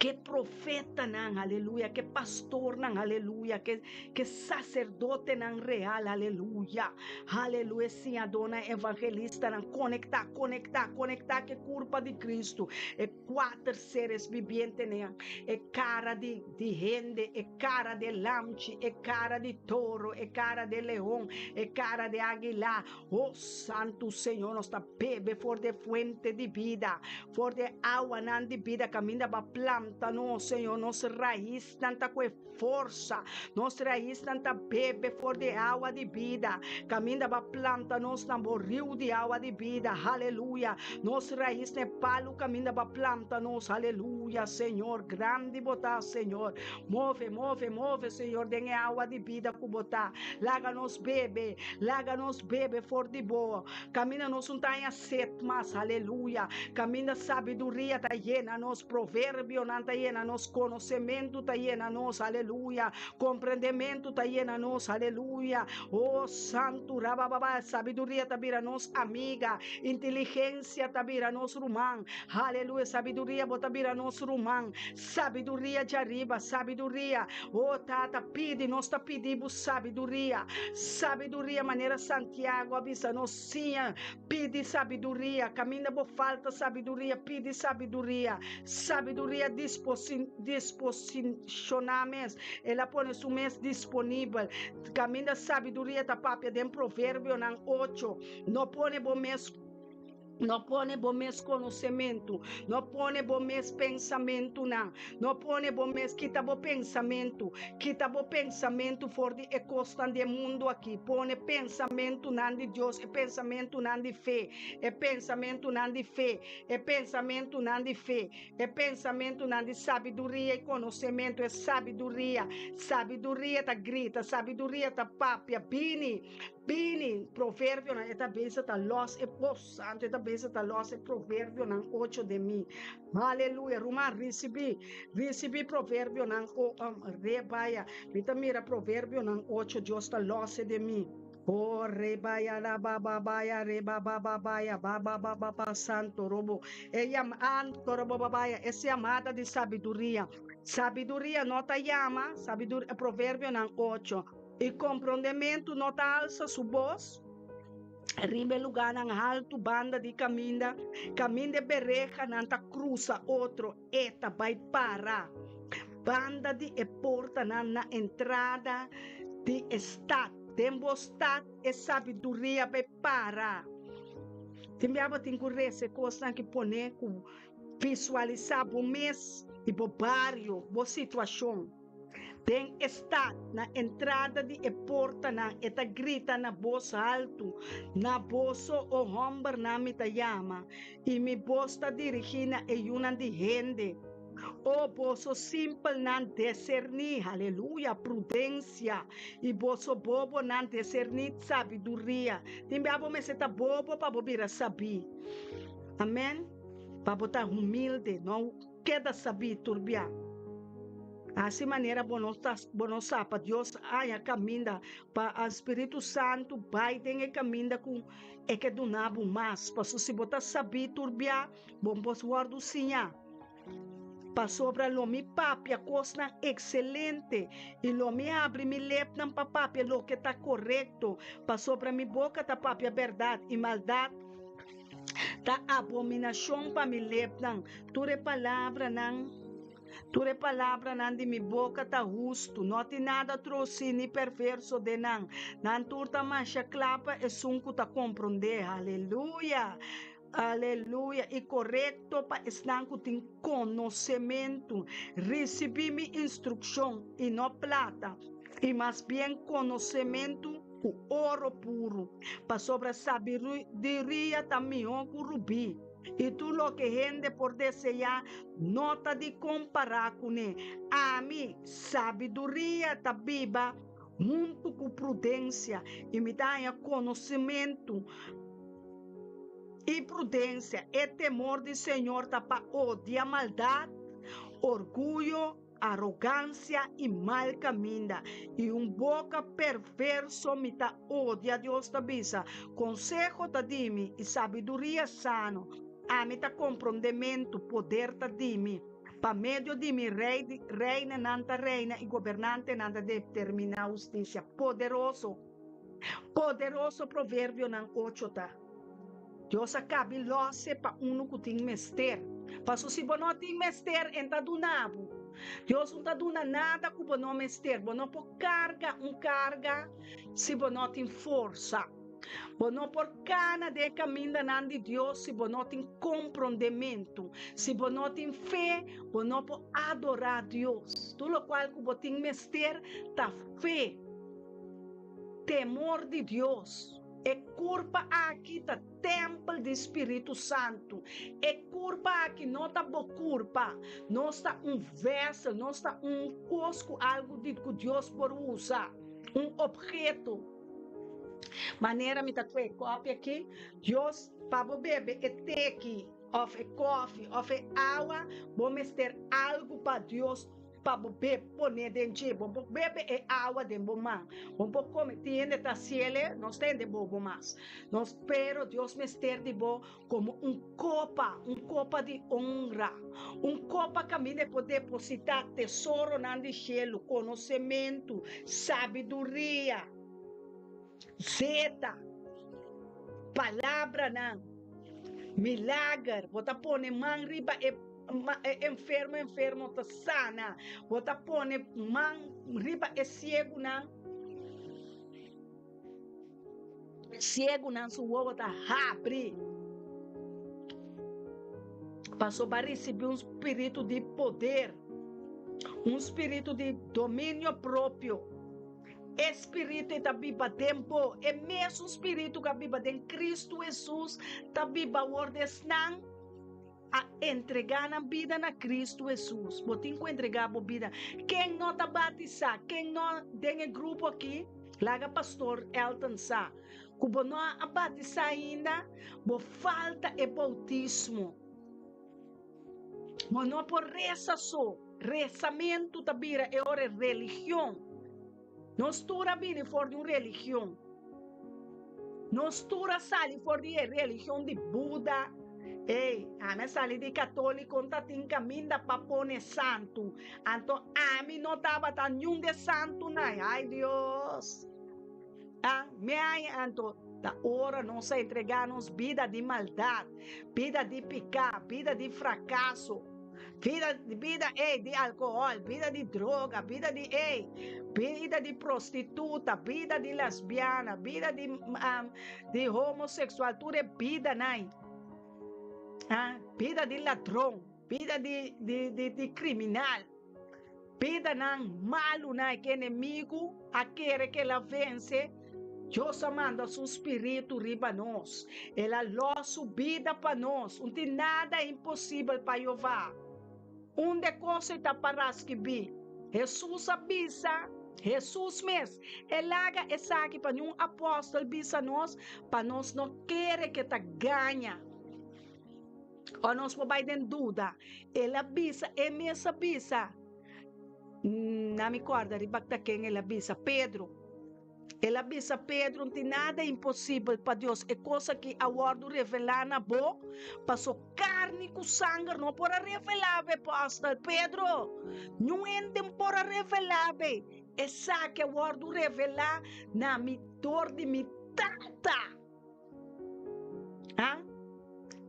ku e profetanan, aleluya, ku e pastornan, aleluya, ku e saserdotenan real, aleluya, aleluya, e siñadónan, evangelistanan, konektá, konektá, konektá ku e kurpa di Kristu, e Kuater seres bibientenan, e kara di di hende, e kara di lamchi, e kara di toro, e kara di leon, e kara di aguilá. O Santu Señor, nos ta bebe for di e fuente di bida, for di e awanan di bida kaminda bo a planta nos, Señor. Nos raisnan ta ku e forsa, nos raisnan ta bebe for di e awa di bida kaminda bo a planta nos na bo riu di awa di bida. Haleluya! Nos rais na e palu kaminda bo a planta nos. Haleluya, Señor! Grandi bo ta, Señor! Move, move, move, Señor, den e awa di bida ku bo ta. Laga nos bebe, laga nos bebe for di bo. Kaminda nos un ta haña set mas. Haleluya! Kaminda sabiduria ta yena nos, proverbionan ta yena nos, konosementu ta yena nos. Haleluya! Komprendementu ta yena nos. Haleluya! Oh, santu, rabababa, sabiduria ta bira nos amiga, inteligensia ta bira nos ruman. Haleluya! Sabiduria, bo ta bira nos ruman. Sabiduria djariba, sabiduria. Oh, Tata, pidi, nos ta pidi bo sabiduria. Sabiduria, manera Santiago a bisa nos, siña pidi sabiduria. Kaminda bo falta sabiduria, pidi sabiduria. Sabiduria disposishoná mes, el a pone su mes disponibel. Kaminda sabiduria ta papia den Proverbionan ocho, no pone bo mes. No pone bo mes konosementu, no pone bo mes pensamentunan, no pone bo mes, kita bo pensamentu, kita bo pensamentu for di e kosnan di e mundu aki, pone pensamentunan di Dios, e pensamentunan di fe, e pensamentunan di fe, e pensamentunan di fe, e pensamentunan di sabiduria i konosementu, e sabiduria, sabiduria ta grita, sabiduria ta papia, bini, Bini, proverbionan, e ta bisa ta los e oh santo, e ta bisa ta los e proverbionan ocho den mi. Haleluya, ruman, ricibi, ricibi proverbionan o um, rebaya. Mi ta mira proverbionan ocho, Dios ta los e den mi. Oh, rebaya la ba ba baya, reba ba ba baya, ba ba ba ba ba santo robo. E yam anto robo ba baya, e yamada di sabiduria. Sabiduria no ta yama, sabiduria, proverbionan ocho. I komprondementu no ta alsa su bos riba e lugánan haltu banda di kaminda, kaminda e berehanan ta krusa otro, e ta bai para banda di e portanan na entrada di e stat. Den bo stat e sabiduria bai para. Tin bia bo tin ku resa e kosnan ki pone ku visualisá bo mes i bo bario, bo situashon. Den e stat, na entrada di e portanan, e ta grita na bos haltu, Na boso, o hòmbernan, mi ta yama, i mi bos ta dirigí na e yunan di hende. O boso simpelnan, deserní, haleluya, prudensia, i boso bobonan, deserní sabiduria. Tin bia bo mester ta bobo pa bo bira sabí. Amèn. Pa bo ta humilde, no Keda sabí tur bia. Hasi manera bo no ta bo no sa pa Dios haña kaminda pa a Spiritu Santu bai den e kaminda ku e ke duna bo mas. Paso si bo ta sabí tur bia, bo por wòrdu siñá. Pasobra lo mi papia kosnan ekselente i lo mi habri mi lepnan pa papia loke ta korekto, pasobra mi boka ta papia bèrdat i maldat Ta abominashon pa mi lepnan. Tur e palabranan, tur e palabranan di mi boka ta hustu, no tin nada trosí ni perverso den nan. Nan tur ta masha kla pa esun ku ta komprondé. Haleluya! Aleluya i korekto pa esnan ku tin konosementu. Risibí mi instrukshon, i no plata, i mas bien konosementu ku oro puru, pasobra sabiduria ta mihó ku rubí, i tur loke hende por deseá no ta di kompará kuné. Ami, sabiduria, ta biba huntu ku prudensia, i mi ta haña konosementu i prudensia. E temor di Señor ta pa odia maldat, orguyo, arogansia i mal kaminda, i un boka perverso mi ta odia, Dios ta bisa. Konseho ta di mi, i sabiduria sano. Ami ta komprondementu, poder ta di mi. Pa medio di mi rei di reinanan ta reina i gobernantenan ta determiná hustisia. Poderoso! Poderoso Proverbionan ocho ta. Dios a kabi lòse pa unu ku tin mester. Paso si bo no tin mester, en ta duna bo. Dios no ta duna nada ku bo no mester. Bo no por karga un karga si bo no tin forsa. Bo no por kana den e kamindanan di Dios si bo no tin komprondementu. Si bo no tin fe, bo no por adorá Dios. Tur lokual ku bo tin mester ta fe, temor di Dios. E kurpa aki ta tèmpel di Spiritu Santu. E kurpa aki no ta bo kurpa. Nos ta un vèsel, nos ta un kos ku algu di ku Dios por usa, un opheto. Manera mi ta kue e kòpi aki, Dios, pa bo bebe e teki òf e kòfi òf e awa, bo mester algu pa Dios pa bo bebe pone den dje. Bo por bebe e awa den bo man. Bo por kome. Tin hende ta hasiel, nos ta hende bobo mas. Nos, pero Dios mester di bo komo un kopa, un kopa di onra, un kopa kaminda e por depositá tesoronan di shelu, konosementu, sabiduria, zeta, palabranan, milager. Bo ta pone man riba e enfermo, enfermo ta sana. Bo ta pone man riba e siegunan, siegunan su wowo ta habri. Pasobra bo a risibí un spiritu di poder, un spiritu di dominio propio. E spiritu ei ta biba den bo. E mesun spiritu ku a biba den Kristu Hesus ta biba awor den esnan a entregá nan bida na Kristu Hesus. Bo tin ku entregá bo bida. Ken no ta batisá? Ken no den e grupo aki? Laga Pastor Elton sa ku bo no a batisá ainda, bo falta e boutismo. Bo no por resa so. Resamentu ta bira e ora e religion. Nos tur a bini for di un religion. Nos tur a sali for di e religion di Buda. Ey, ami a sali di katoliko, N ta tin kaminda pa pone santu. Anto ami no tabata niun de santunan. Ay Dios! A mi aña anto ta ora nos a entregá nos bida di maldat, bida di piká, bida di frakaso, bida, bida ey di alkohòl, bida di droga, bida di ey, bida di prostituta, bida di lesbiana, bida di, di homoseksual, tur e bidanan, a bida di ladron, bida di, di, di, di kriminal. Bidanan malunan ku enemigu a kere ku el a vense, Dios a manda su spiritu riba nos. El a lòs su bida pa nos. Un tin nada imposibel pa Jehová. Un de kos ei ta pará skibí. Hesus a bisa, Hesus mes, e laga esaki pa niun apòstel bisa nos pa nos no kere ku e ta gaña. O nos por bai den duda. El a bisa, e mes a bisa. Na mi kòrda riba ta ken el a bisa, Pedro. El a bisa Pedro, no tin nada imposibel pa Dios. E kos aki a wòrdu revelá na bo, paso karni ku sanger no por a revelá be, apòstel Pedro. Niun hende no por a revelá be. Esaki a wòrdu revelá na mi dor di mi Tata. Ha?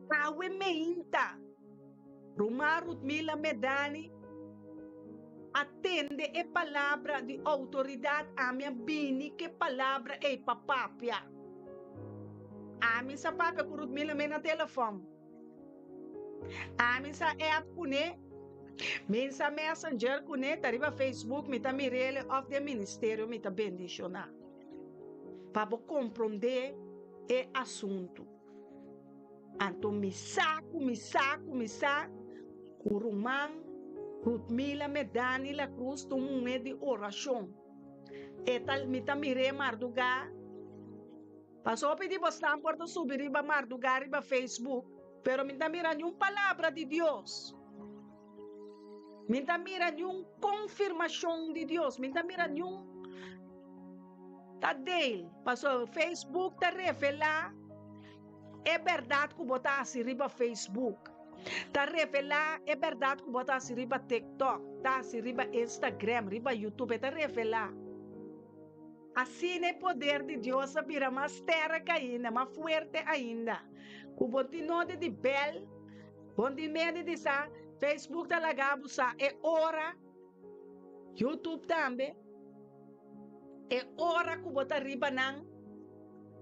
Awe meinta, Ruman Rudmila Medani a tende e palabra di outoridat, ami a bini ku e palabra ei pa papia. Ami sa papia ku Rutmila me na telefòn. Ami sa app kuné, mi sa messenger kuné, ta riba Facebook mi ta mir'el òf den ministerio mi ta bendishoná. Pa bo komprondé e asuntu. Anto mi sa ku mi sa ku mi sa ku ruman Rutmila Medani La Cruz ta un muhé di orashon. E ta mi ta mir'é mardugá. Pasobra hopi di bosnan por ta subi riba mardugá riba Facebook, pero mi ta mira niun palabra di Dios. Mi ta mira niun konfirmashon di Dios. Mi ta mira niun ta deel. Pasobra Facebook ta revelá e bèrdat ku bo ta hasi riba Facebook. Ta revelá e bèrdat ku bo ta hasi riba TikTok, ta hasi riba Instagram, riba YouTube. E ta revelá. Asina e poder di Dios a bira mas sterk ainda, mas fuerte ainda. Ku bo tin nodi di bel, bo tin medi di sa, Facebook ta laga bo sa e ora, YouTube tambe, e ora ku bo ta riba nan,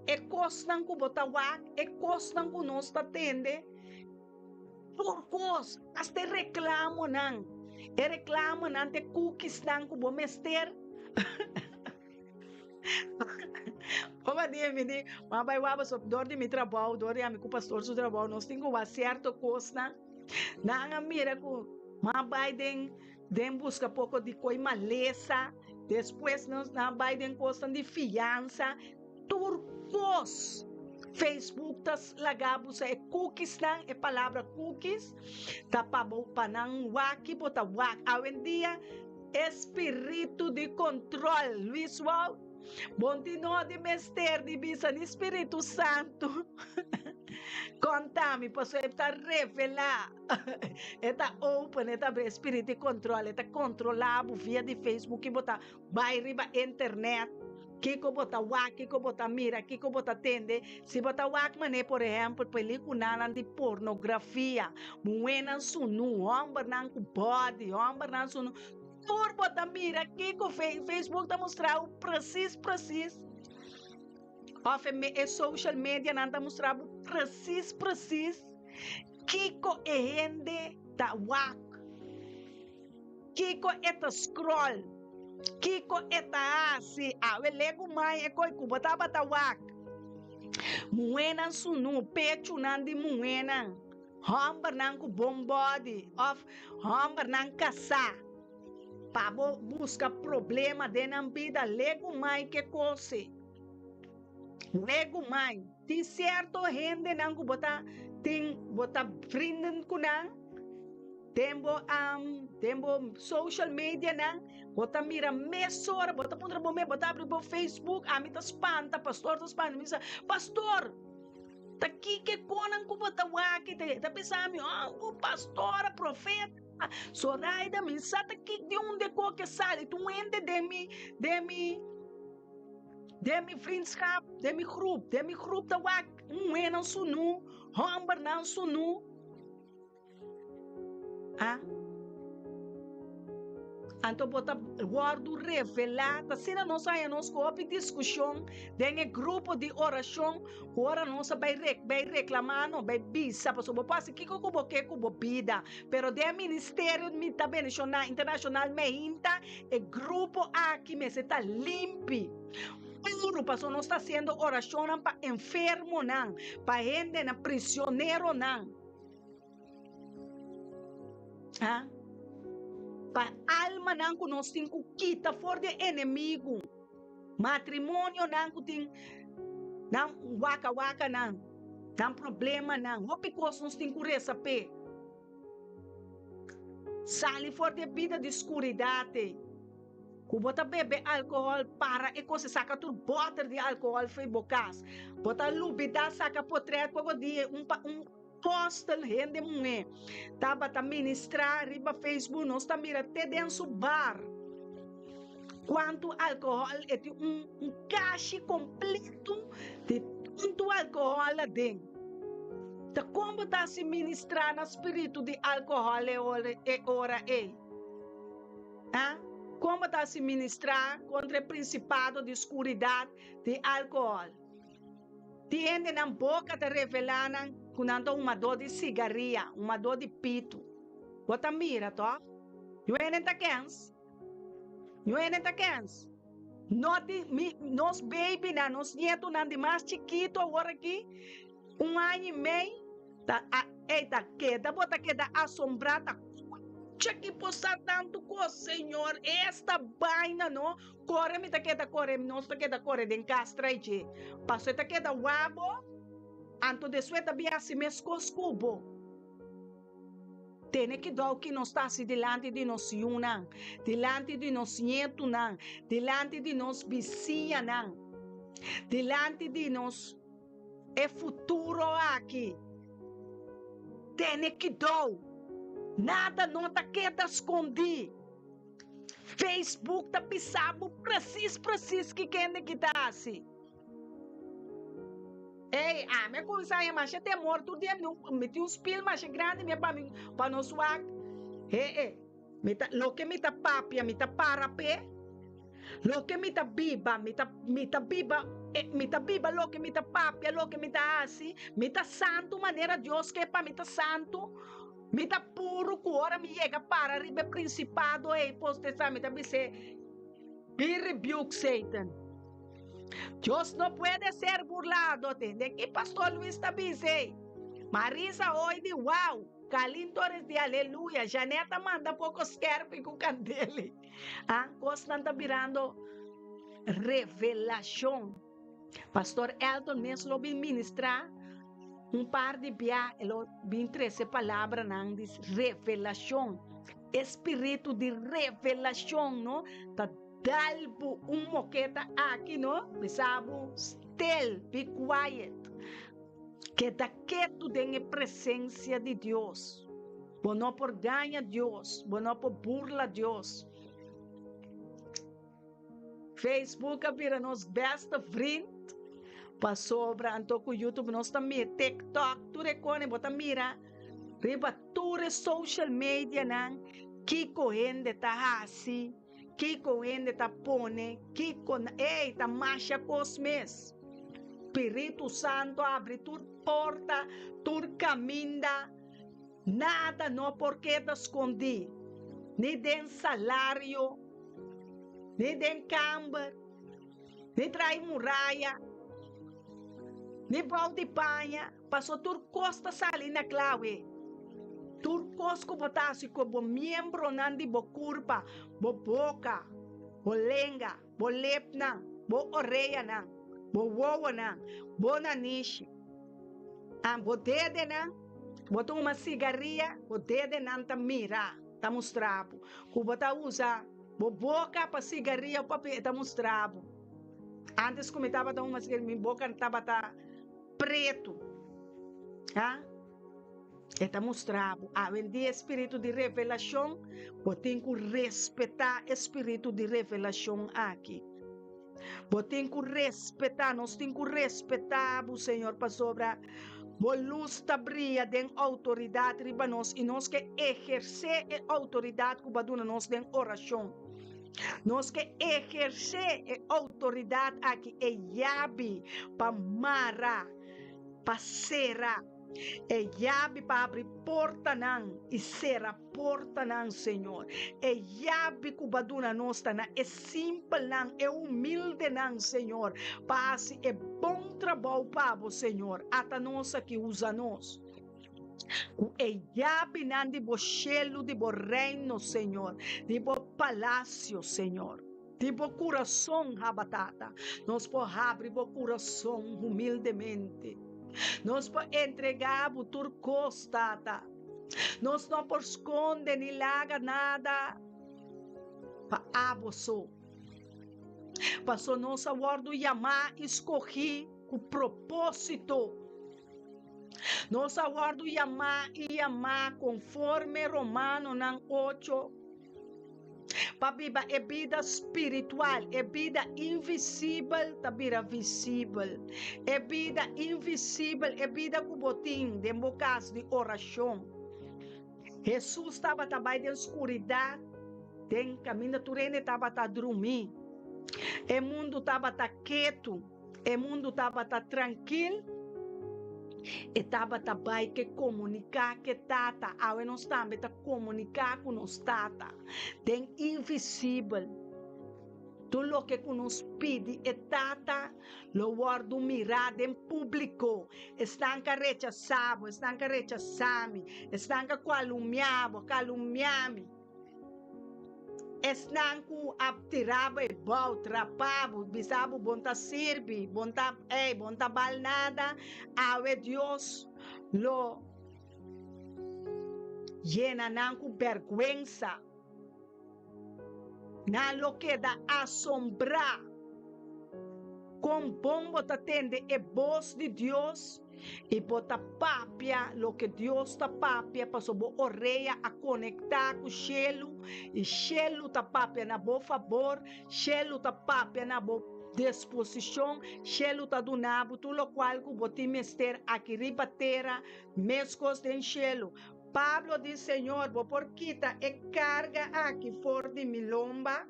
e kosnan ku bo ta wak, e kosnan ku nos ta tende, tur kos, hasta e reklamonan, e reklamonan te cookiesnan ku bo mester. Ora di mi di, m'a bai wak pasobra dor di mi trabou, dor di ami ku pastor su trabou, nos tin ku wak sierto kosnan. Nan a mira ku m'a bai den den buska poko di koi malesa, despues nos nan a bai den kosnan di fiansa. Tur kos Facebook ta laga bo sa e cookiesnan, e palabra cookies ta pa bo pa nan wak ki bo ta wak. Awendia e spiritu di control, Luis Wout, bo tin no di mester di bisa ni Spiritu Santu konta mi pasobra e ta revela, e ta open, e ta abri e spiritu di control, e ta controla bo via di Facebook ki bo ta Bai riba internet, kiko bo ta wak, kiko bo ta mira, kiko bo ta tende. Si bo ta wak manera por ehèmpel pelíkunanan di pornografia, muhénan sunú, hòmbernan ku bòdi, hòmbernan sunú, tur bo ta mira kiko Facebook ta mustra bo presis presis. Òf e social medianan ta mustra bo presis presis kiko e hende ta wak. Kiko e ta scroll? Kiko e ta hasi? Awe legu mai e koi ku bo tabata wak. Muhénan sunu, pechunan di muhénan, hòmbernan ku bon bòdi òf hòmbernan kasá. Pa bo buska problema den nan bida, legu mai ke kos ei. Legu mai. Tin sierto hendenan ku bo ta tin bo ta vrienden ku nan. Den bo den bo social medianan bo ta mira mesora bo ta puntra bo mes bo ta abri bo Facebook ami ta spanta pastor ta spanta mi bisa pastor ta kiko konan ku bo ta wak ta bisa mi oh bo pastora profeta Zoraida mi sa ta kik di unda e koke sali ta un hende den mi den mi den mi vriendschap den mi groep den mi groep ta wak muhénan sunu hòmbernan sunu. A. Anto bo ta wòrdu revelá. Ta asina nos a haña nos ku hopi diskushon den e grupo di orashon ku ora nos a bai bai reklamá no bai bisa pasobra bo por hasi kiko ku bo ke ku bo bida pero den e ministerio mi ta bendishoná internashonal meinta e grupo aki mester ta limpi puru pasobra nos ta hasiendo orashonnan pa enfermonan pa hendenan prisioneronan. Ha? Pa almanan ku nos tin ku kita for di e enemigu. Matrimonionan ku tin nan waka wakanan, nan problemanan, hopi kos nos tin ku resa p'e. Sali for di e bida di skuridat ei. Ku bo ta bebe alkohòl, para e kos, saka tur bòter di alkohòl for bo kas. Bo ta lubidá saka potrèt poko dia un pa un. Apostel hende muhé tabata ministrá riba Facebook nos ta mira te den su bar kuantu alkohòl e tin un un kashi kompletu di tantu alkohòl aden. Ta kon bo ta hasi ministrá na spiritu di alkohòl e ora e ora ei? Ha? Kon bo ta hasi ministrá kontra e prinsipado di skuridat di alkohòl? Tin hende nan boka ta revelá nan ku nan ta humadó di sigaria, humadó di pitu. Bo ta mira, tòg? Yu hende ta kens. Yu hende ta kens. No tin, mi, nos babynan, nos nietunan di mas chikitu awor aki, un aña i mei, ta, a, ey, ta keda, bo ta keda asombrá, ta kucha ki por sa tantu kos, Señor, esta baina, no? Kore mi ta keda kore, nos ta keda kore den kas trai dje. Paso e ta keda wak bo, anto despues e ta bin hasi meskos ku bo. Tene kidou ki nos ta hasi dilanti di nos yunan, dilanti di nos ñetunan, dilanti di nos bisiñanan, dilanti di nos e futuro aki. Tene kidou, nada no ta keda skondí. Facebook ta bisa bo precies precies ki kende ki ta hasi. Ey, ami a cuminsa haña masha temor tur dia mi tin un spiel masha grandi mi a pa mi pa nos wak. He e, mi ta loke mi ta papia mi ta para p'e, loke mi ta biba mi ta mi ta biba mi ta biba loke mi ta papia loke mi ta hasi, mi ta santu manera Dios ke pa mi ta santu. Mi ta puru ku ora mi yega para riba e prinsipado ei postesá mi ta bis'é, Be rebuked, Satan. Dios no puede ser burlado. Tende ki Pastor Luis ta bisa ei. Marisa hoy di wow, Kalin Torres di aleluya, Janet a manda poko skerpi ku kandeli. Ah, kosnan ta birando revelashon. Pastor Elton mes lo bin ministrá un par di bia, e lo bin trese palabranan di revelashon. E spiritu di revelashon, no, ta dal bo un moketa aki, no, bisa bo stil, be quiet. Keda ketu den e presensia di Dios. Bo no por gaña Dios, bo no por burla Dios. Facebook a bira nos beste vriend pasobra anto ku YouTube nos ta mira TikTok tur e kone bo ta mira riba tur e social media nan kiko hende ta hasi kiko hende ta pone kiko ey ta masha kos mes Spiritu Santo a abri tur porta tur kaminda nada no por keda skondi ni den salario ni den kamber, ni trai muraya, ni bou di paña, paso tur kos ta sali na kla awe. Tur kos ku bo ta hasi ku bo miembronan di bo kurpa, bo boka, bo lenga, bo lepnan, bo oreanan, bo wowonan, bo nanishi, bo dedenan, bo ta huma sigaria, bo dedenan ta mira, ta mustra bo ku bo ta usa. Bo boka pa sigaria o papia e ta mustra bo. Antes ku mi tabata huma sigaria mi boka tabata pretu. Ha? E ta mustra bo. Awendia e spiritu di revelashon, bo tin ku respetá e spiritu di revelashon aki. Bo tin ku respetá, nos tin ku respetá bo, Señor, pasobra bo lus ta bria den outoridat riba nos i nos ke ehersé e outoridat ku bo a duna nos den orashon. Nos ke ehersé e outoridat aki, e yabi pa mara, pa sera. E yabi pa abri portanan i sera portanan, Señor. E yabi ku Bo a duna nos ta na e simpelnan, e humildenan, Señor, pa hasi e bon trabou pa Bo, Señor. Ata nos aki, usa nos ku e yabinan di Bo shelu, di Bo reino, Señor, di Bo palacio, Señor. Di Bo kurason, Abba Tata. Nos por habri Bo kurason humildemente. Nos por entregá Bo tur kos, Tata. Nos no por skonde ni laga nada pa Abo so. Paso nos a wòrdu yamá i skogí ku propósito. Nos a wòrdu yamá i yamá konforme Romanonan ocho. Pa biba e bida spiritual, e bida invisibel ta bira visibel. E bida invisibel, e bida ku bo tin den bo kas di orashon. Hesus tabata bai den skuridat, den kaminda tur hende tabata drumí. E mundu tabata ketu. E mundu tabata trankil, e tabata bai ke komuniká ku e Tata. Awe nos tambe ta komuniká ku nos Tata den invisibel. Tur loke ku nos pidi e Tata lo wòrdu mirá den públiko. Esnan ka rechasá bo, esnan ka rechasá mi, esnan ka kualumiá bo, kalumiá mi. Esnan ku a tira bo e bou, trapa bo, bisa bo bon ta sirbi, bon ta ey, bon ta bal nada, awe Dios lo yena nan ku bèrgwensa. Nan lo keda asombrá kon bon bo ta tende e bos di Dios. I bo ta papia loke Dios ta papia, pasobra bo orea a konektá ku shelu, i shelu ta papia na bo fabor, shelu ta papia na bo disposishon, shelu ta duna bo tur lokual ku bo tin mester aki riba tera, meskos den shelu. Pablo di, Señor, bo por kita e karga aki for di mi lomba?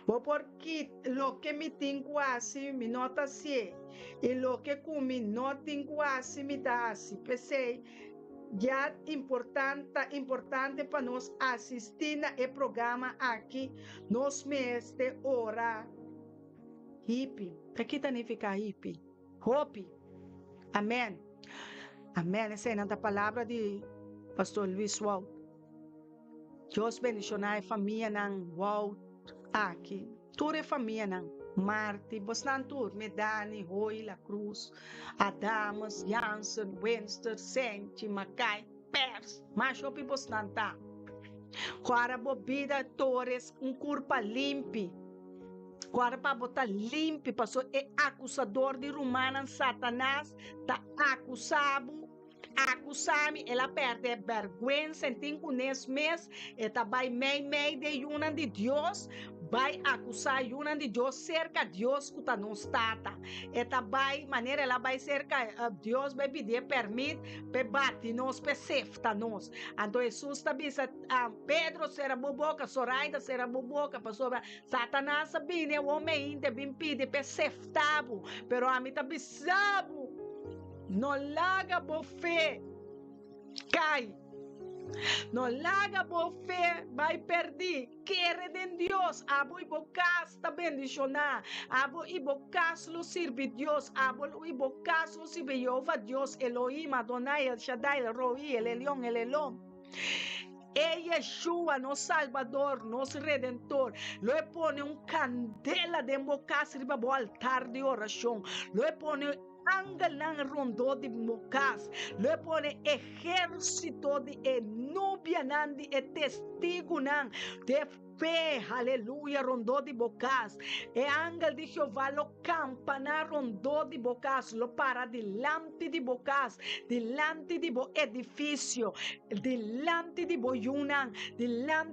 Bo por kit loke mi tin ku hasi, mi no ta hasié, i loke ku mi no tin ku hasi, mi ta hasi. P'esei, ya important ta importante pa nos asistí na e programa aki, nos mester ora hipi. Ta ki ta nifiká hipi? Hopi. Amèn. Amèn. Eseinan ta palabra di Pastor Luis Wout. Dios bendiciona e famianan Wout aki tur e famianan Marti bosnan tur Medani Hoy La Cruz Adamus Jansen Winster Senchi Makai Pers masha hopi bosnan ta Guarda bo bida Torres un curpa limpi guarda pa bo ta limpi paso e acusador di rumannan Satanas ta acusa bo. Akusá mi, el a pèrdè bèrgwensa en tin ku nes mes e ta bai meimei den yunan di Dios, bai akusá yunan di Dios serka Dios ku ta nos Tata. E ta bai manera el a bai serka Dios bai pidié pèrmit p'e bati nos, p'e sefta nos. Anto Hesus ta bisa, Pedro, sera bo boka, Soraida, sera bo boka, pasobra Satanas a bini awor meinte bin pidi p'e sefta bo, pero ami ta bisa bo, No laga bo fe kai. No laga bo fe bai perdí. Kere den Dios, abo i bo kas ta bendishoná. Abo i bo kas lo sirbi Dios. Abo i bo kas lo sirbi Yehova Dios, Elohim, Adonai, El Shaddai, El Roi, El Elyon, El Elon. E Yeshua, nos Salbador, nos Redentor, lo e pone un kandela den bo kas riba bo altar di orashon. Lo e pone Angelnan rondó di bo kas. Lo e pone ehérsito di e nubianan di e testigunan de fe, haleluya, rondó di bo kas. E angel di Jehová lo kampaná rondó di bo kas, lo para dilanti di bo kas, dilanti di bo edifisio, dilanti di bo yunan, dilanti.